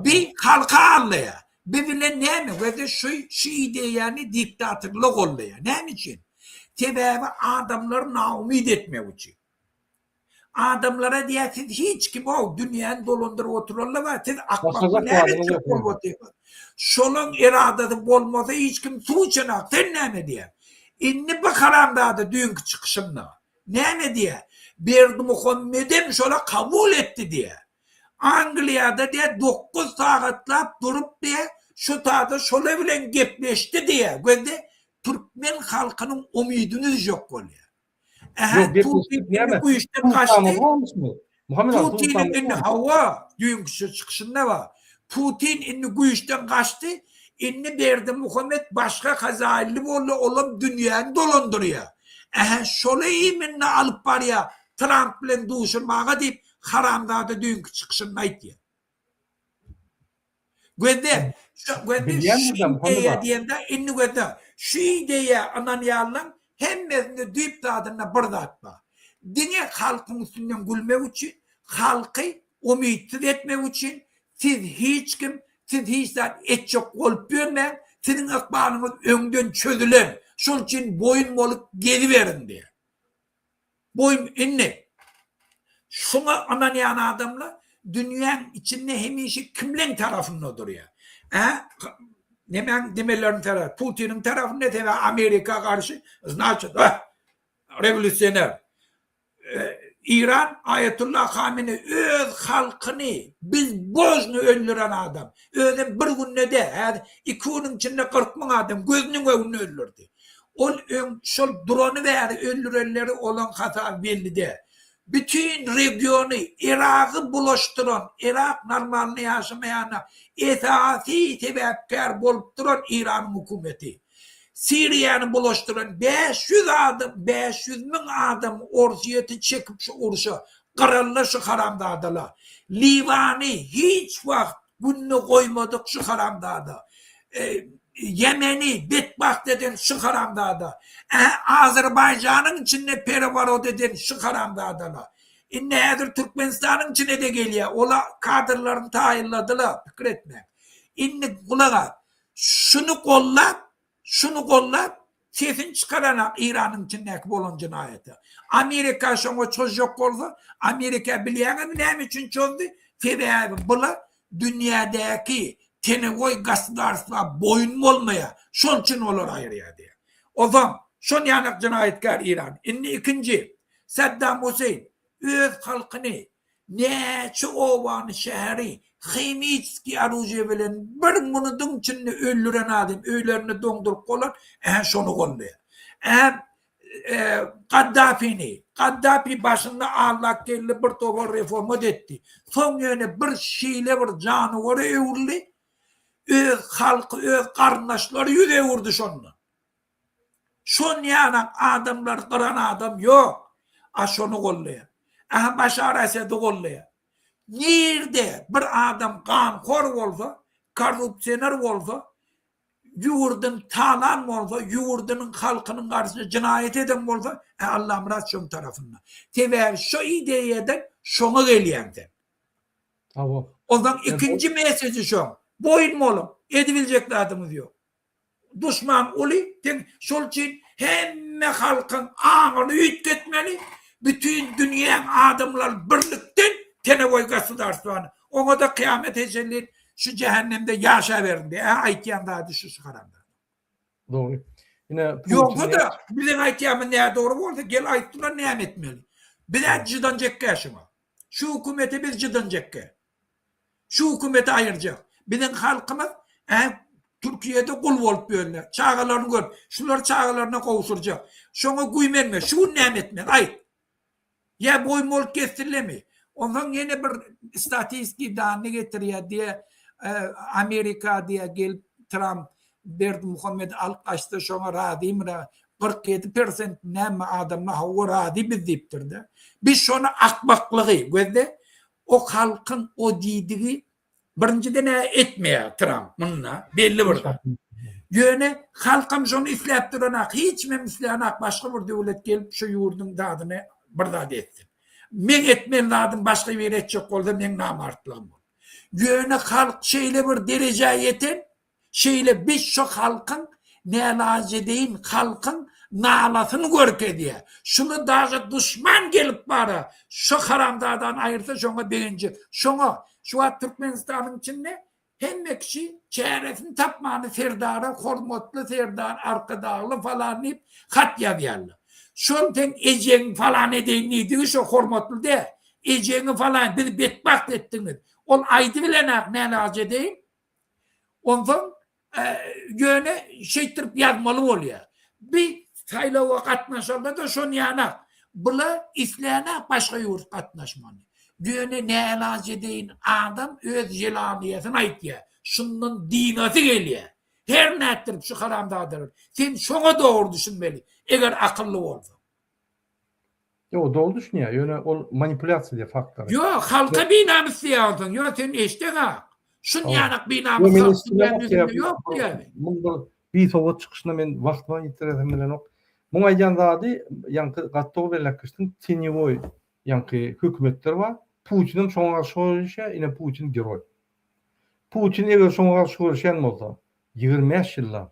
Bi halky aldaýar. Bi bilen näme? Gözde şu şu ideýany diktatorlar goldaýar. Näme üçin? Sebäbi adamlary naumyt etmek üçin. Adamlara diýýär siz hiç kim ow dünýäni dolandyryp oturanlar bar siz akmaklar näme etjek bolup otyrsyňyz. Şolaň eradasy bolmasa hiç kim suw içenak sen näme diýýär. Indi bu haramzada düýnki çykyşynda näme diýýär. Berdimuhamedem şola kabul etdi diýýär. Angliýada diýýär dokuz sagatlap durup diýýär şu tada şola bilen gepleşdi diýýär. Gözde türkmen halkynyň umydyny üzjek bolýar. Ähä, Putin indi güýçden gaçdy. Putiniň indi hawa, düýnki şu çykyşynda bar. Putin indi güýçden gaçdy. Indi Berdimuhamet başga hazaýylly boldy, olam dünýäni dolandyrýar. Ähä, şoly imенно alyp barýar Tramp bilen duşurmaga diýip, haramzada düýnki çykyşynda aýtýar. Gözle, şu gözle şu ideýa diýende indi gözle. Şu ideýa ynanýanlaň hemmesinde düýp zadynda bir zat bar. Diňe halkyň üstünden gülmek üçin, halky umytsyz etmek üçin siz hiç kim, siz hiç zat etjek bolup ýörmäň, siziň ykbalyňyz öňden çözülen. Şol üçin boýun bolup geziberiň diýýär. Boýun indi şuňa ynanýan adamlar dünýäň içinde hemişe kimleň tarafynda durýar? Ä nemäň demelerini taraf, Putiniň tarafynda sebäbi Amerika garşy znaçit ah rewolýusioner. Iran Aýatullah Hamine öz halkyny bezbožny öldüren adam. Özem bir günde däl, häzir iki günüň içinde 40 müň adam gözüniň öňünde öldürdi. Ol öň şol durany bäri öldürenleri olaň hasaby belli däl. Bütin regiony Iragy bulaşdyran, Irak normalny ýaşamaýana esasy sebäpkär bolup duran Iranyň hökümeti. Siriýany bulaşdyran 500 adam, 500 müň adam Orsýeti çekip şu urşa gyryldy şu haramzadalar. Liwany hiç wagt gününe goýmadyk şu haramzada. Ýemeni betbagt eden şu haramzada. Ä Azerbaýjanyň içinde pereworot eden şu haramzadalar. Indi häzir Türkmenistanyň içine-de gelýär. Ola kadrlaryny taýynladylar, pikir etmäň. Indi gulak as. Şuny gollap, Şuny gollap, sesini çykaranak Eýranyň içindäki bolan jenaýata. Amerika şoňa çozjak bolsa, Amerika bilýäňizmi näme üçin çozdy? Sebäbi bular dünýädäki tenewoý gosudarstwa boýun bolmaýar. Şol üçin olar aýyrýar diýýär. Ozam şon ýanak jenaýatkär Eýran. Indi ikinji, Saddam Huseýn öz halkyny Näçe obany, şäheri himiçeskiý oružiýe bilen bir munudyň içinde öldüren adam, öýlerinde doňduryp golan, ä şony goldaýar. Ä Gaddafini, Gaddafi başynda allak geldi, bir topar reforma etdi. Soň ýöne bir şeýle bir janawara öwrüldi, öz halky, öz garyndaşlary ýüz öwürdi şondan. Şonýanak adamlary gyran adam ýok. A şony goldaýar. Aha Başar Esedi goldaýar. Nirde bir adam ganhor bolsa, korrupsioner bolsa, ýurduny talan bolsa, ýurdunyň halkynyň garşysyna jenaýat eden bolsa, ä Allamyrat şoň tarapynda. Sebäbi şo ideýadan şoňa gelýäň sen. Hawa. Onsoň ikinji meseji şoň. Boýun boluň, edibiljek zadyňyz ýok. Duşman uly, sen şol üçin hemme halkyň aňyny üýtgetmeli, bütin dünýäň adamlary birlikden tenewoý gosudarstwany, oňa-da kyýamet çenli şu jähennemde ýaşaberiň diýýär. Hä aýtýan zady şu şu haramzada. Dogry. Ine Ýogsa-da biziň aýtýanymyz nädogry bolsa gel aýtdylar näme etmeli. Biz-ä jydanjekkä şuňa. Şu hökümete biz jydanjekkä. Şu hökümeti aýyrjak. Biziň halkymyz ä Türkiýede gul bolup ýörler. Çagalaryny görüp, şulary çagalaryna gowşurjak. Şoňa güýmenme. Şu gün näme etmeli? Aýt. Ýa boýun bolup gezsinlemi? Onsoň ýene bir statistiki danny getirýär diýe, Amerika diýe gelip Tramp Berdimuhamedi alyp gaçsa şoňa razymy? 47 persent näme adamlar hawa razy biz diýipdir-de. Biz şony akmaklygy gözle o halkyň o diýdigi Birinjiden-ä etmeýär Tramp munda belli bir zat. Ýöne halkam şony isläp duranak, hiç kimem islänak başga bir döwlet gelip şu ýurduň zadyny bir zat etsin. Meň etmeli zadym başga biri etjek bolsa meň namartlygym ol. Ýöne halk şeýle bir derejä ýeten, Şeýle biz şo halkyň nälajedeýin halkyň nalasyny görkezýä. Şuny daže duşman gelip bara şo haramzadany aýyrsa şoňa begenjek. Şoňa şu wagt Türkmenistanyň içinde hemme kişi çäresini tapmany serdara hormatly serdar arkadagly falan diýip hat ýazýarlar. Şol seň ejeň falan edeýin diýdigi şo hormatly däl. Ejeňi falan bizi betbagt etdiňiz. Ol aýdybilenak nälajedeýin Onsoň ýöne şeýtdirip ýazmaly bolýar. Bi saýlawa gatnaşanda-da şonýanak. Bula islänak başga ýurt gatnaşmany. Ýöne nälaç edeýin adam öz jelanyýasyny aýtýar. Şundan dynasy gelýär. Her nätdirip şu haramzadalar. Sen şoňa dogry düşünmeli, eger akylly bolsaň. Ýok, dogry düşünýär. Ýöne ol manipulýasiýa diýýär faktlary. Ýok, halka binamys diýýär onsoň. Ýok, sen eşdeň-a. Şun ýanak binamys halk dünýäniň ýüzünde ýok diýýär. Muň bir bisowat çykyşyna men wagtymam ýitiresim gelenok. Muň aýdýan zady, ýaňky gaty dogry belläp geçdiň, tenýewoý ýaňky hökümetler bar. Putinem şoňa garşy göreşýär, ine Putin geroý. Putin eger şoňa garşy göreşýän bolsa, 25 ýyllap,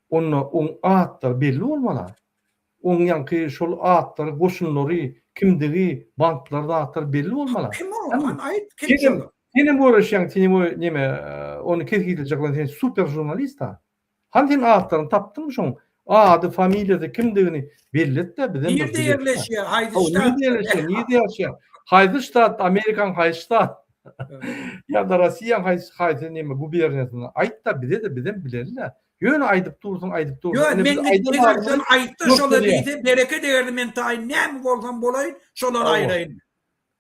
onda oň atlary belli bolmaly-a. Oň ýaňky şol atlary, goşunlary, kimdigi, banklary, zatlary belli bolmaly. Kim o? Hany aýt, kim Senem, senem göreşýäň tenýewoý neme, ony kesgitlejek bolan sen super žurnalist-a. Hany sen atlaryny tapdyňmy şoň? Ady, familiýasy, kimdigini belli et-de, bizem bir Nirde ýerleşýär, haýsy ştatda? Nirde ýerleşýär, nirde ýaşaýar? Haýsy ştat, Amerikanyň haýsy ştat? Ýa-da Rossiýanyň haýsy haýsy neme guberniýasynda? Aýt-da bize-de, bizem bileli-dä. Ýöne aýdyp dursuň, aýdyp dursuň. Ýok, men eger sen aýtda şola diýse, bereket egerdi men taýyn näme bolsam bolaýyn, şolary aýraýyn.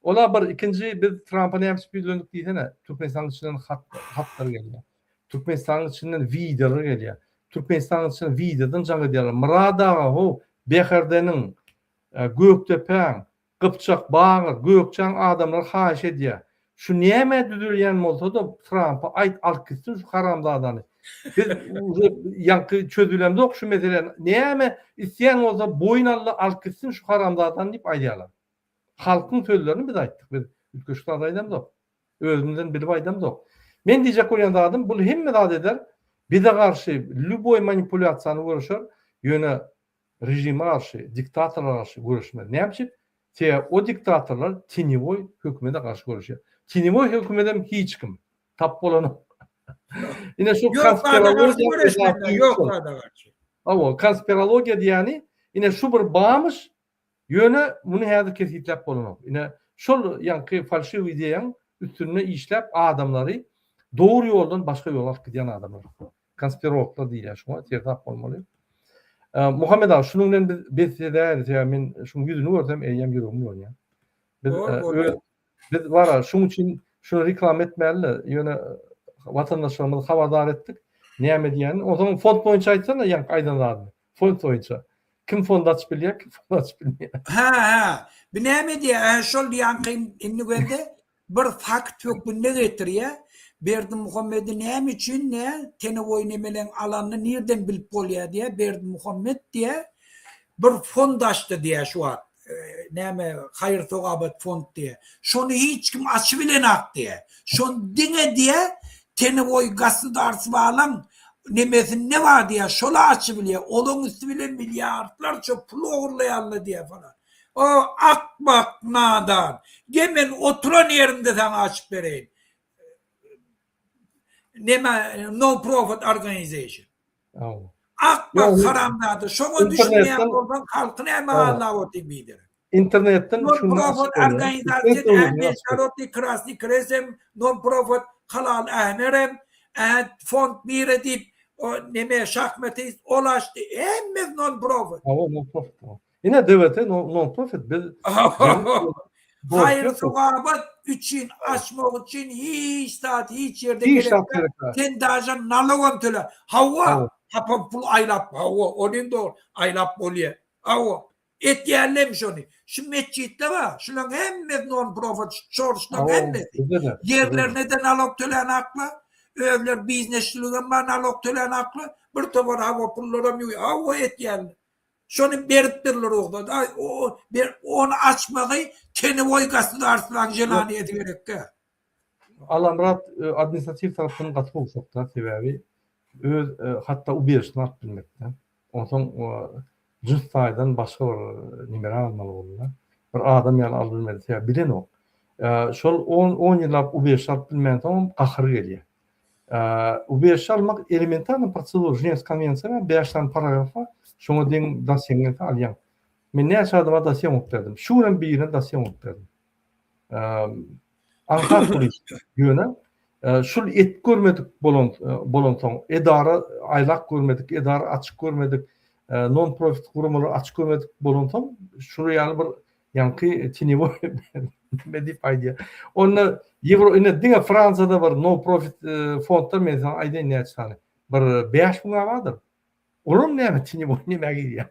Ola bir, ikinji biz Trampa näme üçin ýüzlendik diýsene, Türkmenistanyň içinden hat hatlar gelýär. Türkmenistanyň içinden wideolar gelýär. Türkmenistanyň içinden wideodan jaň edýärler. Myrat aga how, Bäherdeniň, Gökdepäň, Gypjak, Bagyr, Gökçäň adamlary haýyş edýär. Şu nämä düzelýän bolsa-da Trampa aýt alyp gitsin şu haramzadany. Biz uje ýaňky çözülemzok şu meseläni. Näme isleýän bolsa boýun aldy alyp gitsin şu haramzadany diýip aýdýarlar. Halkyň sözlerini biz aýtdyk. Biz üýtgeşik zat aýdamzok. Özümizden bilip aýdamzok. Men diýjek bolýan zadym bul hemme zat eder. Bize garşy lýuboý manipulýasiýany göreşer. Ýöne režime garşy, diktatorlara garşy göreşmez. Näme üçin? Sebäbi o diktatorlar tenýewoý hökümete garşy göreşýär. Tenýewoý hökümetem hiç kim. Tap bolanok. Ine şu konspirologiýa ýok zada garşy. Hawa, konspirologiýa diýýäni ine şu bir bamyş, ýöne muny häzir kesgitläp bolanok. Ine şol ýaňky falşiwy ideýaň üstünde işläp adamlary dogry ýoldan başga ýola alyp gidýän adamlar. Konspirologlar diýilýär şuňa, seresap bolmaly. Muhammet aga, şunuň bilen biz bes edäýeli, sebäbi men şuň ýüzüni görsem eýýäm ýüregim bulanýar. Biz öz biz bara şuň üçin şuny reklama etmäli-de, ýöne watandaşlarymyzy habardar etdik, näme diýýänini. Onsoň fond boýunça aýtsana ýaňky aýdan zadyny. Fond boýunça. Kim fond açyp bilýär, kim fond açyp bilmeýär. Hä, hä. Bu näme diýýär? Hä, şol ýaňky indi wende bir fakt hökmünde getirýär. Berdimuhamedi näme üçin nä tenewoý nemeleň alanyny nirden bilip bolýar diýýär. Berdimuhamet diýýär, bir fond açdy diýýär şu wagt. Näme haýyr-sogabat fond diýýär. Şony hiç kim açybilenak diýýär. Şony diňe diýýär tenewoý gosudarstwalaň nemesinde bar diýýär, şol-a açybilýär. Olaň üsti bilen milliardlarça pul ogurlaýarlar diýýär falan. O akmak nadan. Ge men oturan ýerimde saňa açyp bereýin. Neme no profit organization. Akmak haramzada şoňa düşünmeýän bolsaň halky näme aldap otyň biderek. Internetden Non profit organizasiýa ähmiýet şarotny krasny kresem non profit halal ähmerem ä fond mire diýip o neme şahmatist ol açdy hemmesi non profit. Hawa non profit. Ine DWT non profit biz Haýyr sogabat üçin açmak üçin hiç zat hiç ýerde gerek däl. Sen daže nalogam töle. Hawa, hapa pul aýlap, hawa, ol hem dogry, aýlap bolýar. Hawa, etýärlermi şony? Şu metjitler bar, şularyň hemmesi non profit, çoruşlaryň hemmesi. Ýerlerine-de nalog tölänaklar, özleri biznesçiligem bar nalog tölänaklar, bir topar hawa pullaram ýuwýar. Hawa etýärler. Şony beripdirler rugsat. Aý, o ber ony açmagy tenewoý gosudarstwaň jelaniýesi gerekkä. Allamyrat administratiw tarapdan gaty gowşakda sebäbi öz hatda ubežisini alyp bilmekde. Onsoň jyns taýdan başga bir nimere almaly boldy. Bir adam ýaly alyp bilmedi sebäbi bilenok. Şol on on ýyllap ubežişi alyp bilmänsoňam gahary gelýär. Ubežişi almak elementarny prosedura, Ženewskiý konwensiýa bar, 5 sany paragraf bar. Şoňa deň dosýeň gelse alýaň. Men näçe adama dosýe oňup berdim. Şu gün hem birine dosýe oňup berdim. Aňsat bul iş. Ýöne şul et görmedik bolan bolansoň, edara aýlak görmedik, edara açyk görmedik, non profit guramalar açyk görmedik bolansoň, şul ýaly bir Ýaňky tenewoý neme diýip aýdýar. Onda ýewro ine diňe Fransiýada bir no profit fondlar men saňa aýdaýyn näçe sany. Bir 5000 bardyr. Olam näme tenewoý nämä girýär?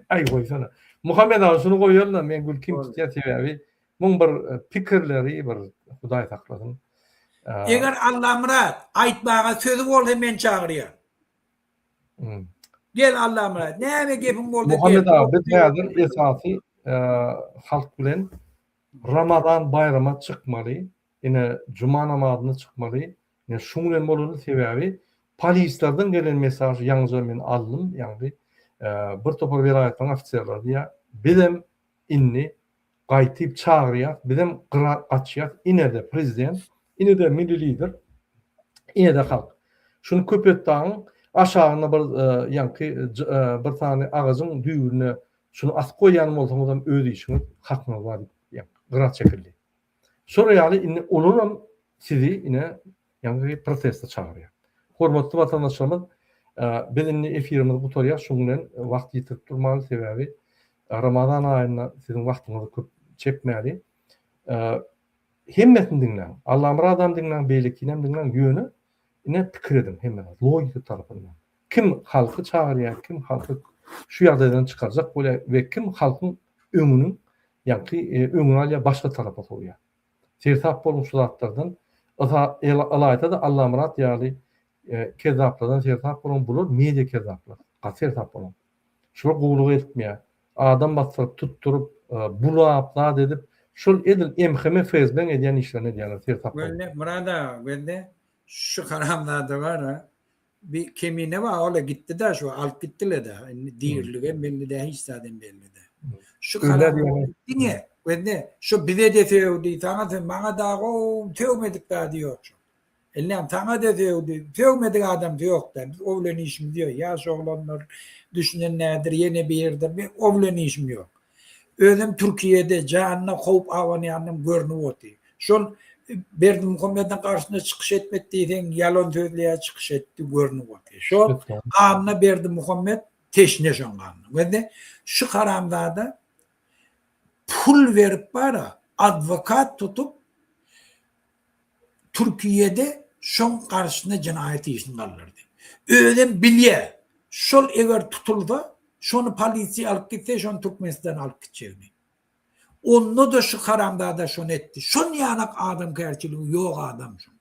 Aý goýsana. Muhammet aga şuny goýaly-da men gülkim tutýar sebäbi muň bir pikirleri bir Hudaý saklasyn. Eger Allamyrat aýtmaga sözi bolsa men çagyrýan. Gel Allamyrat, näme gepiň bolsa gel. Muhammet aga biz häzir esasy halk bilen Ramazan baýrama çykmaly, ine juma namazyna çykmaly. Ine şuň bilen bolaly sebäbi polislerden gelen mesaj ýaňyja men aldym, ýagny bir topar welaýatlaryň ofiserleri diýýär, bizem indi gaýtyp çagyrýas, bizem gyra gaçýas, ine-de prezident, ine-de milli lider, ine-de halk. Şuny Köpetdagyň aşagynda bir ýaňky bir sany agajyň düýbünde şuny asyp goýýan bolsaňyzam öz işiňiz, hakyňyz bar diýip, gyra çekildi. Şol ýaly indi olaram sizi ine Ýagny proteste çagyrýar. Hormatly watandaşlarymyz, biz indi efirimizi gutarýas, şuň bilen wagt ýitirip durmaly, sebäbi Ramazan aýynda siziň wagtyňyzy köp çekmäli. Hemmesini diňläň. Allamyradam diňläň, beýlekinem diňläň, ýöne ine pikir ediň hemme zat, logika tarapyndan. Kim halky çagyrýar, kim halky şu ýagdaýdan çykarjak bolýar we kim halkyň öňüniň, ýagny öňüni alýar, başga tarapa sowýar. Seresap boluň şu zatlardan. Ylaýta-da Allamyrat ýaly kezzaplardan seresap boluň, bular media kezzaplar. Gaty seresap boluň. Şular gowulyga eltmeýär. Adam basdyryp, tutduryp, bulap, zat edip, şol edil MHM, FSB-niň edýän işlerini edýärler. Seresap boluň. Gözle Myrat aga gözle şu haramzada bar-a bir kemine bar ola gitdi-da şu alyp gitdiler-de indi diriligem belli däl hiç zadam belli däl. Şu haramzada diňe gözle şu bize-de sögdi saňa sögdi maňa dagy sögmedik zady ýok şu. Ellem saňa-da sögdi sögmedik adamsy ýok-da biz o bilen işimiz ýok ýaş oglanlar düşünen nädir ýene birdir men o bilen işim ýok. Özem Türkiýede janyna howp abanýanam görnüp otyr. Şol Berdimuhamediň garşyna çykyş etmek diýseň ýalan sözleýär çykyş etdi görnüp otyr. Şo ganyna Berdimuhamet teşne şoň ganyna. Gözle şu haramzada pul berip bara adwokat tutup Türkiýede şoň garşysyna jenaýat işini galdyrdy. Özem bilýär. Şol eger tutulsa, şony polisiýa alyp gitse, şony Türkmenistana alyp gitjegini. Onda-da şu haramzada şony etdi. Şon ýanak adamkärçiligi ýok adam şoň.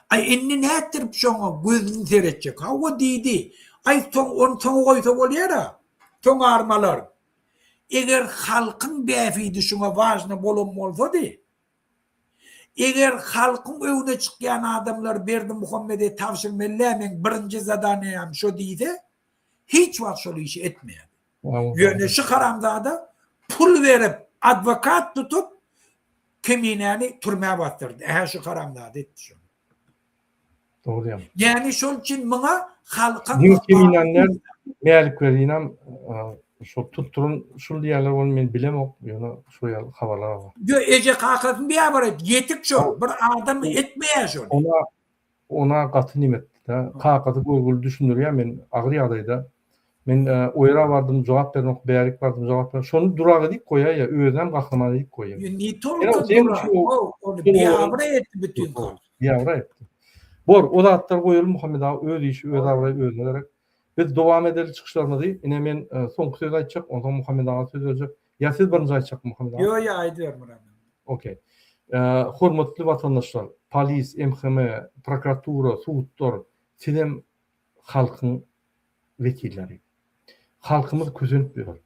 Aý indi nätdirip şoňa gözüni seretjek. Hawa diýdi. Aý soň ony soňa goýsa bolýar-a. Soň armalar. Eger halkyň bähbidi şuňa wažny bolan bolsady, eger halkyň öňüne çykýan adamlar Berdimuhamede tabşyrmaly-dä meň birinji zadaniýam şo diýse, hiç wagt şol işi etmeýärdi. Ýöne şu haramzada pul berip adwokat tutup Keminäni türmä basdyrdy. Ähä şu haramzada etdi şony. Dogry diýýäň. Ýani şol üçin muňa halkyň Diňe Keminäni däl, Mälik Welinem şol tutduran şul diýýärler ony men bilemok, ýöne şol ýaly habarlar bar. Ýo eje kakasyny bihabar et, ýetik şol, bir adam etmeýär şony. Ona Ona gaty neme etdi-de. Kakasy görgüli düşündirýär, men agyr ýagdaýda. Men o ýere bardym, jogap berenok, bärik bardym, jogap berenok. Şony durak edip goýaýýar, özünem gahryman edip goýýar. Ne tolko durak, ony biabraý etdi bütin halk. Biabraý etdi. Bor, o zatlary goýaly Muhammet aga, öz işi, öz abraýy özüne gerek. Biz dowam edeli çykyşlarymyzy. Ine men soňky sözi aýtjak, onsoň Muhammet aga söz berjek. Ýa siz birinji aýtjakmy Muhammet aga? Ýok, ýok, aýdyber Myrat. Okey. Hormatly watandaşlar, polis, MHM, prokuratura, sudlar, sizem halkyň wekilleri. Halkymyz kösenip ýör.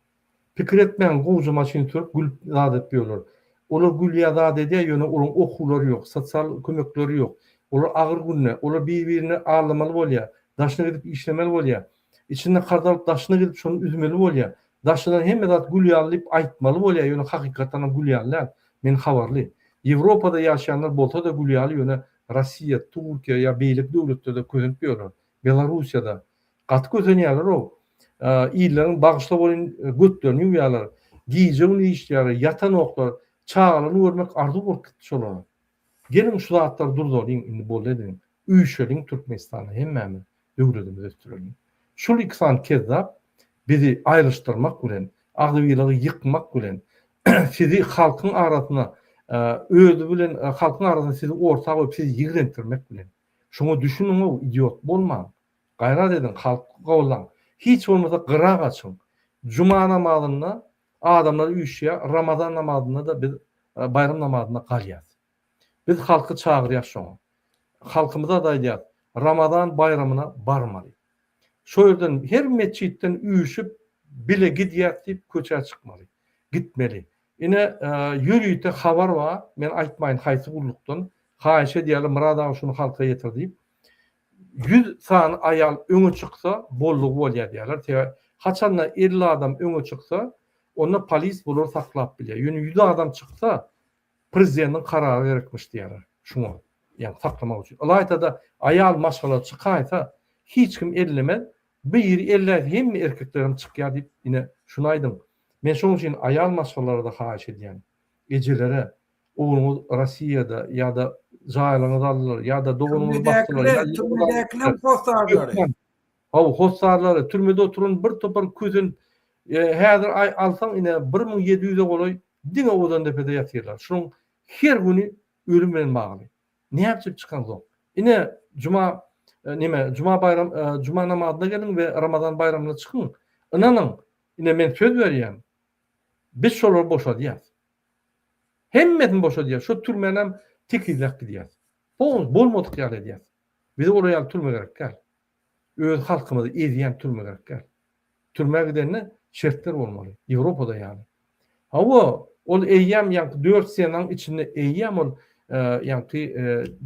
Pikir etmäň, gowja maşyn sürüp gülüp zat edip ýörler. Olar gülýär zat edýär, ýöne olaryň okuwlary ýok, sosial kömekleri ýok. Olar agyr günde, olar bir-birini aldamaly bolýar, daşyna gidip işlemeli bolýar. Içinde karz alyp daşyna gidip şony üzmeli bolýar. Daşyndan hemme zat gül ýaly diýip aýtmaly bolýar ýöne hakykatdanam gül ýaly däl. Men habarly. Ýewropada ýaşaýanlar bolsada gül ýaly ýöne Rossiýa, Turkiýa ýa beýleki döwletlerde kösenip ýörler. Belarussiýada. Gaty kösenýärler-ow. Illeriň bagyşla bolýn götlerini ýuwýarlar. Gije gündiz işleýärler, ýatanoklar. Çagalaryny görmek arzuw bolup gitdi şolara. Geliň şu zatlary durzalyň indi boldy ediň. Üýşeliň Türkmenistanda hemmämiz. döwletimizi ösdüreliň. Şul iki sany kezzap bizi aýrylyşdyrmak bilen, agzybirligi ýykmak bilen, sizi halkyň arasyna özi bilen halkyň arasyna sizi orta goýup sizi ýigrentirmek bilen. Şoňa düşüniň-ow idiot bolmaň. Gaýrat ediň halky gollaň. Hiç bolmasa gyra gaçyň. Juma namazynda adamlar üýşýär, Ramazan namazynda-da biz baýram namazynda galýas. Biz halky çagyrýas şoňa. Halkymyza-da aýdýas, Ramazan baýramyna barmaly. Şo ýerden her metjitden üýşüp bile gidýäs diýip köçä çykmaly. Gitmeli. Ine, ýörite habar bar, men aýtmaýyn haýsy gullukdan, haýyş edýärler Myrat aga şuny halka ýetir diýip. 100 sany aýal öňe çyksa boldugy bolýar diýýärler. Sebäbi haçanda 50 adam öňe çyksa, onda polis bulary saklap bilýär. Ýöne 100 adam çyksa, Prezidentiň karary gerekmiş diýýärler şuňa, ýagny saklamak üçin. Ylaýta-da aýal maşgala çykaýsa hiç kim ellemez, biri elläýse hemme erkeklerem çykýar diýip ine şuny aýdyň. Men şonuň üçin aýal maşgalalara-da haýyş edýän. Ejelere, ogluňyz Rossiýada ýa-da jaýlaryňyzy aldylar ýa-da doganyňyzy basdylar ýa-da Türmedäkileň hossarlary. Hawa, hossarlary, türmede oturan bir topar kösen, häzir alsaň ine 1700-e golaý diňe Ozandepede ýatyrlar. Şunuň her güni ölüm bilen bagly. Nätjek çykaňzok. Ine juma neme, juma baýram, juma namazyna geliň we Ramazan baýramyna çykyň. Ynanyň, ine men söz berýän, biz şolary boşadýas. Hemmesini boşadýas. Şo türmänem tekizläp gidýäs. Bolmadyk ýaly edýäs. Bize olar ýaly türme gerek däl. Öz halkymyzy ezýän türme gerek däl. Türmä gidende şertler bolmaly. Ýewropada ýaly. Hawa, ol eýýäm ýaňky dört stenaň içinde eýýäm ol ýaňky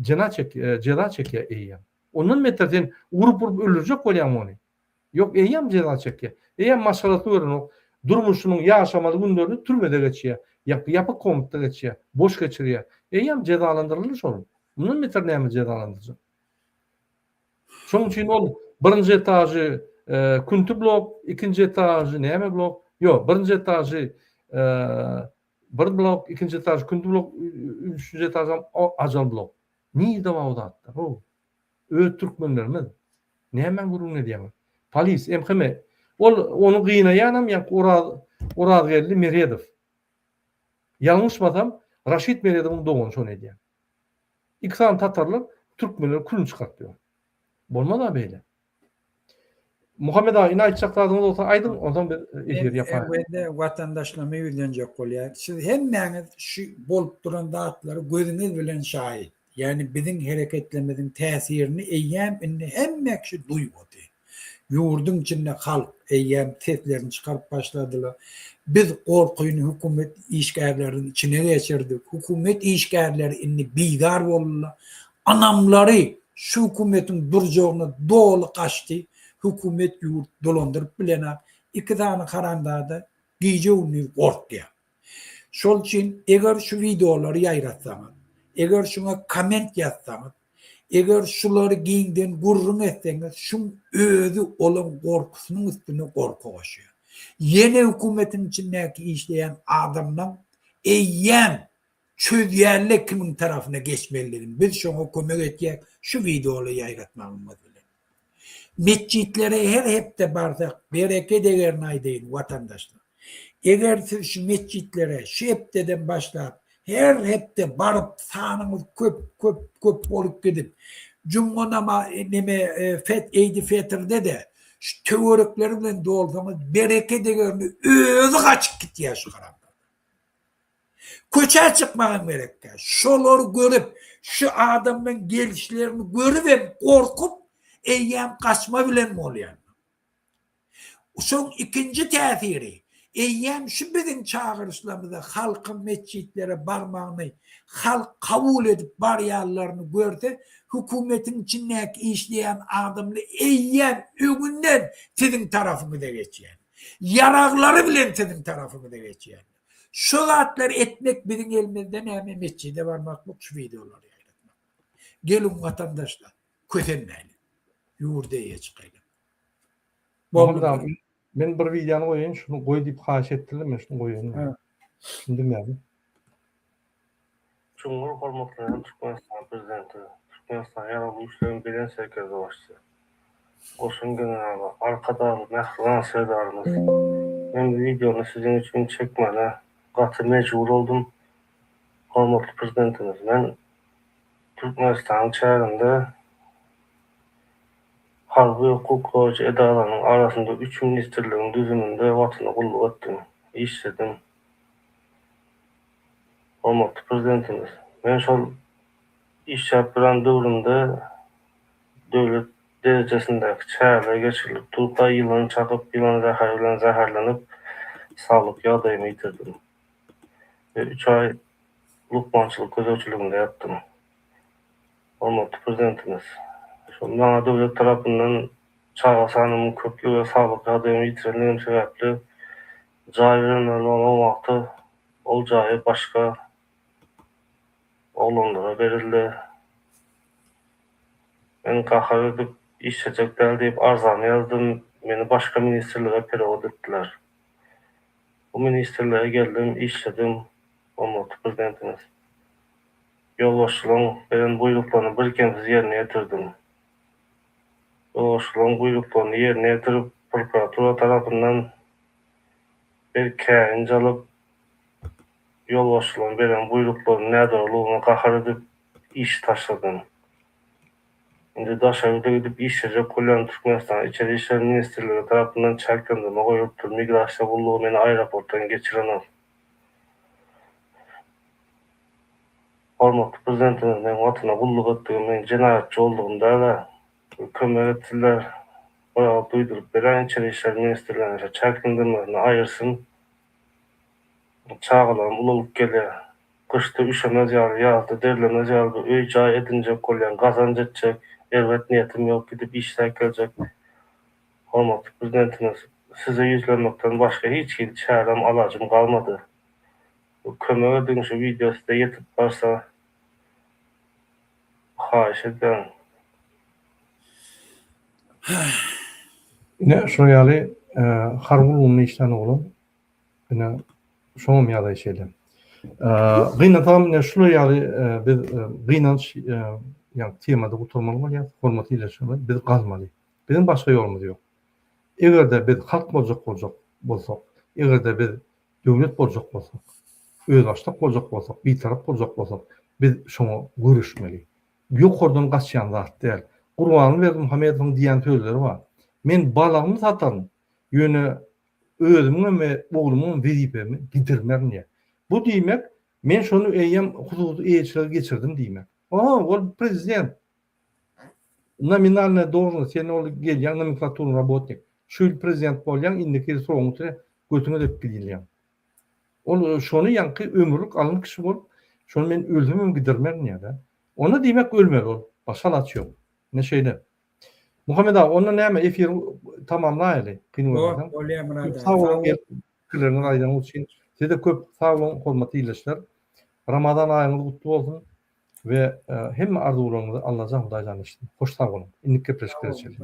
jena çek jeza çekýär eýýäm. Ondan beter sen urup-urup öldürjek bolýaň ony. Ýok, eýýäm jeza çekýär. Eýýäm maşgalasyny görenok. Durmuşynyň ýaşamaly günlerini türmede geçýär. Ýaňky ýapyk komnatda geçýär. Boş geçirýär. Eýýäm jezalandyryldy şol. Mundan beter näme jezalandyrjak? Şonuň üçin ol birinji etažy künti blok, ikinji etažy näme blok? Ýok, birinji etažy bir blok, ikinji etažy künti blok, üçünji etažam ajal blok. Nirde bar o zatlar? How. Öz türkmenlerimiz. Nämäň gürrüňini edýäňiz? Polis, MHM. Ol ony gynaýanam ýaňky Oraz Orazgeldi Meredow. Ýalňyşmasam, Raşid Meredowyň dogany şony edýän. Iki sany tatarlar türkmenleriň külüni çykaryp ýör. Bolmaz-a beýle. Muhammet aga indi aýtjak zadyňyz bolsa aýdyň, onsoň biz efiri Men ýapaýyk. ewwelde watandaşlaryma ýüzlenjek bolýar. Siz hemmäňiz şu bolup duran zatlary gözüňiz bilen şaýyt. Ýagny biziň hereketlerimiziň täsirini eýýäm indi hemme kişi duýup otyr. Ýurduň içinde halk eýýäm seslerini çykaryp başladylar. Biz gorkyny hökümet işgärleriniň içine geçirdik. Hökümet işgärleri indi bizar boldular. Ynamlary şu hökümetiň durjagyna doly gaçdy. Hökümet ýurt dolandyryp bilenak. Iki sany haramzada gije-gündiz gorkýar. Şol üçin eger şu wideolary ýaýratsaňyz, eger şuňa komment ýazsaňyz, eger şulary giňden gürrüň etseňiz, şuň özi olaň gorkusynyň üstüne gorky goşýar. Ýene hökümetiň içindäki işleýän adamlaň eýýäm çözýärler kimiň tarapyna geçmelidigini. Biz şoňa kömek etýäk şu wideolary ýaýratmagymyz bilen. Metjitlere her hepde barsak bereket egerini aýdaýyn watandaşlar. Eger siz şu metjitlere şu hepdeden başlap her hepde baryp sanyňyz köp köp köp bolup gidip jumga nama neme fet eýdi fetrde de şu töwerekleri bilen dolsaňyz bereket egerini özi gaçyp gitýär şu haramzada. Köçä çykmagam gerek däl. Şolary görüp, şu adamlaryň gelişlerini görübem gorkup, eýýäm gaçma bilen bolýarlar. Şoň ikinji täsiri, eýýäm şu biziň çagyryşlarymyza halkyň metjitlere barmagyny halk kabul edip barýanlaryny görse, hökümetiň içindäki işleýän adamlar eýýäm öňünden siziň tarapyňyza geçýär. Ýaraglary bilen siziň tarapyňyza geçýärler. Şu zatlary etmek biziň elimizde näme metjide barmaklyk şu wideolary ýaýratmak. Geliň watandaşlar kösenmäliň. Ýurda eýe çykaýlyň. Boldy. Men bir wideony goýaýyn şuny goý diýip haýyş etdiler men şuny goýaýyn. Düşündim ýaly. Çuňňur hormatlanýan Türkmenistanyň Prezidenti, Türkmenistanyň Ýaragly Güýçleriniň Belent Serkerdebaşysy, Goşun generaly, Arkadagly mähriban Serdarymyz! Men bu wideony siziň üçin çekmäne gaty mejbur boldum. Hormatly Prezidentimiz, men Türkmenistanyň çäginde harby hukuk goraýjy edaralarynyň arasynda üç ministrligiň düzüminde Watana gulluk etdim, işledim. Hormatly Prezidentimiz, men şol işläp duran döwrümde döwlet derejesindäki çäreler geçirilip durka ýylan çakyp, ýylan zäheri bilen zäherlenip, saglyk ýagdaýymy ýitirdim we üç aý lukmançylyk gözegçiliginde ýatdym. Hormatly Prezidentimiz, şol maňa döwlet tarapyndan çaga sanymyň köplügi we saglyk ýagdaýymy ýitirenligim sebäpli jaý berilmeli bolan wagty ol jaýy başga oglanlara berildi. Men gahar edip, işlejek däl diýip arzamy ýazdym, meni başga ministrlige perewod etdiler. Bu ministrlige geldim, işledim, hormatly Prezidentimiz. Ýolbaşçylaryň beren buýruklaryny birkemsiz ýerine ýetirdim. Ýolbaşçylaryň buýruklaryny ýerine ýetirip, prokuratura tarapyndan bir käýinç alyp, ýolbaşçylaryň beren buýruklaryny nädogrulygyna gahar edip, işi taşladym. Indi daşary ýurda gidip işlejek bolýan Türkmenistanyň Içeri işler ministrligi tarapyndan çäklendirme goýulypdyr, migrasiýa gullugy meni aeroportdan geçirenok. Hormatly Prezidentimiz meň Watana gulluk etdigim, meň jenaýatçy boldugym däl-ä. Kömek etsinler, bir agyz duýduryp beräýin Içeri işler ministrligine şo çäklendirmesini aýyrsyn. Çagalarym ulalyp gelýär. Gyşda üşemez ýaly, ýazda derlemez ýaly bir öý-jaý edinjek bolýan, gazanç etjek, erbet niýetim ýok, gidip işläp geljek. Hormatly Prezidentimiz, size ýüzlenmekden başga hiç hili çärem, alajym galmady. Kömek ediň şu wideo size ýetip barsa haýyş edýän. Ine şular ýaly harby ulgamda işlän oglan ine şoňam ýagdaýy şeýle. Gynansagam ine şular ýaly biz gynanç ýa temada gutarmaly bolýas. Hormatly ildeşlerimiz biz galmaly. Biziň başga ýolumyz ýok. Eger-de biz halk boljak boljak bolsak, eger-de biz Döwlet boljak bolsak, özbaşdak boljak bolsak, bitarap boljak bolsak, biz şoňa göreşmeli. Ýokardan gaçýan zat däl. Gurbanguly Berdimuhamedowyň diýýän sözleri bar. Men balagymy sataryn, ýöne özümiňem we oglumyňam wezipemi gidirmerin diýýär. Bu diýmek, men şony eýýäm hususy eýeçilige geçirdim diýmek. Oho, ol prezident. Nominalnyýa dožnost, sen ol gelýäň nomenklaturnyý rabotnik. Şu ýyl prezident bolýaň, indiki ýyl soňy bitre götüňe depip gidilýäň. Ol şony ýaňky ömürlik alan kişi bolup, şony men ölsemem gidirmerin diýýär-de. Onda diýmek ölmeli ol. Başga alaç ýok. Ine şeýle. Muhammet aga, onda näme efiri tamamlaýaly, kyn görmeseň. Bolýar Myrat aga. Sag boluň gelip pikirleriňizi aýdanyňyz üçin. Size köp sag boluň hormatly ildeşler. Ramazan aýyňyz gutly bolsun we hemme arzuwlaryňyzy Allajan Hudaýjan eşitsin. Hoş sag boluň. Indiki gepleşiklere çenli.